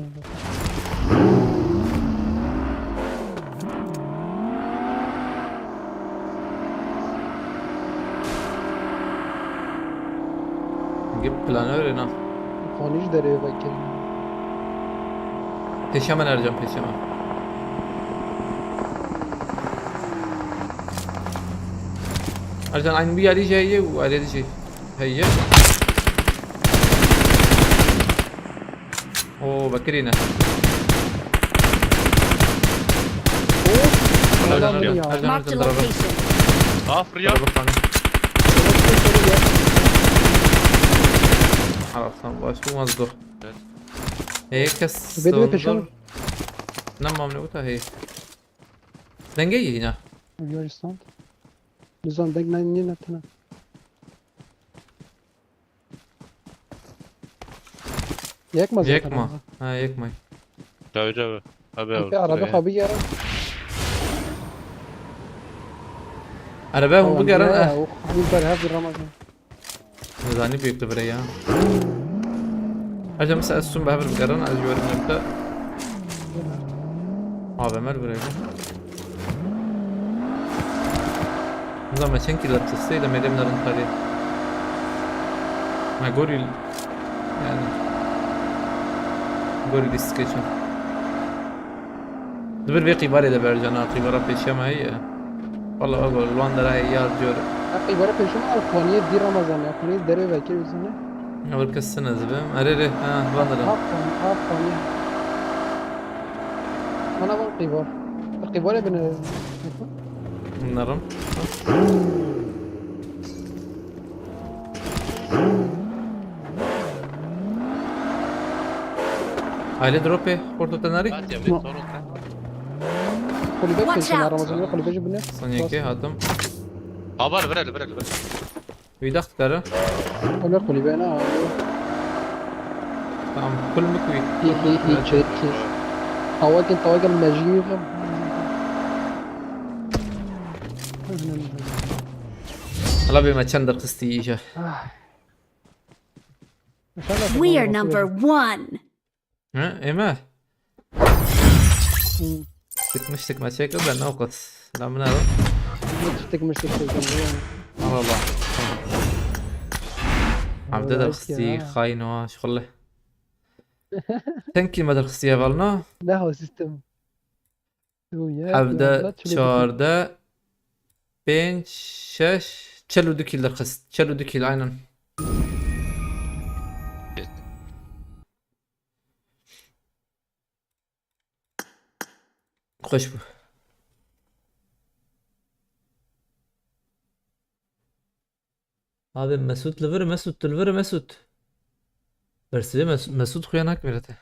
Gibi planı öyle ha. Konî ji derê vekirin. Pêşiya me Ercan, pêşiya me. Ercan, aynı bu yarı şey ye, bu ayrı şey. Heye. Oo, bakirine. Of, Ercan, Ercan, Ercan, Ercan, Marked a location. Aa, fırya. Araba falan. Araba falan, başka olmaz dur. Evet. Hey, kes. Bedri peşin. Namam ne bu ta hey. Denge iyi yine. Yunanistan. Bizden deng ne, ne, ne, ne. Yek ma zaten. Yek ma. Ha, yek ma. Tabii, tabii. Abi, abi. Araba abi ya. Araba bu garan. Hani ber her bir Ramazan. Nizani büyüktü bire ya. Acaba mesela sun behber bir garan az yorum nokta. Abi Ömer buraya. Nizam me çend kî lap testê de medem narin tarî. Me gorî, yani, gorî lîst geçin. Di bir vê qîbarê de bercana, qîbara pêşiya me heye. Valla baba, li wan derayê yar cor. Ha, qîbara pêşiya me, Afganiye dî Ramazan, Afganiye derê vekir bizine. Ya bir kes sene zibim. Erê, erê, ha, van dere. Afgan, Afganiye. Ana van qîbar. Qîbarê bine. Bunlarım. Aile dropê, Porto tenarî. Kulübe peşine, Ramazan'da kulübe cibine. Son yekê hatim. Haber, ver hele, ver hele, ver hele. Wî daxt kare. Öyle kulübe ne abi? Tamam, kul mik wî. İyi iyi iyi çekil. Tawakel tawakel mecnun. Hala bir me çend derxistî îja. İnşallah. We are number one. Ha, eme. Sıkmıştık maçı yakaladı da ne okut. Lan bu ne lan? Tıkmıştık sözünü. Al Allah. Evde derxistî xayin o şuxulli. Çend kî me derxistî hevalno? Ne o sistem? Hevde, çardeh, pênc, şeş, çel û du kîl derxist. Çel û du kîl aynen. Xweş bû. Abi Mesut li vir, Mesut tu li vir, Mesut. Bersivê Mes Mesut xuya nakmêre te.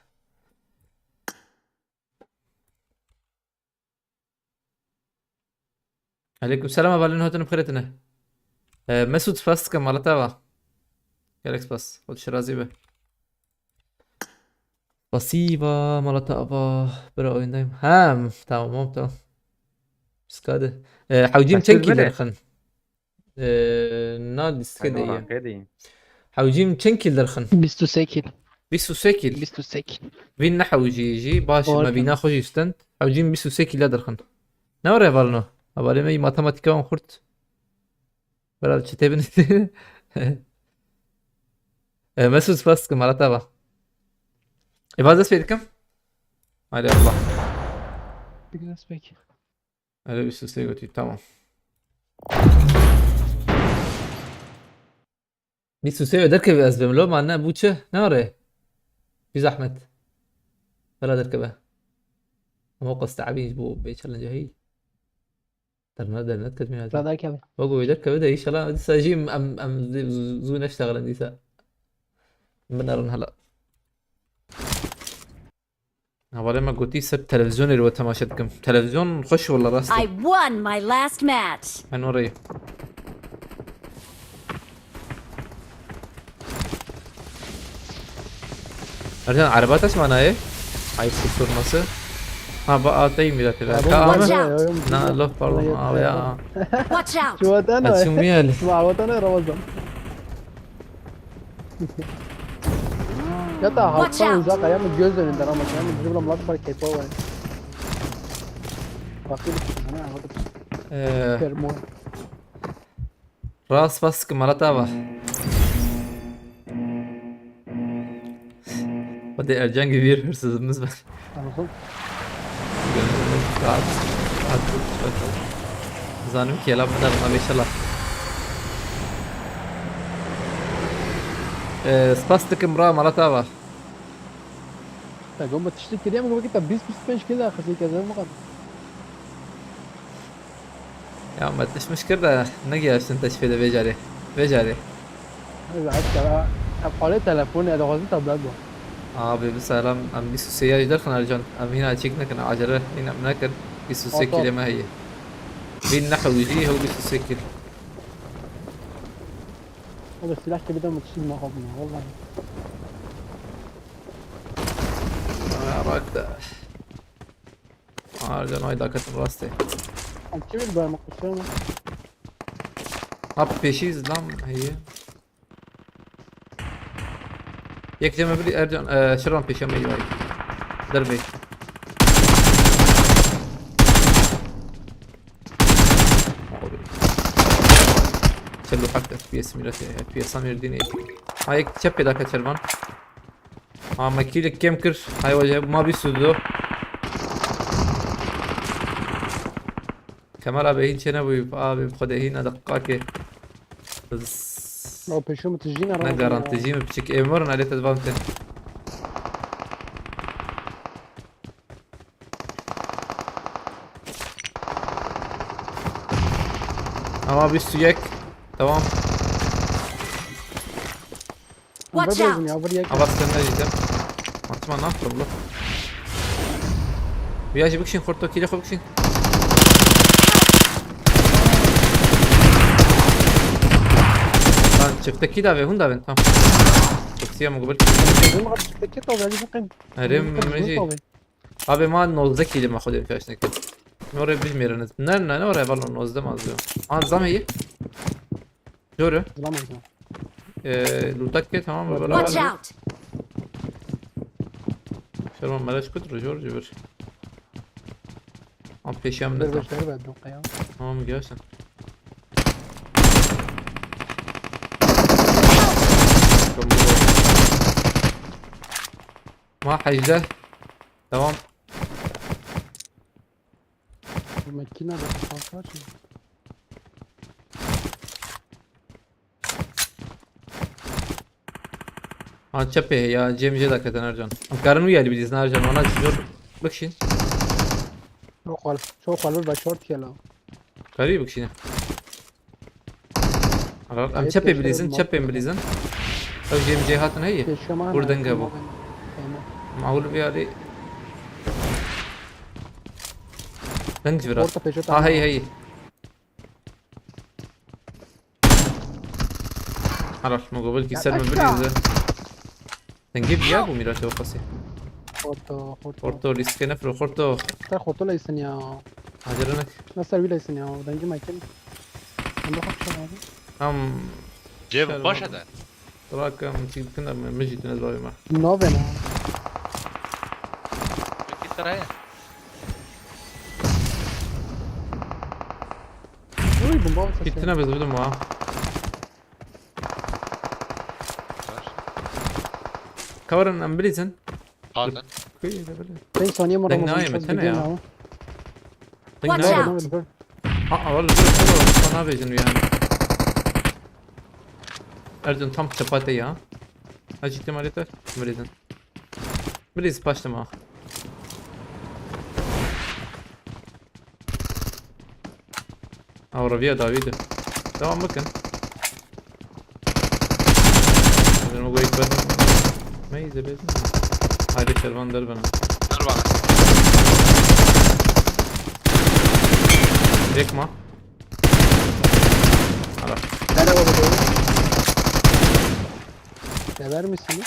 Aleyküm selam, hevalên hatin bi xêr tine. Ee, Mesut spas dikim, mala te ava. Gelek spas. Xwe şirazî be. Pasiva, mala te ava. Bira oyundayım. Ha, tamam, tamam, tamam. Skade. Ee, hewcîm çend kîl derxin? Ee, na lîstike de ye. Hewcîm çend kîl derxin? Bîst û sê kîl. Bîst û sê kîl. Bîst û sê kîl. Vîn ne hewcî jî baş, me vîna xwe jî stend. Hewcîm bîst û sê kîl derxin. Ne were hevalno? Hevalê me matematîka wan xurt. Bera çi tê bin. E, Mesut spas dikim, mala te ava. Ê, vaz dest pê dikim. Hadi Allah. Bir gün peki. Öyle bir sesle götür, tamam. Bîst û sê ve derkeve ez bim lo, ma ne bû çi? Ne were? Bi zehmet. Bela derkeve. Ama o qas te'bîn ji bo bê challenge hî. Derna dernet ketmî hadi. Radar kevin. Bak o derkeve de inşallah dîsa jî em, em zû, zû neştexilin dîsa. Binerin hala. Hevalê me gotî ser televizyonê li we temaşe dikim. Televizyon xweş wela rast e. I won my last match. Ben orayı. Ercan, araba taşıma nayê? Ayıp sorması. Ha, ba atayım bir dakika. Ya, Ka bu- Watch Ama- out. Na, lof, pardon, Buraya abi ya. Watch out. Şu vatan Açın o. bir el. Şu vatan o Ramazan. Ya da Watch halktan out. Uzak, yani göz önünden ama yani bizim bulamlar var kepo var. Bakın. Ne anladım. Ee, Fermo. Rast baskı Marat abi. Hadi Ercan gibi bir hırsızımız var. Anladım. Gönlümüz rahat. Rahat. Zanim ki yalan bunlar buna beş Allah. Ee, spas dikim bra Marat abi. Ya gomba tiştik kiriye mi gomba kita bîst bîst pênc kilo xizî kezem bu kadar. Ya me tişmiş kir de negiyaştin teşfê de vê carê. Vê carê. Evet, hatta ya pare telefon ya da xizî tablet bu. Abi bi selam, em bîst û sê ya ji derxin Ercan. Em hîna çêk nekin, acele hîna em nekir. Bîst û sê Oto. Kîlê me heye. Vîn ne hewî jî, hew bîst û sê kîl. Abi silah gibi de mutlu ma xapma vallahi. Ay, bak da. Ercan ay daketim rastê. Abi çevir ben bakıyorum. Hap pêşî zlam heye. Yek cem bir Ercan, e, şiran pêşe me yiway. Derbê. Çelû heft F P S milletê, F P S Samir dînê. Ha yek çep pêdake çervan. Ha me kîlek kêm kir. Hay wece ma bîst û du. Kemal abi hîn çênebûyî, abi bi xwedê hîn e deqaqê. O peşo mu tijîna Ne garantijî mi piçik ê mirin alê te divan te. Ama bîst û yek. Tamam. Watch out! Ya bir yak. Ava sen ne diyeceğim? Atma ne yaptım lan? Bir acı bikşin kurtu kili bikşin. Çiftekî davê, hûn davên, tamam. Çiftiya min gobil. Çiftekî davê, hadi bakayım. Erê, min jî. Abi ma nozdeh kîlî me xwedê kaş nekin. Norê bilmêrin. Ne, ne, ne oraya valo nozdeh mazlum. Aa, zam iyi. Doğru. Bulamaz mı? Ee, lutak ke tamam mı? Watch out! Şerman meleş kudur, jor cibir. Am peşem ne Dur tam. Beşleri ben yok ya. Tamam, gelsin. Ma hecde. Tamam. Bu makine de kapat var mı? Ha, çepê ya, cem jê dakete Ercan. Em karin wî alî bilîzin Ercan, wana çizor bikşîn. Çok hal, çok hal bir başort kela. Karî bikşîne. Ara, em çepê bilîzin, çepê bilîzin. Ew cem jê hatin heye. Kur denge bu. Mahul bir alî. Deng ji vira. Ha, heye, heye. Helal, min got belkî ser min bilîze. Dengê viya bû mîra te xwesî. Xorto, xorto. Xorto, lîstikê nefiro, xorto. Te xorto leysin ya. Acele nek. Ne ser wî leysin ya, dengê me kim? Em de xwe kişe abi. Tam. Cem baş ede. Bırak, em çîk dikin, em, min jî tune zavê me. Navê ne? Peki sıraya. Uy, bomba mı? Gittin abi, vurdum ha. Cover'ın, em bilirsin. Pardon. Kuyu da böyle. Pek saniye mi? Deng ne yeme, tene ya. Deng ne yeme. Ha, awal bir solo sana vereceğim yani. Ercan tam çapate ya. Acı ihtimalle de. Bilirsin. Bilirsin, başlama. Avraviya Davîd. Devam bakın. Benim o gayet ben. Neyse, ben. Haydi Şervan der bana. Ver bana. Yakma. Ara. Merhaba baba. Sever misiniz?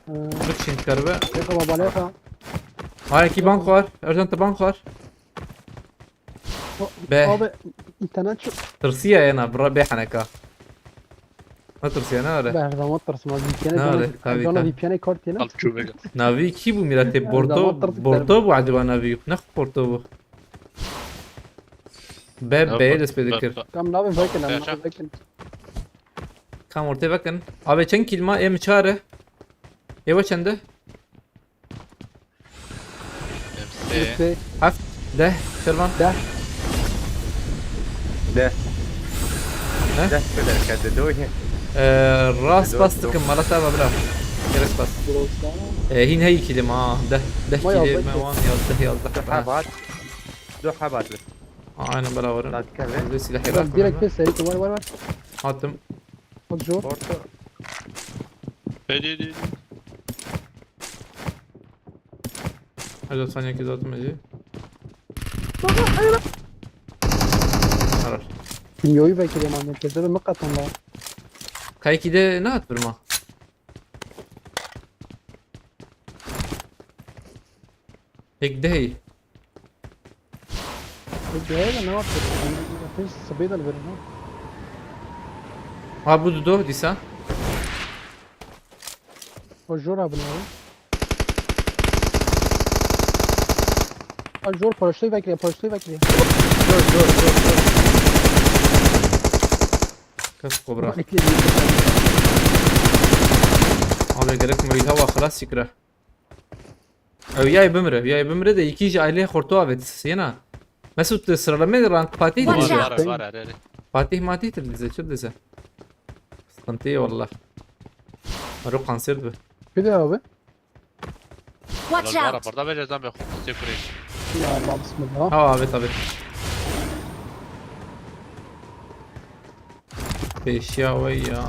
Ee, Bık şimdi karbe. Yakala bana yakala. Ha, iki bank var. Ercan da bank var. Be. Abi, internet çok. Tırsiya yana, bura be haneka. Ne tırsiya, ne öyle? Ben her zaman tırsım abi. V P N'e Ne öyle? Tabii, tabii. V P N'e kart yine. Al çubega. Navi ki bu mirate? Bordo, Bordo bu acaba Navi? Ne Bordo bu? Be, be, dest pê dikir. Tamam, ne yapayım, bakın, Tamam, Navi bakın. Kam ortaya bakın. Abi çend kill ma? Em çare. Eva çende? Bitti. Heft, deh, Şervan. Deh. Deh. Ne? Deh kadar kadar doyhe. Ee, rast bastıkım, Malat abi, bırak. Gerek bas. Ee, hin hey kilim ha. Deh, deh kilim. Yazdık. Yazdık. Deh habat. Deh habat. Aynen, beraber. Zaten kare. Bizde silah yok. Direkt bir seri var, var, var. Attım. Hadi zor. Orta. Hadi, hadi, hadi. Hadi, saniye ki zaten hadi. Baba, hayır. Karar. Kimyoyu bekliyorum abi. Merkezde de mi katan var? Kayki de ne at vurma? Pek de hey. Pek de hey de ne yapıyor? Ateş sıbayı da verin ha. Ha, bu dudu disa. O jor abi ne abi? Ha, jor paraşütü bekliyor, paraşütü bekliyor. Jor, jor, jor, jor. Kes kobra. Bekliyor. Abi gerek meyil hava xelas sikre. Ew yay bimire, yay bimire de iki ji aile xorto avet. Yena. Mesut, sıralama rank Fatih Watch mi? Out. Var, var, var, var. Fatih Matih tir dize, çi dize. Sıkıntı ya wallah. Aro kanser bi. Bir de abi. Watch out. Burada vereceğiz lan bir. Teşekkür ederim. Ya Allah, bismillah. Ha, evet, evet. Peşiya vay ya.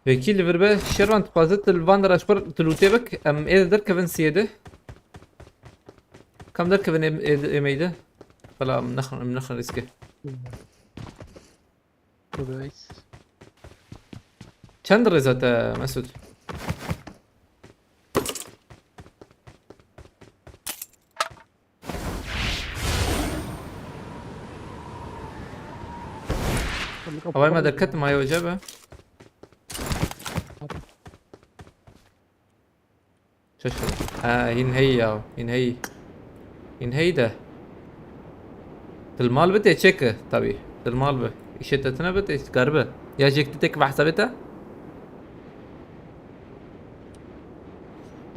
Vekî li vir be, Şervan, dixwaze tu li van de re ji xwe tu lûtê bik, em ê li derkevin siyê de. Tam derkevin ê, ê, ê meyde. Bela em nexin, em nexin riske. Nice. Çend rêza te Mesut? Havayê me derket, maye hoca be. Çeşme. Ha, hîn heyî ya, hîn heyî. Hîn heyî de. Til mal bi tê çêke, tabî. Til mal bi. Îşê te tine bi tê garibe. Ya jêk ti têk bi hesabê te?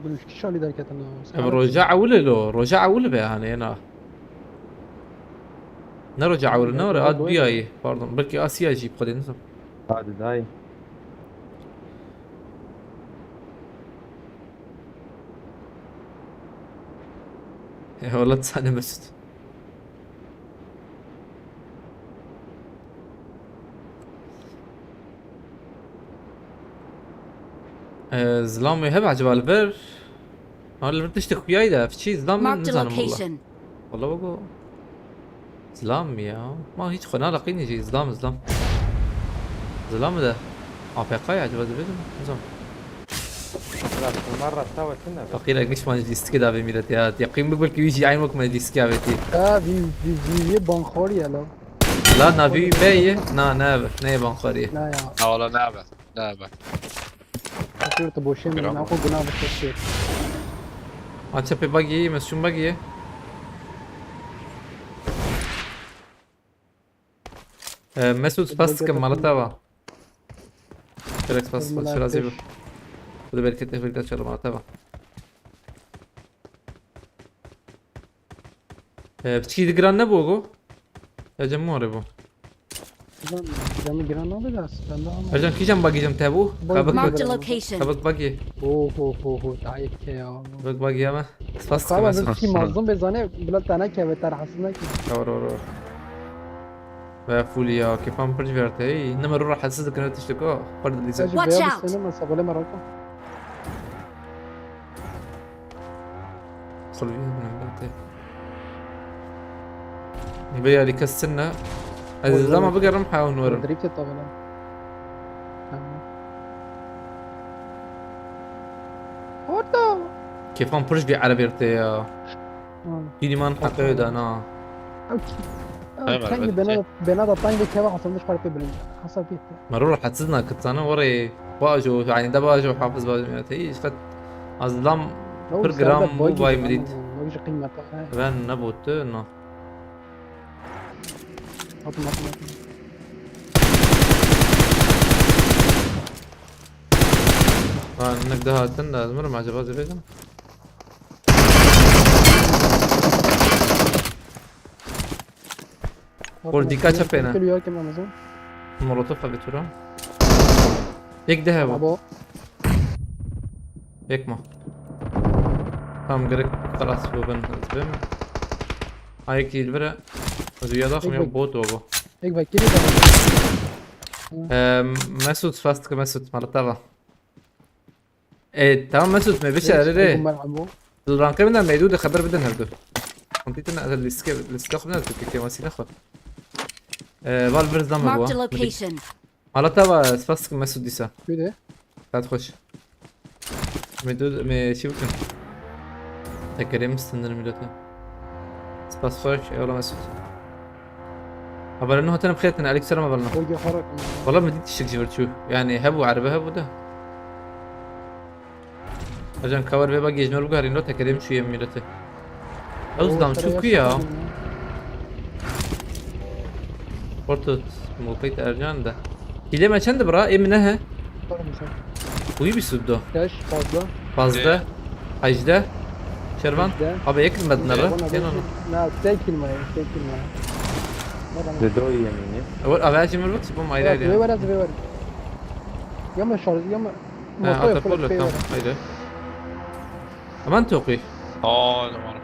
Bi üç kişi alî derketin ha. Ev roja ewil e lo, roja ewil be yani ena. Ne roja ewil, ne roja ad biyayî. Pardon, belkî Asya jî bi xwedê nizam. Hadi dayı. Eyvallah, sahne Mesut. Ee, zilam wê hebe acaba li vir? Ha, li vir tiştê xuyayî de, ev çi? Zilam min Marked a nizanim wala. Location. Wala wego. Zilam mi ya? Ma hiç xwe nalaqînî jî, zilam, zilam. Zilam de. A P K ya acaba dibêjim? Nizam. Ulan bunlar rasta ve çin de. Fakir, egniş man lîstikê davê mîretê ya. Yaqîn bik belkî wî jî eyn wek me lîstikê avêtî. Ha, vî, vî, vî, vî banxwarî ya la. La na vî be ye? Na, ne be. Ne ye banxwarî ye. Na ya. Na wala ne be. Ne be. Fakir tu boşê min, Bravo. Nako günah bi xwe çê. Aça pê bagî, me şûn bagî ye. Ee, Mesut spas dikim, mala te va. Felek spas, Felek razî be. Xwedê bereketê, Felek de çarê mala te va. Ee, piçkî di giran nebû go? Ya cem mare bû. Lan, canı giran nabe de aslında ama. Ercan kîjan bagî cem te bû? Bak, Kabik bak. Marked a location. Kabik bagî. Ho, ho, ho, ho, daha yek ya. Kabik bagî ama. Spas dikim Mesut. Kaba ki mazlum be zane, bila tane ke ve tarhasına ki. Doğru, doğru. Ve full ya, kêfan pir ji vê re tê. Ey, nime rû rahatsiz dikine tiştek o. Pir dilîze. Watch out! Sene masa bole maraka. Xulvî min bate. Vê yarî kes çin ne. Ez Oy, zama oy. Bigerim ha hûn werin. Direkt et tabela. Tamam. Orta. Kêfan pir ji vê erebê re tê ya. Hı. Kîrîman heqê da na. Ew kî? Ew Hemen kengî bena, bena da tengê keva Hasan dış xwe pê bilind. Hesab pê. Mero rahatsiz na kitana were bajo, yani da bajo, hafiz bajo, ya te iş kat azlam pir gram bu bay midit. Ew ji qîmeta. Ben ne botu na. Atım, atım, atım. Ha, nek daha hatin de, ez mirim acaba zibêdim. Gol dîka çepê ne? Kilo yok kim Amazon? Molotof abi tura. Yek de heva. Abo. Yek ma. Tamam, gerek xelas bu ben ezbim. Ayek değil bire. Rüyada Yek kim yok bek- bot o bu. Yek bek geri dön. Eee, Mesut, fast ki Mesut, Malatava. E, tamam Mesut, me biçe Neyse, erê. Bunlar ambo. Dil rankê min de meydû de xeber bidin hevdu. Kompîtin ez lîske, lîske xwe ne tu kekê masî nexwe. E, val vir zam Marked a bu. Location. Hala te va spas dikim Mesut dîsa. Bide. Saat xweş. Me du, me çi bikin? Tekerê min stindir milete. Spas xweş, eyvallah Mesut. Haberine hatine bixêtin, aleyküm selam haberine. Bölge harak. Valla min dît tiştek ji vir çû. Yani hebû, erebe hebû de. Ajan kawer vê bagê ji me re bigarîn lo tekerê min çûye milete. Ew zidam çû ku ya? Orta mopeyt Ercan de. Hîlê me çend bira? Ê min nehe. Wî bîst û du. Kaç fazla? Pazdeh. Hejdeh. Şervan. Hejdeh. Abi yek medine re. Hejdeh. Yena. Na, tek kilme, tek kilme. Di do yemînî. Ew, abi, ez ji min re bik, bûm ayrı ayrı. Vê were, vê were. Ya me şarj, ya me. Ha, motor yok, tamam, haydi. Aman toqî. Aa, tamam.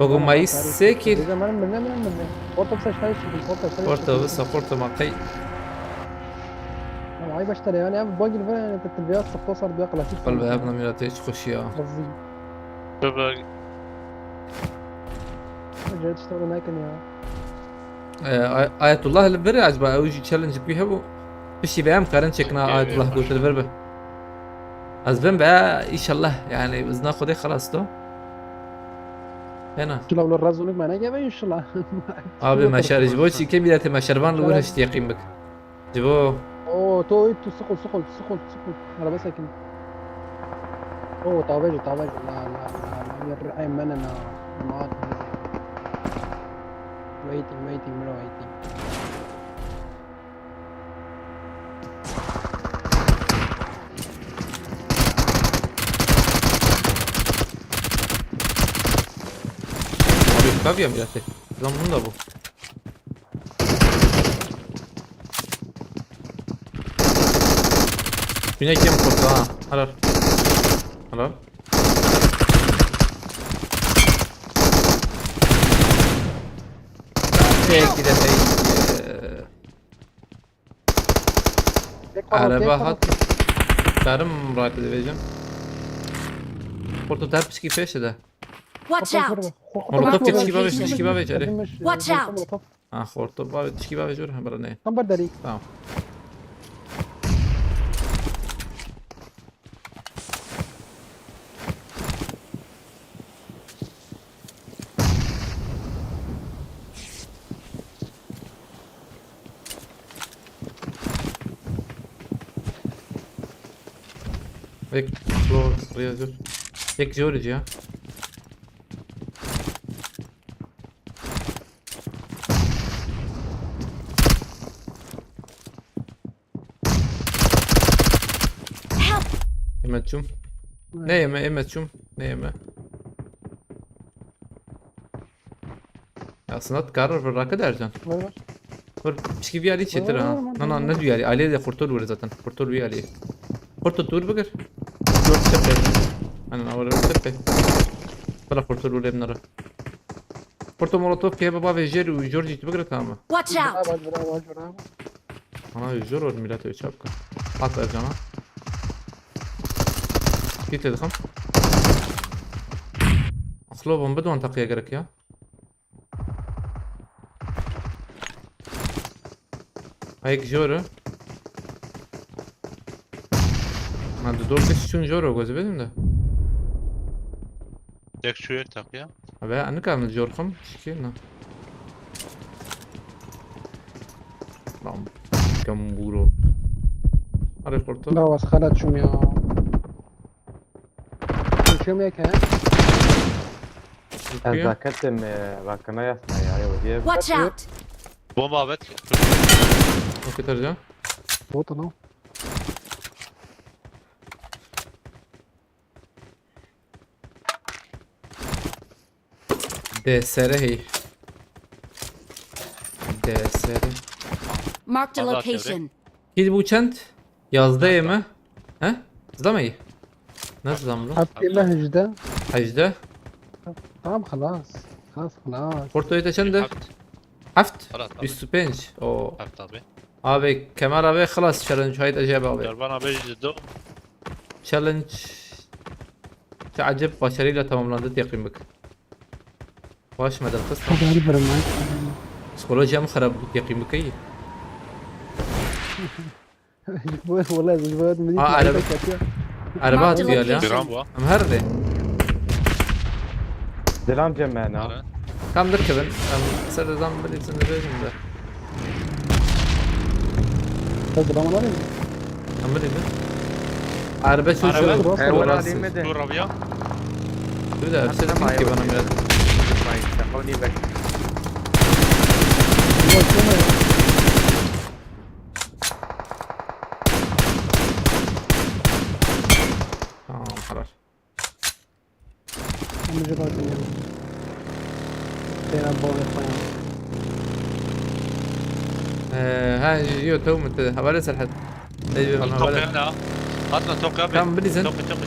Bak, o mayıs sekil. Dedim, benim, benim, benim, benim. Orta bir saçları çıkın, orta saçları çıkın. Orta, wisa, orta, makay. Ama ay başta yani, abi, bagil ve, yani, te, te, biraz sıkı olsa, biraz klasik. Kalbe sanki. Yapma, Mirat, hiç hoş ya. Hızlı. Tabii. Jet işte, nekin ya. Ee, Ay-, Ayetullah li vir acaba ew jî challenge bi wî hebû? Piştî vê em karin çêkina Ayetullah gotin li vir bi. Ez vim be, inşallah, yani, izna Xwedê xelas to. Hena. Şila wala razonik me negeve inşallah. Abi, meşer, ji bo çîkê mîletê meşervan li wir hişt yeqîn bik. Ji bo. Oo, to, tu sıkıl, sıkıl, sıkıl, sıkıl. Araba sakin. Oo, tavêje, tavêje. La, la, la, la. Yerrê mene na. Maat. Waiting, waiting, bro, waiting. Abi, tabii ya, biraz. Lan bunu da bu. Yine kim kurdu ha? Helal. Helal. Peki de peki. Araba hat. Karim rahat edeceğim. Orta ter pişki peşe de. Watch out! Molotof, tişkî bavê, tişkî bavê, erê. Watch out! Ha, xorto bavê, tişkî bavê jor, ha, bira ne. Tam ber derî. Tamam. Ek floor, rêya jor. Ek jor ya. Help! Ême çûm. Ne yeme, ême çûm. Ne yeme. Ya, Sinat karar bir rakı dercan. Var, var. Vur, pişki bir alî çêtir ha. Var, var, var, na, na, var. Ne duyarî? Alî de kurtul vur zaten. Kurtul bir alî. Kurtul dur bigir. Yok, tepe. Aynen, avara tepe. Bala kurtul vur emnara. Porto molotof ke baba ve Jerry û Georgie tu bigire, tamam mı? Watch out! Bravo, bravo, bravo. Ana, jor or millet öyle çapka. At Ercan'a. Git dedim. Aslo bomba duan takıya gerek ya. Ayık jor. Ma du dor kişi çun jor o gözü benim de. Tek şu yer tak ya. Abi, anı kalmadı, yorkum. Şikir ne? Lan, gamburo. Arı kurtu. Bravo, xelat çûm ya. Çûm yek he. Ez Bakıyor. Zaketim, e, rakına yasna ya, ya, diye. Watch out! Bomba evet. Okey, Tercan. Bot, no? D S R hey. D S R. Marked a location. Kill bu çend? Yazda yeme. He? Zda mı? Nasıl zda mı? Hatta yeme hecde. Hecde? Tamam, xelas. Xelas, xelas. Portoyta çend? Heft. Heft? Xelas abi. Yüz pênc. O. Heft abi. Abi, Kemal abi, xelas challenge, hayt acayip abi. Derban abi, yüzde do. Challenge. Te acayip başarıyla tamamlandı, teqîm bik. Baş medal kız. Hadi, hadi, bırım lan. Psikoloji em xerab bû, teqîm bikeyî. Bu, wala, bu, bu, Aa, araba. Araba atıyor ya. Diram bu. Em her de. Dilam cem me na. Kam dikevin. Em ser de zam bilî, sen de bêjin de. Hadi, bana var ya. Em bilî de. Araba çocuğu. Araba. E, wala, lîme de. Dur abi ya. Dur da, hepsi de ki bana biraz. Vay, işte, o niye bek? Tamam, karar. Amca bak ya. Tena bol yapma ya. Ee, ha, yo, tewm te, havale Serhat. Ey, bana top havale. Yana. Atla top ya. Tam bilizin. Top, top, top.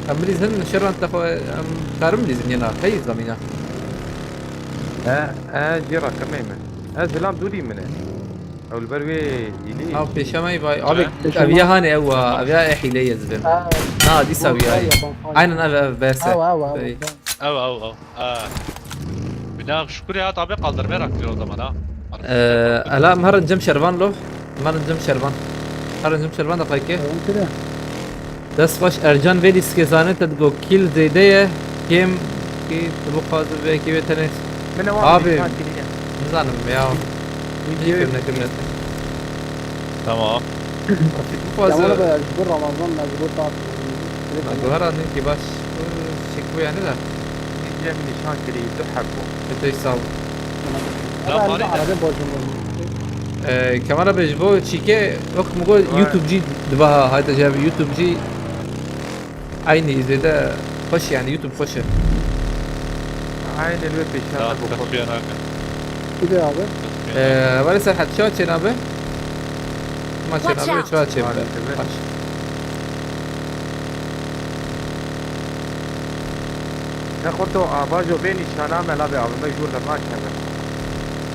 Tam bilizin, şeran te xo, em, karim bilizin yena. Hey, zamina. E, e, cira, kemeyme. E, zilam dûrî min e. Ew li ber wê hîlê. Ha, pêşemey vay. Abi, ev ya hane ew a, ev ya e hîle ye zibim. Ha. Na, dîsa wî ayê. Aynen ev, ev berse. Ew, ew, ew, ew. Ew, ew, ew. Ha. Bir La Şükrü hat abi kaldır merak diyor o zaman ha. Ee, ela em herin cem şervan lo. Em herin cem şervan. Herin cem şervan da kayke. Tamam, kire. Dest xweş Ercan vê lîstikê zanîn te digo kîl zêde ye. Kêm kî tu bixwaze vê kî vê tenê. Min ewan Abi, nîşan kiriye. Nizanim ya. Vîdyoyê Kî firne kî firne. Tamam. Rafik bixwaze. Tamam da ji bo Ramazan mecbur tat. Mecbur herhalde ki baş. Çek bu yani de. Vîdyoyê min nîşan kiriye, du heb bû. Epey sağ ol. Ya Ama Faride. Arada borcum var. Ee, kamera be ji bo çîke wek min got Vay. YouTube cî dibe ha, hayta ji hev YouTube cî eynî zêde xweş yani YouTube xweş e. Eynî li wê pêşiya Tamam, te bû xwe. Tasfiye nake. Kide abi? Tasfiye nake. Ee, Hevalê Serhat çawa çênabe? Ma Watch çênabe out! Çawa çêbe? Maalesef. Baş. Te xurto avajo vê nîşana me lavê abi me jûr xedma keve.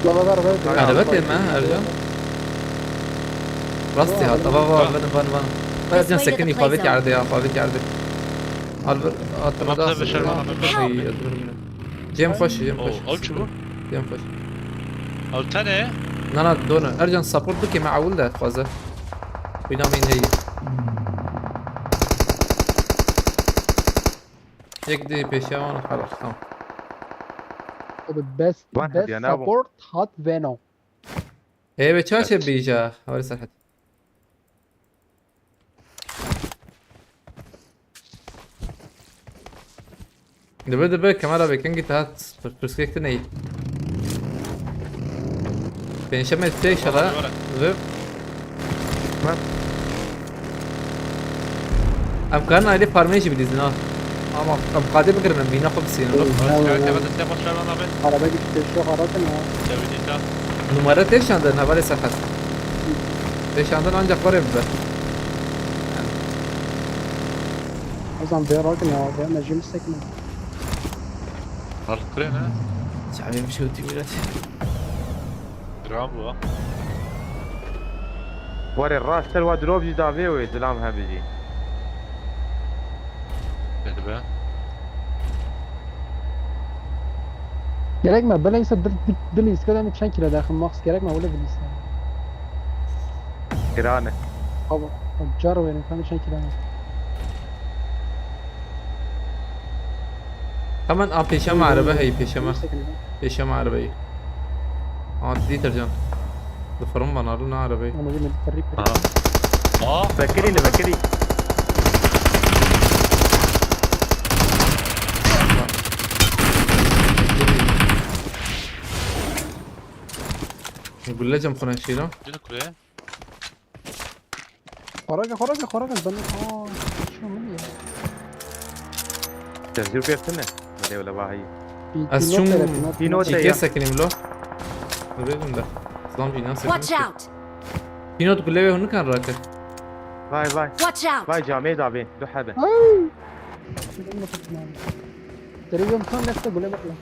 Baba ver ver. Araba tê me Ercan. Rastî hat. Ava va van van van. Ercan sekinî xwe vê kerde ya xwe vê kerde. Al bir atına da. Tamam, sen bir şey var. Cem xweş, cem xweş. Ew çi bû? Cem xweş. Ew tene? Na na done. Ercan support bike me ewil de xwaze. Wîna min heye. Yek dê pêşiya wan xelas, tamam. Abi best, Wan best hediye ne bu? Support hat veno. Ê, ve çaşe Evet. Bêja, Hevalê Serhat. Dibe, dibe, kamera be, kengî te hat, pirsgirêk tune yî. Pênşemê tê şera, Wala, wala. Ve Bak. Em karin ayrı parmeyi jî bilîzin ha. Ama em qadê bikirin, em bîna xwe bisînin. Tamam, Siyah tamam. Kağıt desteğe başlayalım abi. Araba gitti, şu arada ne var? Çevirdik ha. Numara têşandin, Hevalê Serhat. Têşandin ancak var evde. O zaman bir rakın ya, ben de jim sekme. Artık ne? Çabim şu tümüret. Gram bu ha. Were rast ser wa drop jî davê wê zilam hebijî. Hadi be. Gerek me, belê ise dil, dil, dil iskede mi çend kilo daxil max gerek me, öyle dil ise. Girane. Abi, abi, car wê ne, çend kilo ne? Hemen, a, pêşe me araba hey, pêşe me. Pêşe me araba hey. A, dîtir can. Di firin van, aruna araba hey. Ama yine bir tarif. Aha. Aa. Bekirî li bekirî. Gulle cem xwe neşîra. Dil kule. Xwarage, xwarage, xwarage, ben, aa, şu min ya. Tezgir bir tane. Böyle öyle vahî. Pi-, Ez pînot çûm tere, pînot, pînot. Pînot. Çîkê ya. Sekinîm lo. Rêvim de. Zam jî nas Watch sekinîm. Out! Pînot gule wê hûn nikan rake. Vay, vay. Watch out! Vay, camê davê. Du hebe. Ay! Dedim mi tutmam? Dedim tam nefse gule bakla.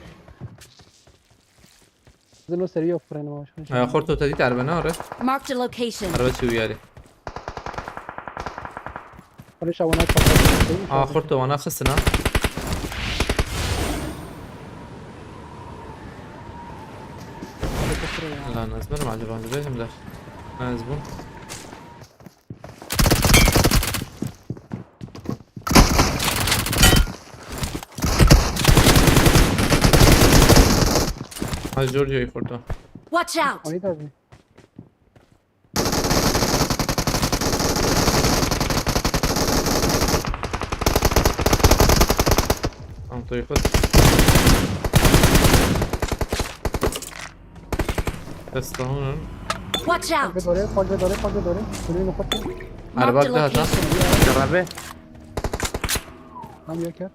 Zino seriyo freni var. Ee, Xorto te dît erbe ne are? Marked a location. Erbe çi uyarı. Barış abone ol. Aa, Xorto wana xistina. Lan ez benim acaba, ez benim de. Ez bu. Ha, Giorgio'yu kurdu. Watch out! Ayı da bir. Tamam, Tayfun. Destahının. Watch out! Page dore, page dore, page dore. Bunu mu koptu? Araba Marked a da hata. Location. Arabe. Tam yakar.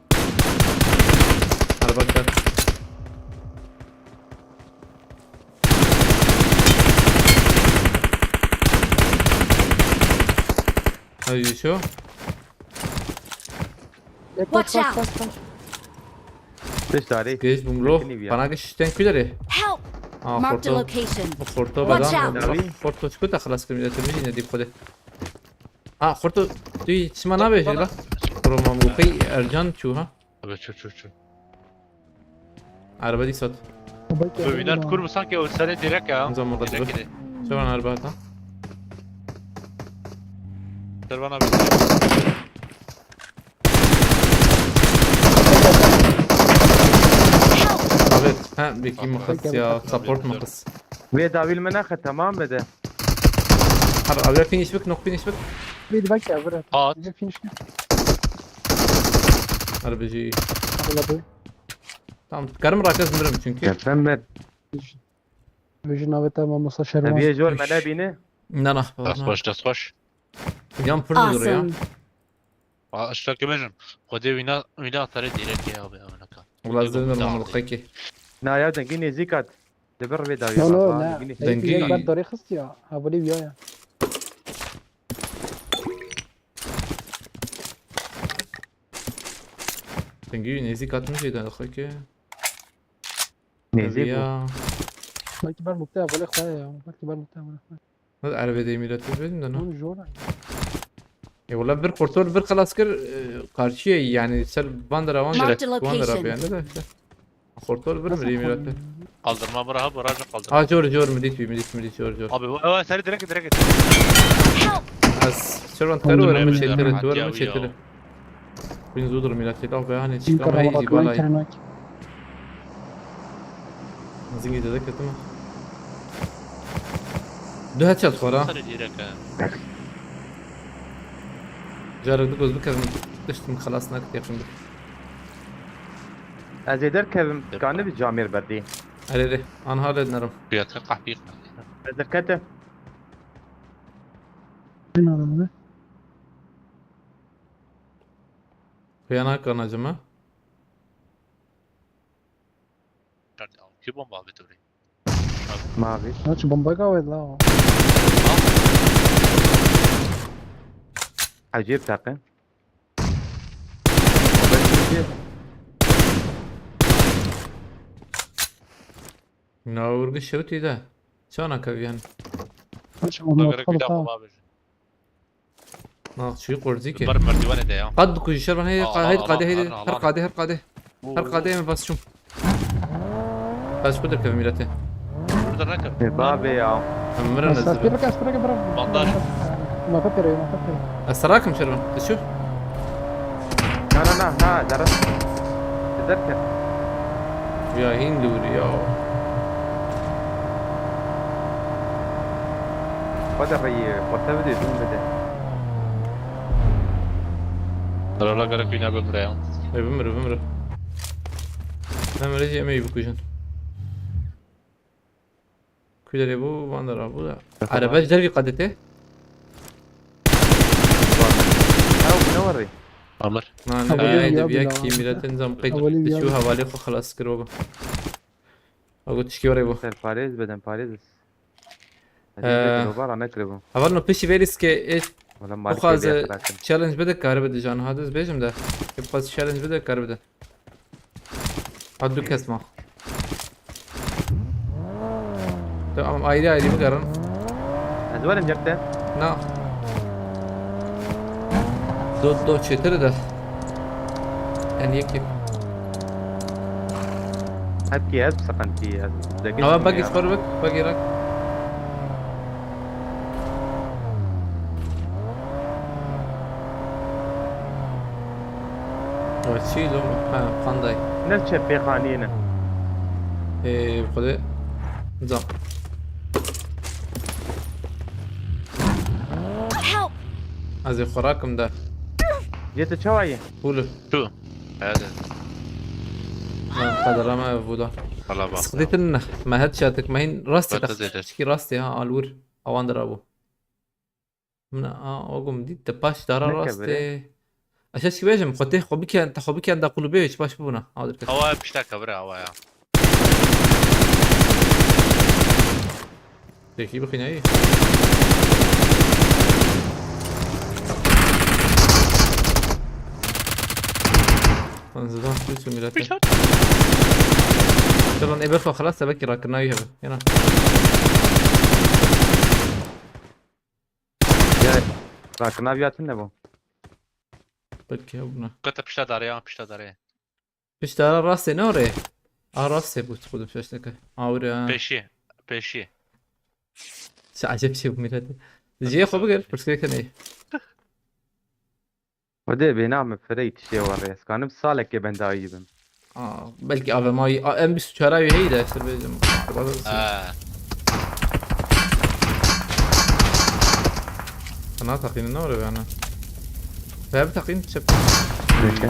Araba da. Hadi şu. E, koş, Watch koş, out. Koş, koş. Beş tane. Geç bumlo. Yakın ya. Bana geç işten külleri. Help! Aa, Marked a Xorto. Location. Bu Xorto Watch badan out. Abi. Xorto çıkıyor da xelas kırmızı temiz yine dip kodu. Ha, Xorto, tu çima nabe la? Tamam. Romam bu pey Ercan çu ha. Abi çu çu çu. Araba dî sot. Belki Abi, wîna dikur bi sanki ew serê direk e. Nizam, direk direk. Şevan her bata. Şevan abi. Abi, ha, beki muhas ya, support muhas. Vê dawî li min nexe, temam bide. Her abi finish bik, nok finish bik. Bir bak ya, bırak. At. Bir finish. Her biji. Abi. Tamam, karim rakas mirim çünkü. Efendim ben. Vijin abi, tamam, masa şervan. Tabii zor mene bini. Na na. Dest xweş, dest xweş. Yan pir zor ya. Awesome. Aa, işte ki bejim. Xwedê wîna, wîna atarê direk ya abi, amına ka. Wala zor normal ki. Na ya dengî nêzîk at. Di bir vê dawî. No, no, ne. Dengî. Bar darê xist ya. Ha, böyle bir ya. Dengî nêzîk at min jê de xwe ki. Nêzîk bû. Belki bar nokta, böyle xwe ya. Belki bar nokta, böyle xwe. Hadi arabede miratı verin de ne? Bunu zor. E, wala bir kurtul, bir xelas kir, e, karşıya yani, ser bandera wan direkt, bandera yani de işte. Kurtul bir mi miratı? Kaldırma bura, ha, barajı kaldırma. Ha, zor, zor, mi dît, mi dît, mi dît, zor, zor. Abi, bu, evet, seni direkt, direkt. Help! Az, servan teru, mi çetiri, teru, mi çetiri. Bin zudur millet, ya be, hani çıkama hiç balay. Zingî de ketim. Du headshot xora. Sarı direk ha. Carek du göz bikevim, düştüm, xelas nakit yakın bir. Ez ê derkevim, kanî bi camêr berdî. Erê, erê, an halê dinerim. Fiyatı kahve. Ez derkete. Bin adamı. Kuyana kanacı mı? Ki bomba abi tabii. Mavi. Aç bomba gaved la. Acayip takı. Na vurgu şewtî de. Çana keviyen. Aç bomba. Ona göre bir daha bomba abi. Naxçî qurzî ki. Bar merdivanê de ya. Qad dikujî şervan, hey, qad, hey, qadê, hey, her qadê, her qadê. Her qadê em bas çûm. Kaç kudur kevim milletê. Burada ne kadar? E, babe ya. Em mirin ez. Aspirka, aspirka, bırak. Bandaj. Maka pere, maka pere. Ez serakim şervan. Düşü. Na, na, na, na, zara. Derken. Ya Hindur ya. Xwe de reyê, xwe te bidê, bin bide. Rala gerek wîna bimire ya. Ê, bimire, bimire. Em rejî em ê bikujin. Ku derê bû, van dera bû da. Erebe ji dervî qeditê. Ew ne werê? Amir. Na, ne, ayê de bir yek kî milletin zam qeyt. Hevalî bir yek. Şu hevalê xwe xelas kir baba. Ago tişkî werê bû. Ser parêz bidin, parêz. Ee, Roba ra nekiribû. Heval no pişî vê lîskê ê. Wala markê bixwaze challenge bide, karibe dijan. Ha, düz bêjim de. Ê bixwaze challenge bide, karibe de. Ha, du kes ma. Tamam, ayrı ayrı bigerin. Ez werim cep te. Na. Do, do çêtir de. En yekî. Hepkî ez bi seqentî ez. Ama bagî xor bik, bagî rak. Çî lo, ha, qanday. Ne çepê xanî ne? Ê, xwedê zam. Help! Ez ê xwe rakim de. Yê te çawa ye? Hûlû. Tu. Hadi. Ha, qedera me ev bû da. Hala bak. Sıkıntı ne? Me headshot, me hin rast. Bak, bak. Çiki rast ya, alur. Awan dira bû. Min a, o gum dît, te paş dara rastê. Aşağı çi bêjim, xwe tê xwe biken, te xwe biken da qulubê hiç baş bibûna. Awa pişta kevire awa ya. Peki, bixîne yî. Lan zidan, bir sürü millet. Tamam, ebe xwe xelas, te belkî rakirina wî hebe. Yana. Ya, rakirina vî hatin ne bû? Belkî hebûna. Kete pişta darê ya, pişta darê. Pişta ra rastê ne orê? A rastê bû, tu xwe dibşeşteke. Awire ha. Pêşiyê. Pêşiyê. Çi acayip şey bu millet. Jê xwe bigir, pirsgirêk hene. Xwedê bêhna min fireyt şê we rê. Ez kanim salekê bendayî bim. Aa, belkî A V M, a, M bîst û çar wî heyî de, işte, bêjim. He. Ana teqînin ne var yani? Ve bir teqîn çep. Peki.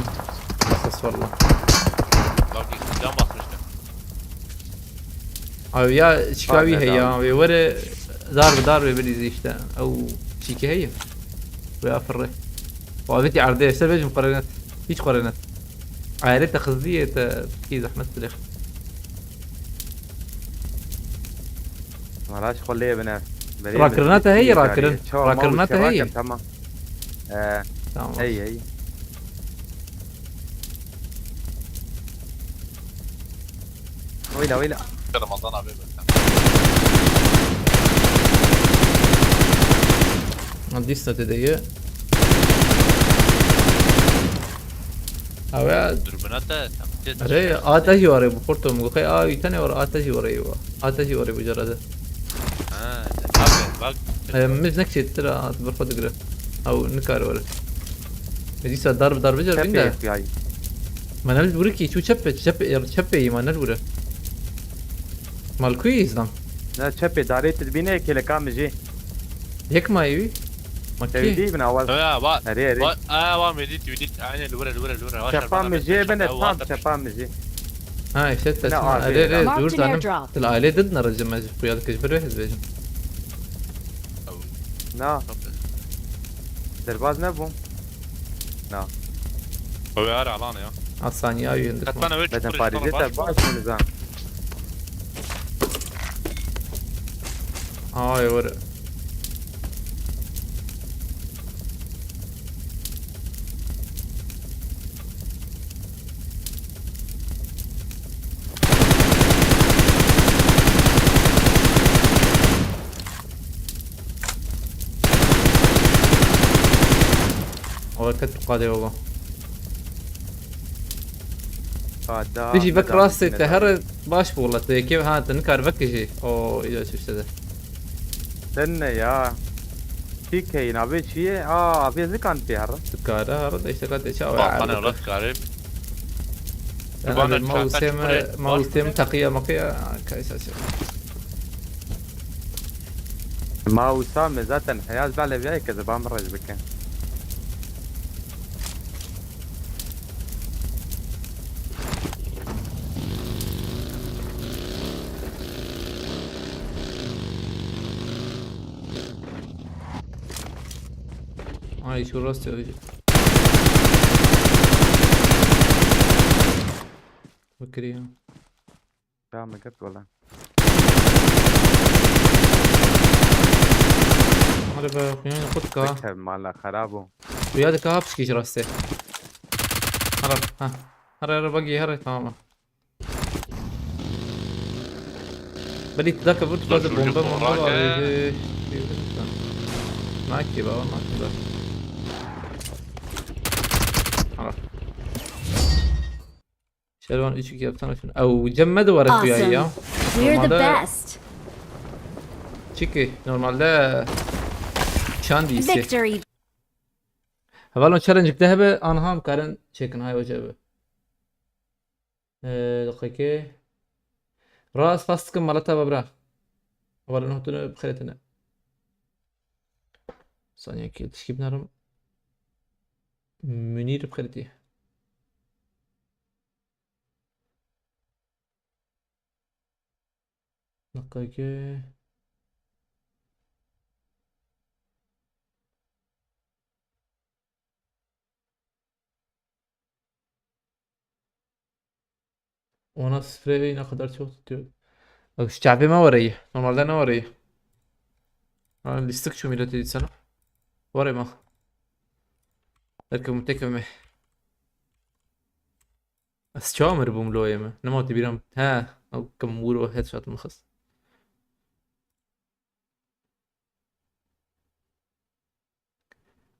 Ses var lan. Bak, can basmıştı. Abi ya, çika wî heye ya. Wê were dar bi dar wê bilîzî işte. Ew çîkê heye. Wê afirre. Wa vêtî erdê, ser bêjim qerenet. Hiç qerenet. Ayarê te xizdiye te kî zehmet dirêx. Maraş xwe lê bine. Rakirina te heye, rakirin. Rakirina te heye. Tamam. Ee, tamam. Hey, hey. Weyla, weyla. Ramazan abi bak. Dîsa te de ye. Awe. Dürbüne te, tamam. Erê, a te jî were bu, xurto min got, xey, a, wî tenê were, a te jî were, a te jî were bu cerede. Ha, abi, bak. E, min ji nek çêtir a, tu ber xwe digire. Ew nikare were. E, dîsa dar bi dar bicer, bîn de. Çepê yayî. Ma ne bûre kî, çû çepê, çepê, çepê yî, ma ne bûre. Mal ku yî, îzlam? Ne, çepê darê tu dibîne, kêleka min jî. Yek ma yî wî? Ma kî? Tevdî bin awal. Ya, va-, erê, erê. Va-, a, va, medît, medît. Aynen, li were, li were, li were. Çepa min jê bine, tam çepa min jê. Ha, işte, tesma. Erê, erê, dur zanim. Til aile did ne rejim ez xuya dikej bir ez bêjim. Na. Derbaz nebûm. Na. Ew ê her alan ya. Asaniya yönde. Qet bana wê çukur. Parîzê te baş bû nizam. Ay, were. Ola ket tu qadê baba. Qada. Dijî vek rastê te here baş bû wela, tu yekê ha, tu nikar vekijî. O, îca çi işte de. Sen ne ya? Çi key, navê çi ye? Aa, avê zikan pê herin. Dikare herin de işte katê çawa. Bak, bana Allah dikare. Ben abi, mouse mi, mouse mi takiya makiya, kaysa çi. Mouse mi zaten heyaz bale viyay ke zebam rej bikin. Ay, şu rast ya. Fikri ya. Ya me girt wele. Hadi be, xuyan xwe dika. Diktev mala xerab o. Xuya dika ha pişkî ji rastê. Hara, ha. Hara, hara, bagî, hara, tamam. Belî tu dake vur, tu dixwaze bombe, bombe. Nakê baba, nakê baba. Hara. Şervan üç iki yapsana şunu. Ew, cem me de were xuya ya. Awesome. We're the best. Çiki, normalde çand iyisi. Victory. Hevalon challenge de hebe, anha em karin çekin, hay hoca be. Ee, dakika. Rast fast kim malata babra. Hevalon hotunu bixeretine. Saniye ki, tişkip narim. Münir bixereti. Dakika. Ona sprey ne kadar çok tutuyor. Bak şu çapê me var iyi. Normalde ne var iyi? Ha, listik şu millete ditsene. Var ama. Erke mutekeme. Ez çawa miribûm loyê me? Nema te bîra min. He, ew kim wiro headshot min xist.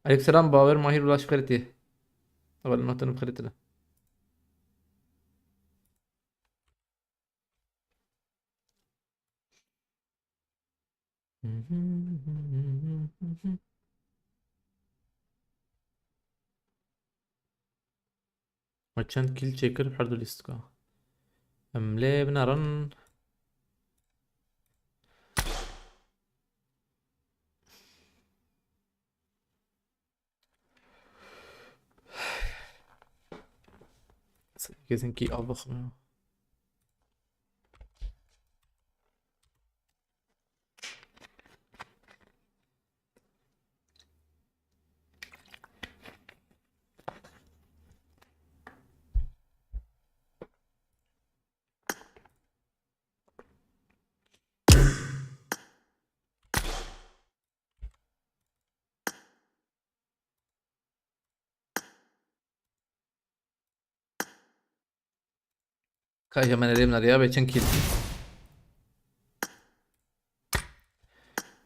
Aleykum selam, Bawer Mahir Ulaş xeritî. Heval notunu xeritine. We çend kîl çêkir bi her du lîstika. Em lê binerin. Kesin kî av bixwim. Ka hemen erê min eriya be çend kîl.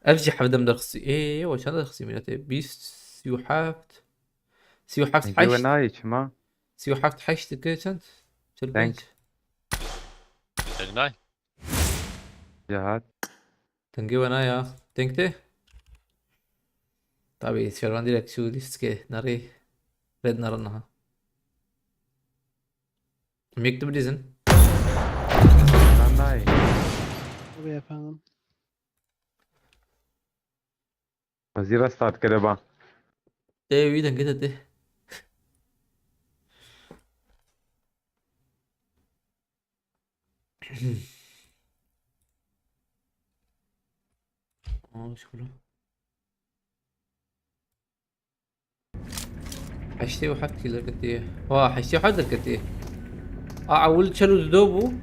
Ev jî hevdem derxisî. Ê, we çend derxisî mînetê? Bîst, sî û heft. Sî û heft, Ege we heşt. Nayê çima? Sî û heft heşt dike çend? Çil pênc. Deng nay. Cihat. Dengê we naya. Deng tê? Tabii, şervan direkt şu lîstikê nerê red narin ha. Mektubu dizin. Ben nayê. Tabii efendim. Wezî restart kiriba. Tê wî dengê te tê. Aa, şükür. Heştê û heft kîl derketiye. Ha, heştê û heft derketiye. A, ewil çel û du bû.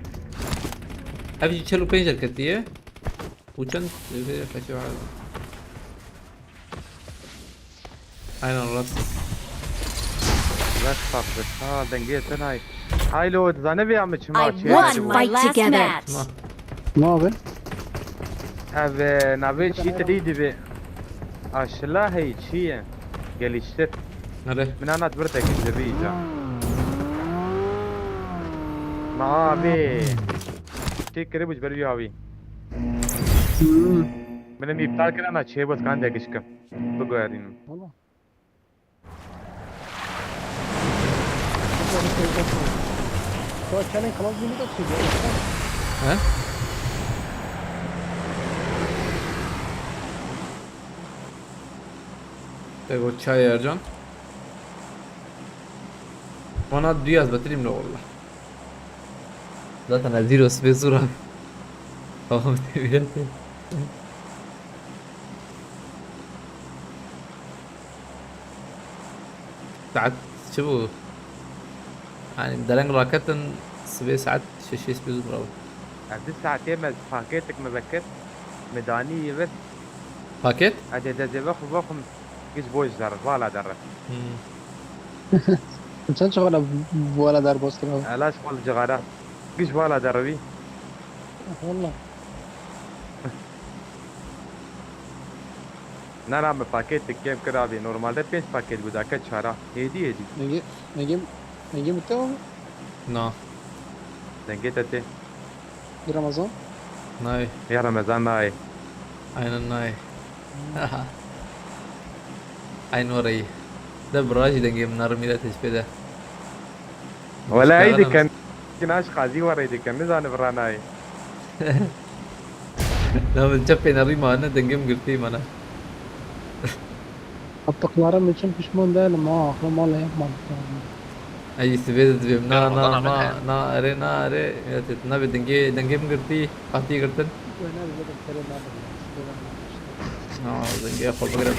Ev jî çel û pênc derketiye. Û çend? Heştê û heft. Aynen, rast. Rast patladı. Ha, dengê te nayê. Haylo, dizane vê ya mi çima çê? I won my last match. Ma. Ne abi? Ev, e, navê çî te dî dibe. Aşila hey çi ye? Geliştir. Nerede? Min anat bir tek dibe iyice. Ma abi. Çê kiri bu ber bir abi. Hmm. Min iptal kira na çê bas kan de gişkim. Biguherînim. Valla. Sonra çelen kanal günü de çekiyor. He? Te got çay Ercan. Bana duyaz betilîm lo valla. Zaten ez zîro sibê zû rabî. Tamam, tebî. Saet çi bû? Yani dereng raketin sibê saet şeşê sibê zû rabî. Ez du saetê me pakêtik me vekir. Me danî yê vir. Paket? Ez ê dezê vexwe vexwim. Giş boş der, vala der. Hmm. Çend çaxana vala der bostir abi? Ela şixul cigara. Giş vala der wî. Valla. Nana me paket kêm kir abi. Normalde pênc paket bû, dake çara. Hêdî hêdî. Ege, Ege, Ege mi te abi? Na. Dengê te tê. Bi Ramazan? Nayê. Ya Ramazan nayê. Aynen nayê. Aynı orayı. De birajî dengê min a rimî de teşpê de. Wele ey diken. Kinaş qazî were diken. Nizane vira nayê. Na min çepê nerî mane, dengê min girtî mane. Yaptıklarım için pişman değilim ha. Aklım vallahi yapmadıklarım. Ey, sibê de dibêm. Na, na, na, na, erê, na, erê. Evet, evet. Na be dengê, dengê min girtî, qatî girtin. Oyna bize de kere ne yapayım? Sibê de ne yapayım? Na, dengê xwe bigire.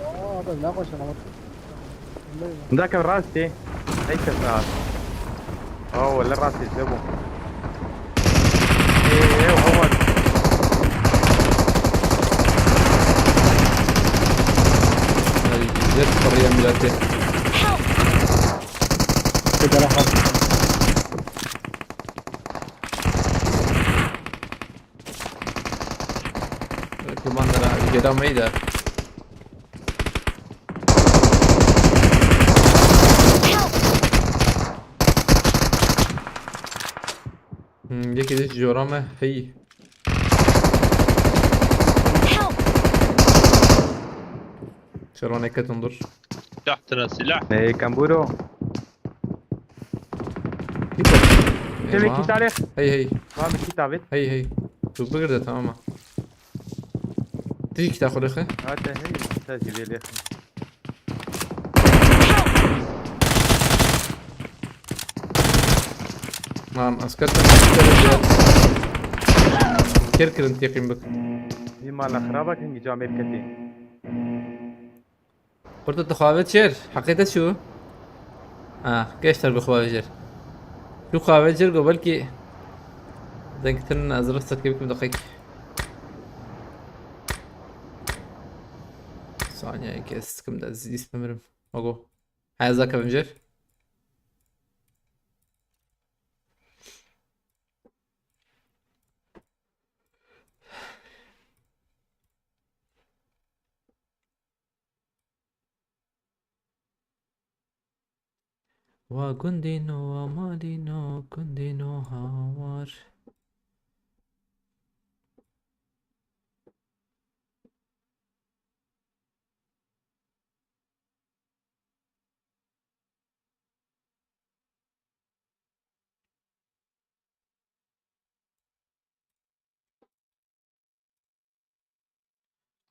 Aa, abi ne koşun ama. Hindaka rastê. Hey kes rast. Oh, wele rastê se bû. Ê, ê, hava. Ay, zet paraya milletê. Help! Bir daha hak. Kuman da geda meyda. Hmm, yekê de jora me hey. Şervanê ketin dur. Silah tine silah. Hey, Kamburo. Dikkat. Tevê Eyvah. Kitarê. Hey hey. Var mı kitabet? Hey hey. Tu bigir de tamam ha. Tî kita xwe lêxe. Hadi hey. Sen ziveli. Lan asker. Ker kirin teqîm bik. Bir mala xraba ki gica merkezi. Qurta tu xwe avêt jêr. Heqê te çi bû? Ah, geşter bi xwe avêt jêr. Tu xwe avêt jêr go belkî. Zengtin ez rixset ke bikim deqek. Saniye kes kim de zîs bimirim. Ogo. Haya za kevim jêr. Wa gundîno, wa malîno, gundîno hawar.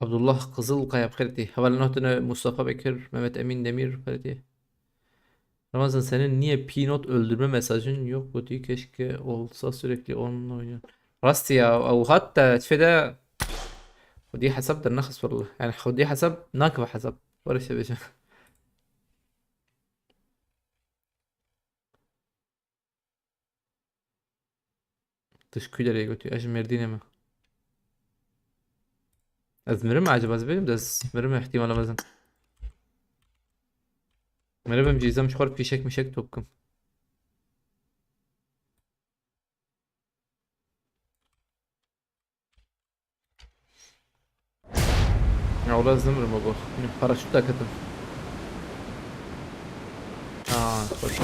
Abdullah Qızılkaya bi xêr tî. Hevalên notine Mustafa Bekir, Mehmet Emin Demir bi xêr tî. Ramazan, senin niye P not öldürme mesajın yok? Gotî keşke olsa, sürekli onunla oynuyor. Rast ya, ew hat te çi de xwedî hesab dernexist wallah. Yani xwedî hesab nakive hesab. Were şevêje. Tu ji ku derê gotî? Ez ji Mêrdînê me. Ez mirim acaba, ez bêjim de ez mirim ihtimala mezin. Miribim jî zem ji xwe fîşek mişek top kim. Ya wala ez nimirim baba. Min paraşûta ketim. Aa, xweş.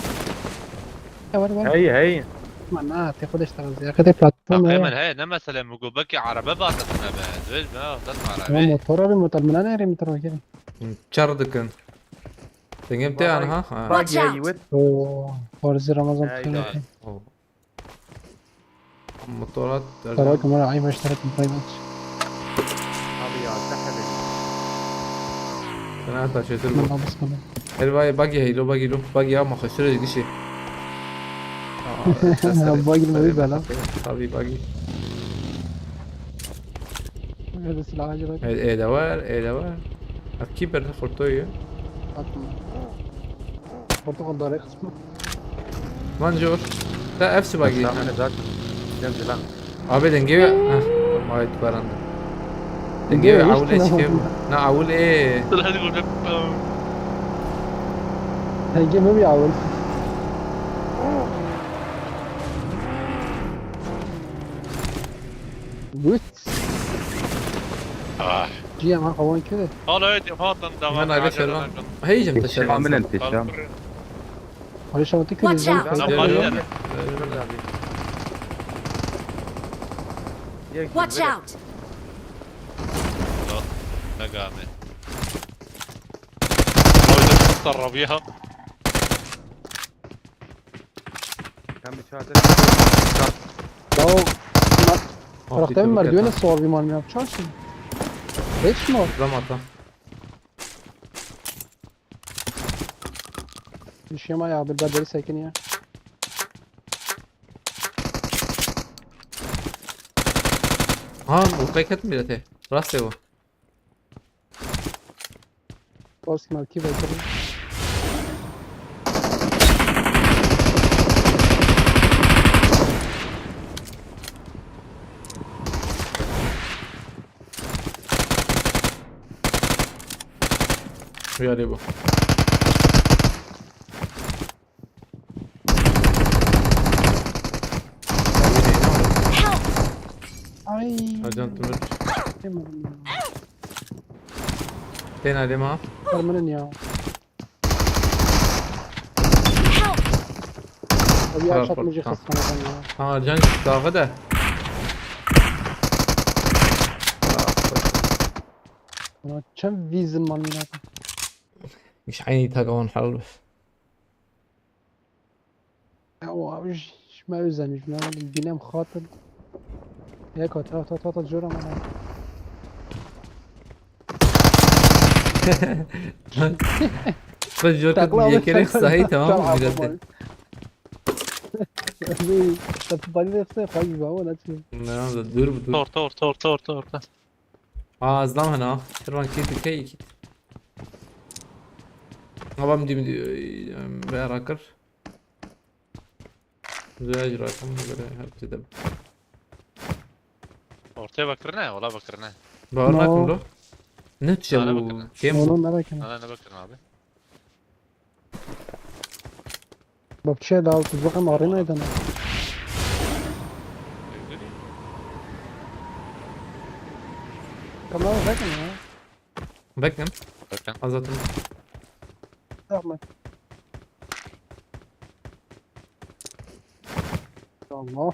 Ya var var. Hey hey. Ama na, te xwe de işte razı. Ya kadar platform Taqê ya. Min heye, ne mesele, min got belkî erebe batixine be. Dibêj me, dat Ama erebe. Motor abi, motor, mina ne erê motor bakayım. Çar dikin. Dengê te Vay. an ha? Ha. Bak Watch out. ya yivit. Oo, Forza Ramazan Hey, tutuyor. hey. Oh. Motorat. Para kamera ay başlarak private. Abi ya sehebe. Sana hata çetir bu. Bundan basmadım. Her vay bagi heylo bagi lo bagi ya ma xweştir ji gişê. Bagi mi bela? Tabii bagi. Nerede silah acaba? Ê de wer, ê de wer. Ev kî berde xortoyê? Atma. Portakal dare kısmı. Man jor. Te ev çi bagî? Tamam ne zaten. Dem zilan. Abi dengê wê. Heh. May tu baranda. Dengê wê Dengê wê awul ê işte çikim. lan. Na awul ê. Dengê mi bir awul? Gut. Ah. Ciye ma kawan kede. Hala öyle hatan devam. Ben ayrı şervan. Heycim te şervan. Kamil enteşam. Hadi şamata Watch kede. out. Tamam, hadi yani. Watch out. Ne game. Oyda tutar Rabia. Sen bir çağda. Ya o karakterin merdiveni sor bir manyak. Çalışın. Hiç mi? Zam ata. Düşüyorum ayağa, bir daha deri sekiniyor. Ha, bu pek etmiyor te. Rastê bu. Basma ki bakalım. Rüya bu. Help! Ay. Ercan Timur. Yemedim ya. Tên alê ma. Permanent ya. Help! Abi ya Tamam, çatmayacak tamam. hastaneden ya. Ha, Ercan dağı da. Ulan çem vizin man ya. Hiç aynı takımın hal. Ya o abi ş-, ş-, me özenmiş, me binem xatir. Ya ka ta ta ta ta cora mana. Xwe jor kir. Takla yekerek sahayı tamam mı, millet? Tapı bali de xse xayı baba nasıl? Ne oldu? Dur bu dur. Orta, orta, orta, orta, orta. Aa, zlam hena. Şirvan kit, key kit. Babam dim dim be rakır. Güzel rakım böyle hep dedim. Ortaya bakır ne? Ola bakır ne? Bağır no. Nakın lo. Ne tuşa bu? Bakır ne? Kim bu? Oğlum ne bakın? Ana ne bakır abi? Bak şey daha tuz bakın arenaydı ne? Tamam bakın ya. Bakın. Bakın. Azatım. Tamam. Allah.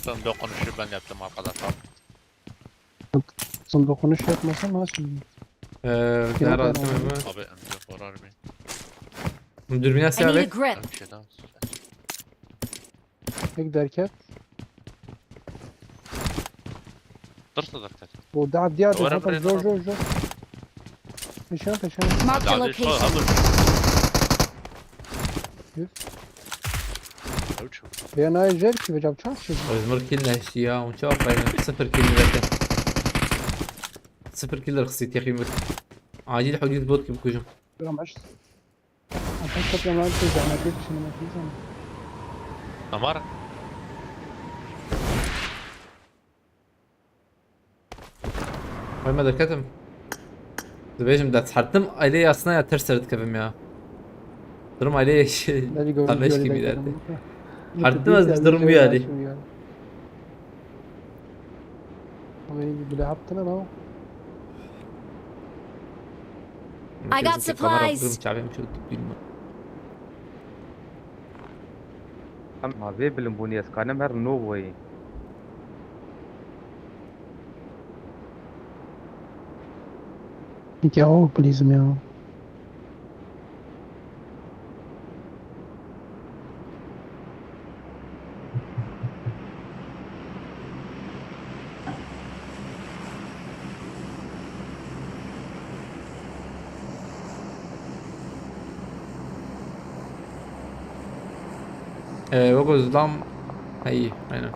Son dokunuşu ben yaptım arkadaşlar. Son dokunuş yapmasam nasıl? Ee, Yok, değer yok. Aldım hemen. Abi, yok, var harbi. Dürbün I need a grip. Bir şey daha. Tek derken. Dur, dur, dur. O da diğer Doğru, de buraya zor doğru. Zor zor. Peşine peşine. Marked a location. Yüz. Uçuyor. Veya ne yer ki hocam çarşı. Özmür kill neşti ya, uçağı kayın. Sıfır kill zaten. Sıfır kill rıxsît yakın. Acil hudud bot gibi kujum. Duramaz. Atak toplamlar için zahmet yok, şimdi bakayım sana. Tamar. Ay me derketim. Dibêjim de hertim aileyê aslında ya ters serdikevim ya. Durum aileyê şey, Bence gördüğünüz kardeş gibi gibi derdi. Hertim az durum bu yani. Ama iyi bile yaptın ama. I got supplies. Em ma vê bilimbûnê ez kanim her nû boyî. Peki, oh, please, ya. Ee, weko zilam. Hey, aynen.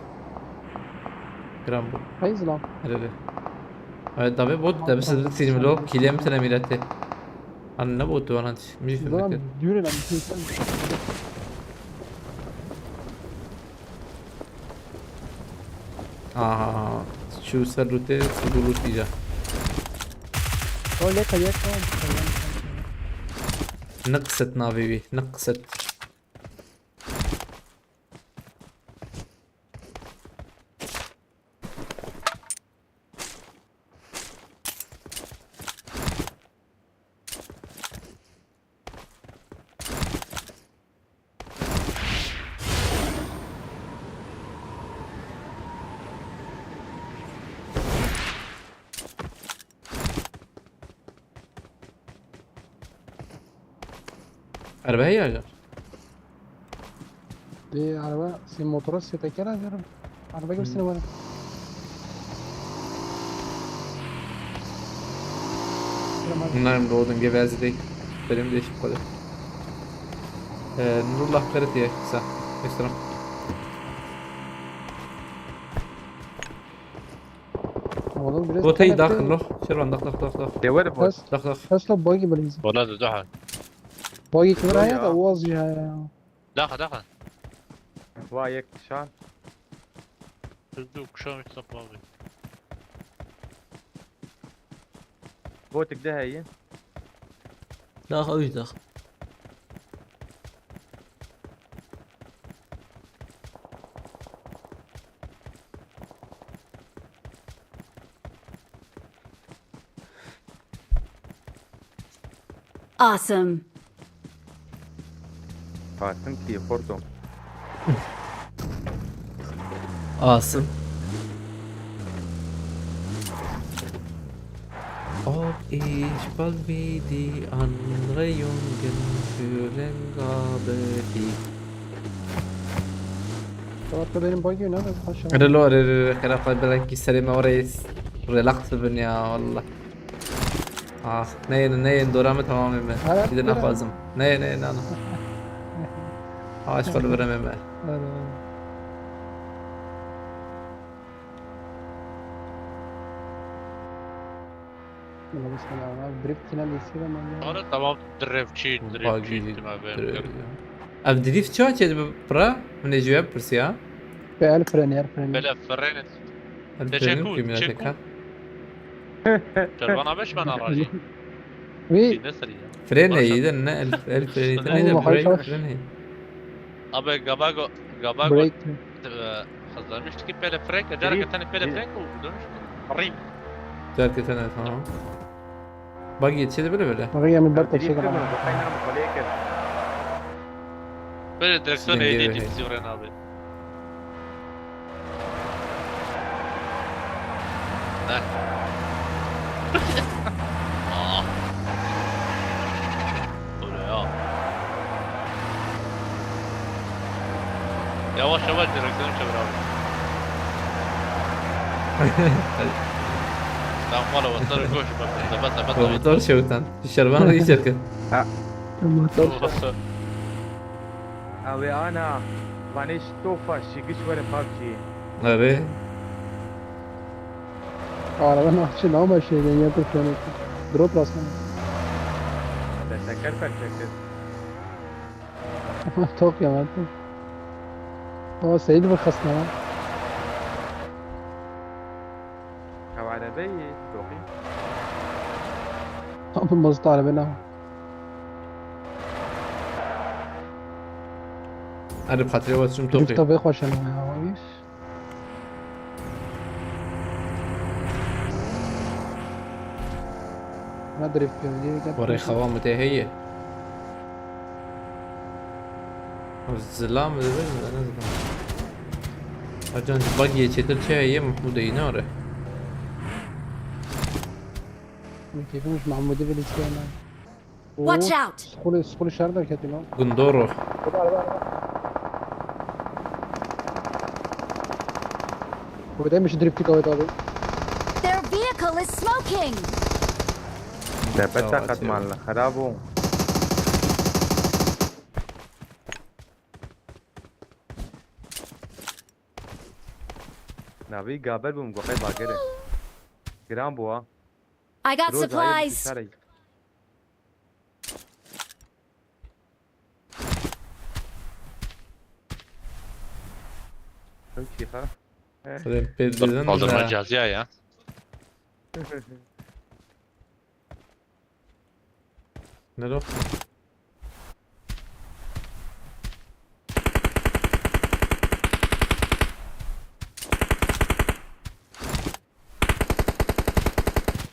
Gram bu. Hey, zilam. Hele hele. Evet, tabii bot da bir sürü sinirli o. Kilem tane milleti. Hani ne botu var, hani? Müzik. Aha, şu ser rute, su bulut iyice. Öyle kayak var. Nıkset navi, nıkset. Erbe heye acar. Dê araba, sê motora, sê tekera diyorum. Araba gibi seni var. Bunlar mı doğdun gevezdi? Benim de eşim kadar. Ee, Nurullah Kara diye kısa. Mesela. Oğlum biraz Botayı kanepte- daxil lo. Şervan dax dax dax dax. Dê were bot. Bas, Dax dax. Bas lo bagi baliz. Wala de daha. Bagi kıvır Yo haya ya. Da uaz ya ya. Daxa, daxa. Va yek şan. Hızlı kuşağım hiç sapmadı. Botik de heye. Dax ew jî dax. Awesome. Parking ki porto. Asım. Ob ich bald wie die andere Jungen fühlen, glaube ich. Cevap da benim buggy ne? Aşağı. Relo, re, re, re, xera xwe belekî serê me orayê relax bibin ya, wallah. Ah, neyên, neyên, dora me tamamê me. Evet, Gidin evet. Axwazim. Neyên, neyên, nana. Aş xwe li viremê me. Hadi, hadi. Ulan sen abi, drift yine de istiyor ama ya. Ara tamam, drevçi, drevçi Bagi, ihtimal dre- verin. Ev drift çawa çêdibe pira? Min ê ji we pirsiya. Ve el freni, el freni. Bele freni. Ev Te frenim çeku, kim ya çeku. teka? Çerwana beş ben aracı. Ve Dinde seri ya. Fren Barış heyî abi. de ne? El, el freni Tamam, de ne? bakalım, Brake savaş. freni. Abi Gabago, Gabago Break. e, hazırlamıştı ki pele frek, acaba Drift, tane pele drift. frek oldu dönmüş. Rim. Terk etene, tamam. Bak yetişedi böyle böyle. Bak ya, bir bak Drift şey kırma, kadar. bu kaynar bu kolye kır. Böyle direksiyon Sizin eğliydi gibi. Bizi Ren abi. Heh. Aa. Öyle ya. Yavaş yavaş direksiyonu çevir abi. Tamam, valla, valla, koş, bak, bak, bak, bak. Komutan Şevtan. Şervan reis erken. Motor. Abi ana, vaniş tofa şigiş were PUBG. Abi. Araba nakçı ne ama şeyden yapıp yani. Drop rastlama. Be teker per çekir. Tok ya lan. Ama Seyit bir kasma lan. Ev arabeyi, doqî. Abi mazot araba ne? Hadi xatirê we çim Drift toqî. tabi xoşanım ya. Abi. Ne drift ya? Niye gel? Warê xewa min tê heye. Zilam dibe, ez ne zilam. Acan bagiyê çêtir çi heye, Mahmûdê yî nare. Keyfim şu Mahmud'u bile istiyorum ben. Watch Oo, out! Skuli, skuli şer derketi lan. Gundoro. Bu demiş driftik evet abi. Their vehicle is smoking! Tepe Tamam, takat açıyorum. mal, xerab o. Navî gaber bûm, goqey bagere. Giran bû ha. I got Roz ayê supplies! dışarı. Ew çî ha? Rem pê dizin Kaldırma de. Cihazı ya. Ne lok?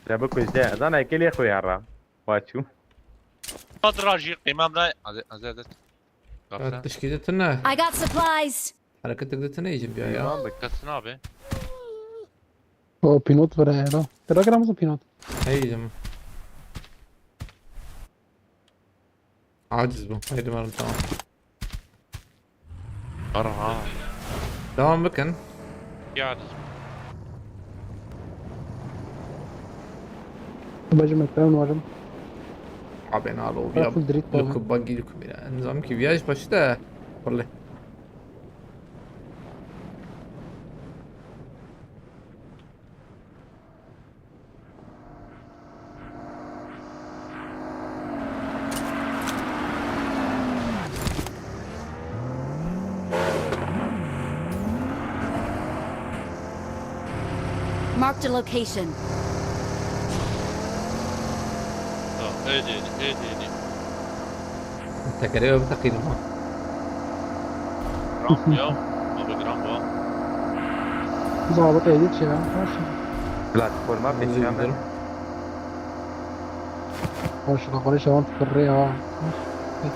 Te bikujte. Zana eke lê xwe ya ra. Wa çû. Kadrajı kıymam da. Hadi, hadi, hadi. Evet, tişkî de tune. I got supplies! Hareketek de tune yiyeceğim ya ya. Tamam bak. Katsın abi. O pilot var ya lan. Telegram mı pilot? Hey yiyeceğim. Aciz bu. Haydi varım, tamam. Ara ha. Devam bakın. Yani. Bacım ekran varım. Abi ne alo Ben ya. full drift Look abi. buggy look mira. Nizam ki viyaj başı da. Vallahi. Marked a location. Tamam, öyle değil, öyle değil. Tekerê ev teqînim ha. Gram ya. Abi gram bu. Zabıt edit şey lan. Hoş. Platforma Özür pekame. dilerim. Hoş la, barış avan fırrı ya. Peki.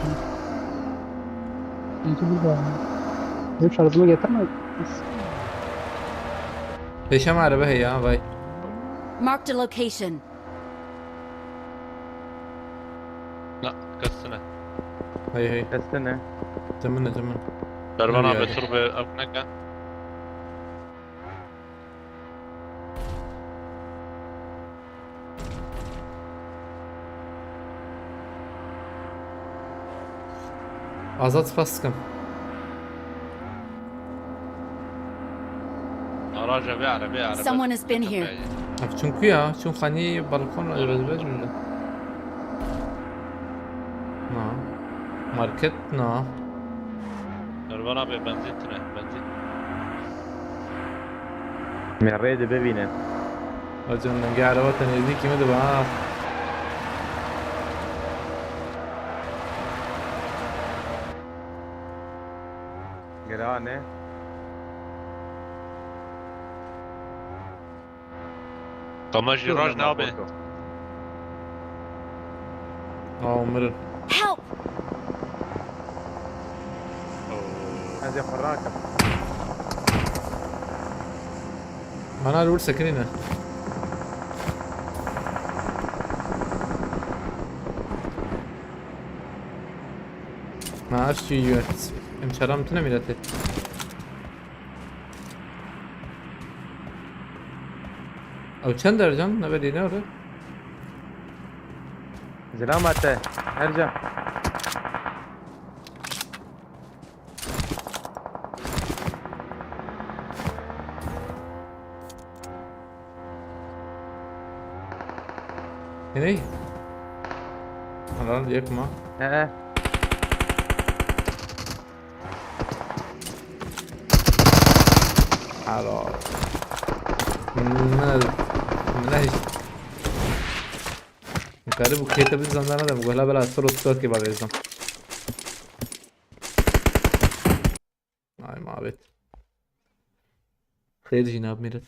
Peki burada. Benim şarjımı getirme. Pêşe me erebe heye ha, vay. Marked a location. Na, kesine. Hey, hey. Kesine. Temine, temine. Dervan abi, tur be, ev neke. Azad, spas dikim. Araca vê erebê, erebe. Someone has been here. Ev çûn ku ya? Çûn xanî balkon, rêzbêj min de. Na. Market na. Dervan abi, benzîn tune, benzîn. Me rê de bibîne. Hocam, dengê ereba te nêzîkî min dibe ha. Giran e. Tamam, jî raj nabe. Aw, mirin. Help! Ez ê xwe rakim. Mana li wir sekinîne. Ma ev çi yû? Em şeram tune mîretê. Ew çend dercan? Nebe dîne ore. Zilamate, Ercan. Hiney. Alan yek ma. He. Helal. Ne, ne hiç. Karî bu kete bir zandana da bu la bela solo tutar ki bavêzan. Ay mabet. Xêr jî nabmîrin.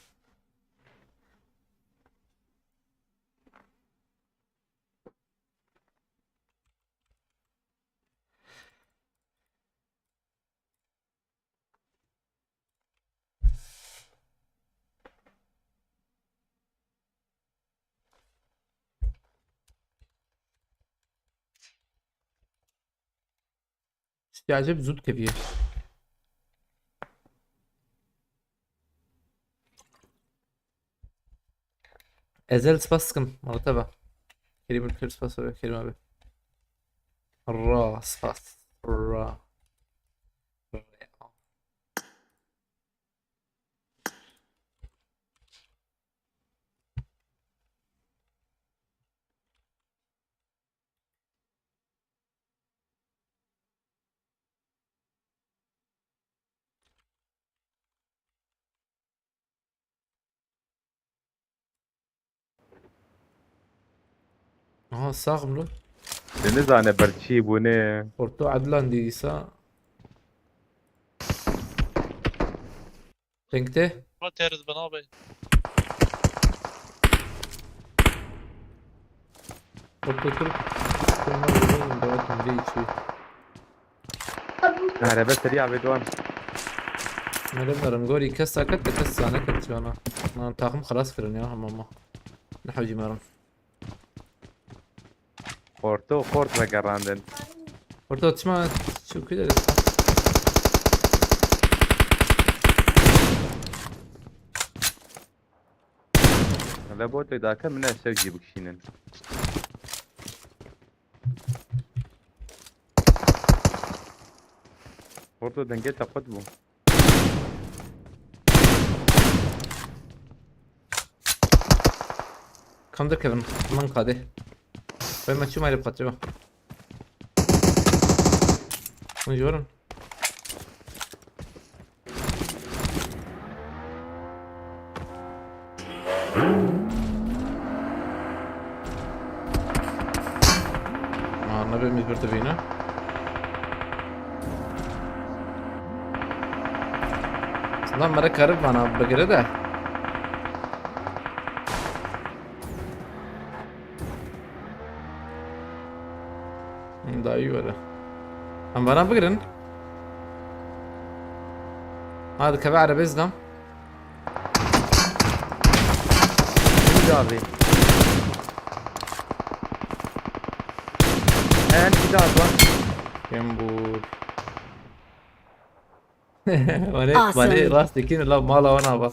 Ştê ecêb zû dikevî. Ezel, spas dikim, mala te be. Kerîm Ülker, spas be, Kerîm abi. Ra, spas. Ra. Aha, sağ mı? Te nizane ber çi bûne. Orta Adlan diysa. Pengte. Ama teriz bana be. Otur, otur. Sonra vuralım, daha kendi içi. Erebe serî avê doan. Mele merim gorî kes saket de kes sane ket cana. Lan takım xelas kirin ya, hamama. Ne hewcî merim. Xorto, xort vegerandin. Xorto, çima çi ku dere? Lebotek dake min ev sew cî bikişînin. Xorto, dengê te qut bû. Kam derkevin? Min kadê. Vay, me çû mayre biqatirê. Hûn jî werin. Aa, nebe min bir dibîne. Lan mere karib bana bigire de. Dayı öyle. Em bana bigirin. Hadi keve arabez lan. Çavê. He, en bir daha var. Kim bu? Vane, vane Awesome. Rast dikin la mala wana bak.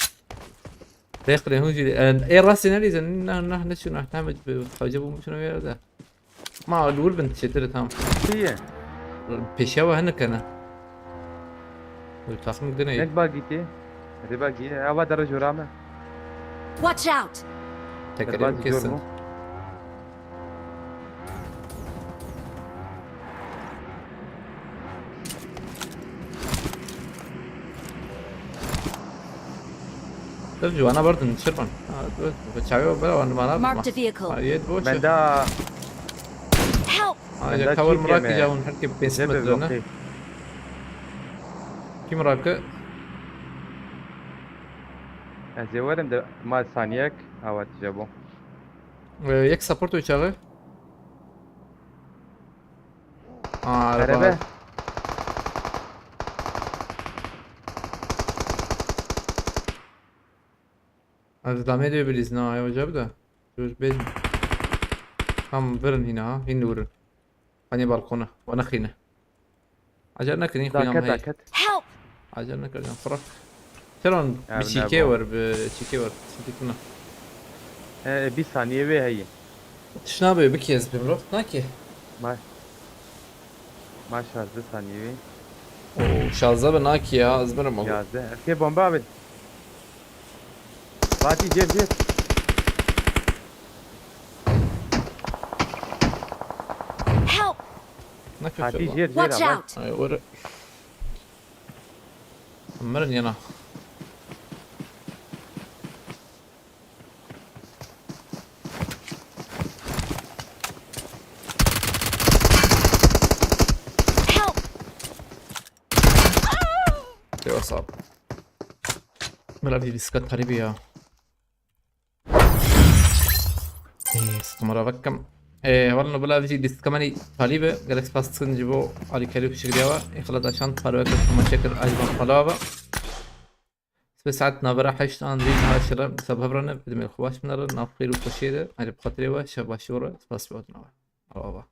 Rêxirê hûn jî, e, ê rastî nelîzin, ne, ne, ne çûn, ne, ne, hewce bû, çûn wê de. Ma li wir bin çêtir tam. Çi ye? Pêşiya we hinek hene. Wê taxim dine. Nek bagî tê. Hadi bagî, ava dere jora me. Watch out! Tekerê Derbazî kesin. Jor bû. Dev ciwana berdin, çirban. Ha, dur, çavi o bera wan mana. Marked a vehicle. Ha, yet boş. Benda. Help! Ha, benda ya cover kim mrak keme? Ya hûn her kim pês metre ne? Kim rakı? Ez ê werim de ma saniyek awa tije bû. Ee, yek support uçağı. Aa, araba. Araba. Ez lamê de bilîz na ya hoca da. Dur ben. Tam verin yine ha. Yine vurun. Hani balkona. Bana xine. Acele nekin, xuyam Daket, hey. Daket. Help! Acele nekin, ya, fırak. Selam, ya, bir çike var, bir çike var. Çike kına. He, bir saniye ve hey. Tişna be, bir kez bir bro. Na ki? Ma-, ma şarjı saniye ve. Oo, şarjı be na ki ya, ezberim oldu. Yazdı. Eske bomba abi. Fatih, gel, gel. Help! Ne kötü Fatih, lan. Gel, gel. Watch out! Ay, ora. Mirin yana. Help! Yo, sağ ol. Mira bir bisiklet taribi ya. Ee, sıkımara bakım. Ee, hevalno bila vî dîstkemenî talî be, gelek spas dikin ji bo alîkarî û piştgiriya we. Ê xelat aşand parve kir, temaşe kir, ez ban xela be. Sibê saet navbera heşt an vî niha şire, seb hevrane, bidimê xwe baş binere, nav xêr û xweşiyê de, hadi bi xatirê we, şev başî we re, spas bi odina we. Ava.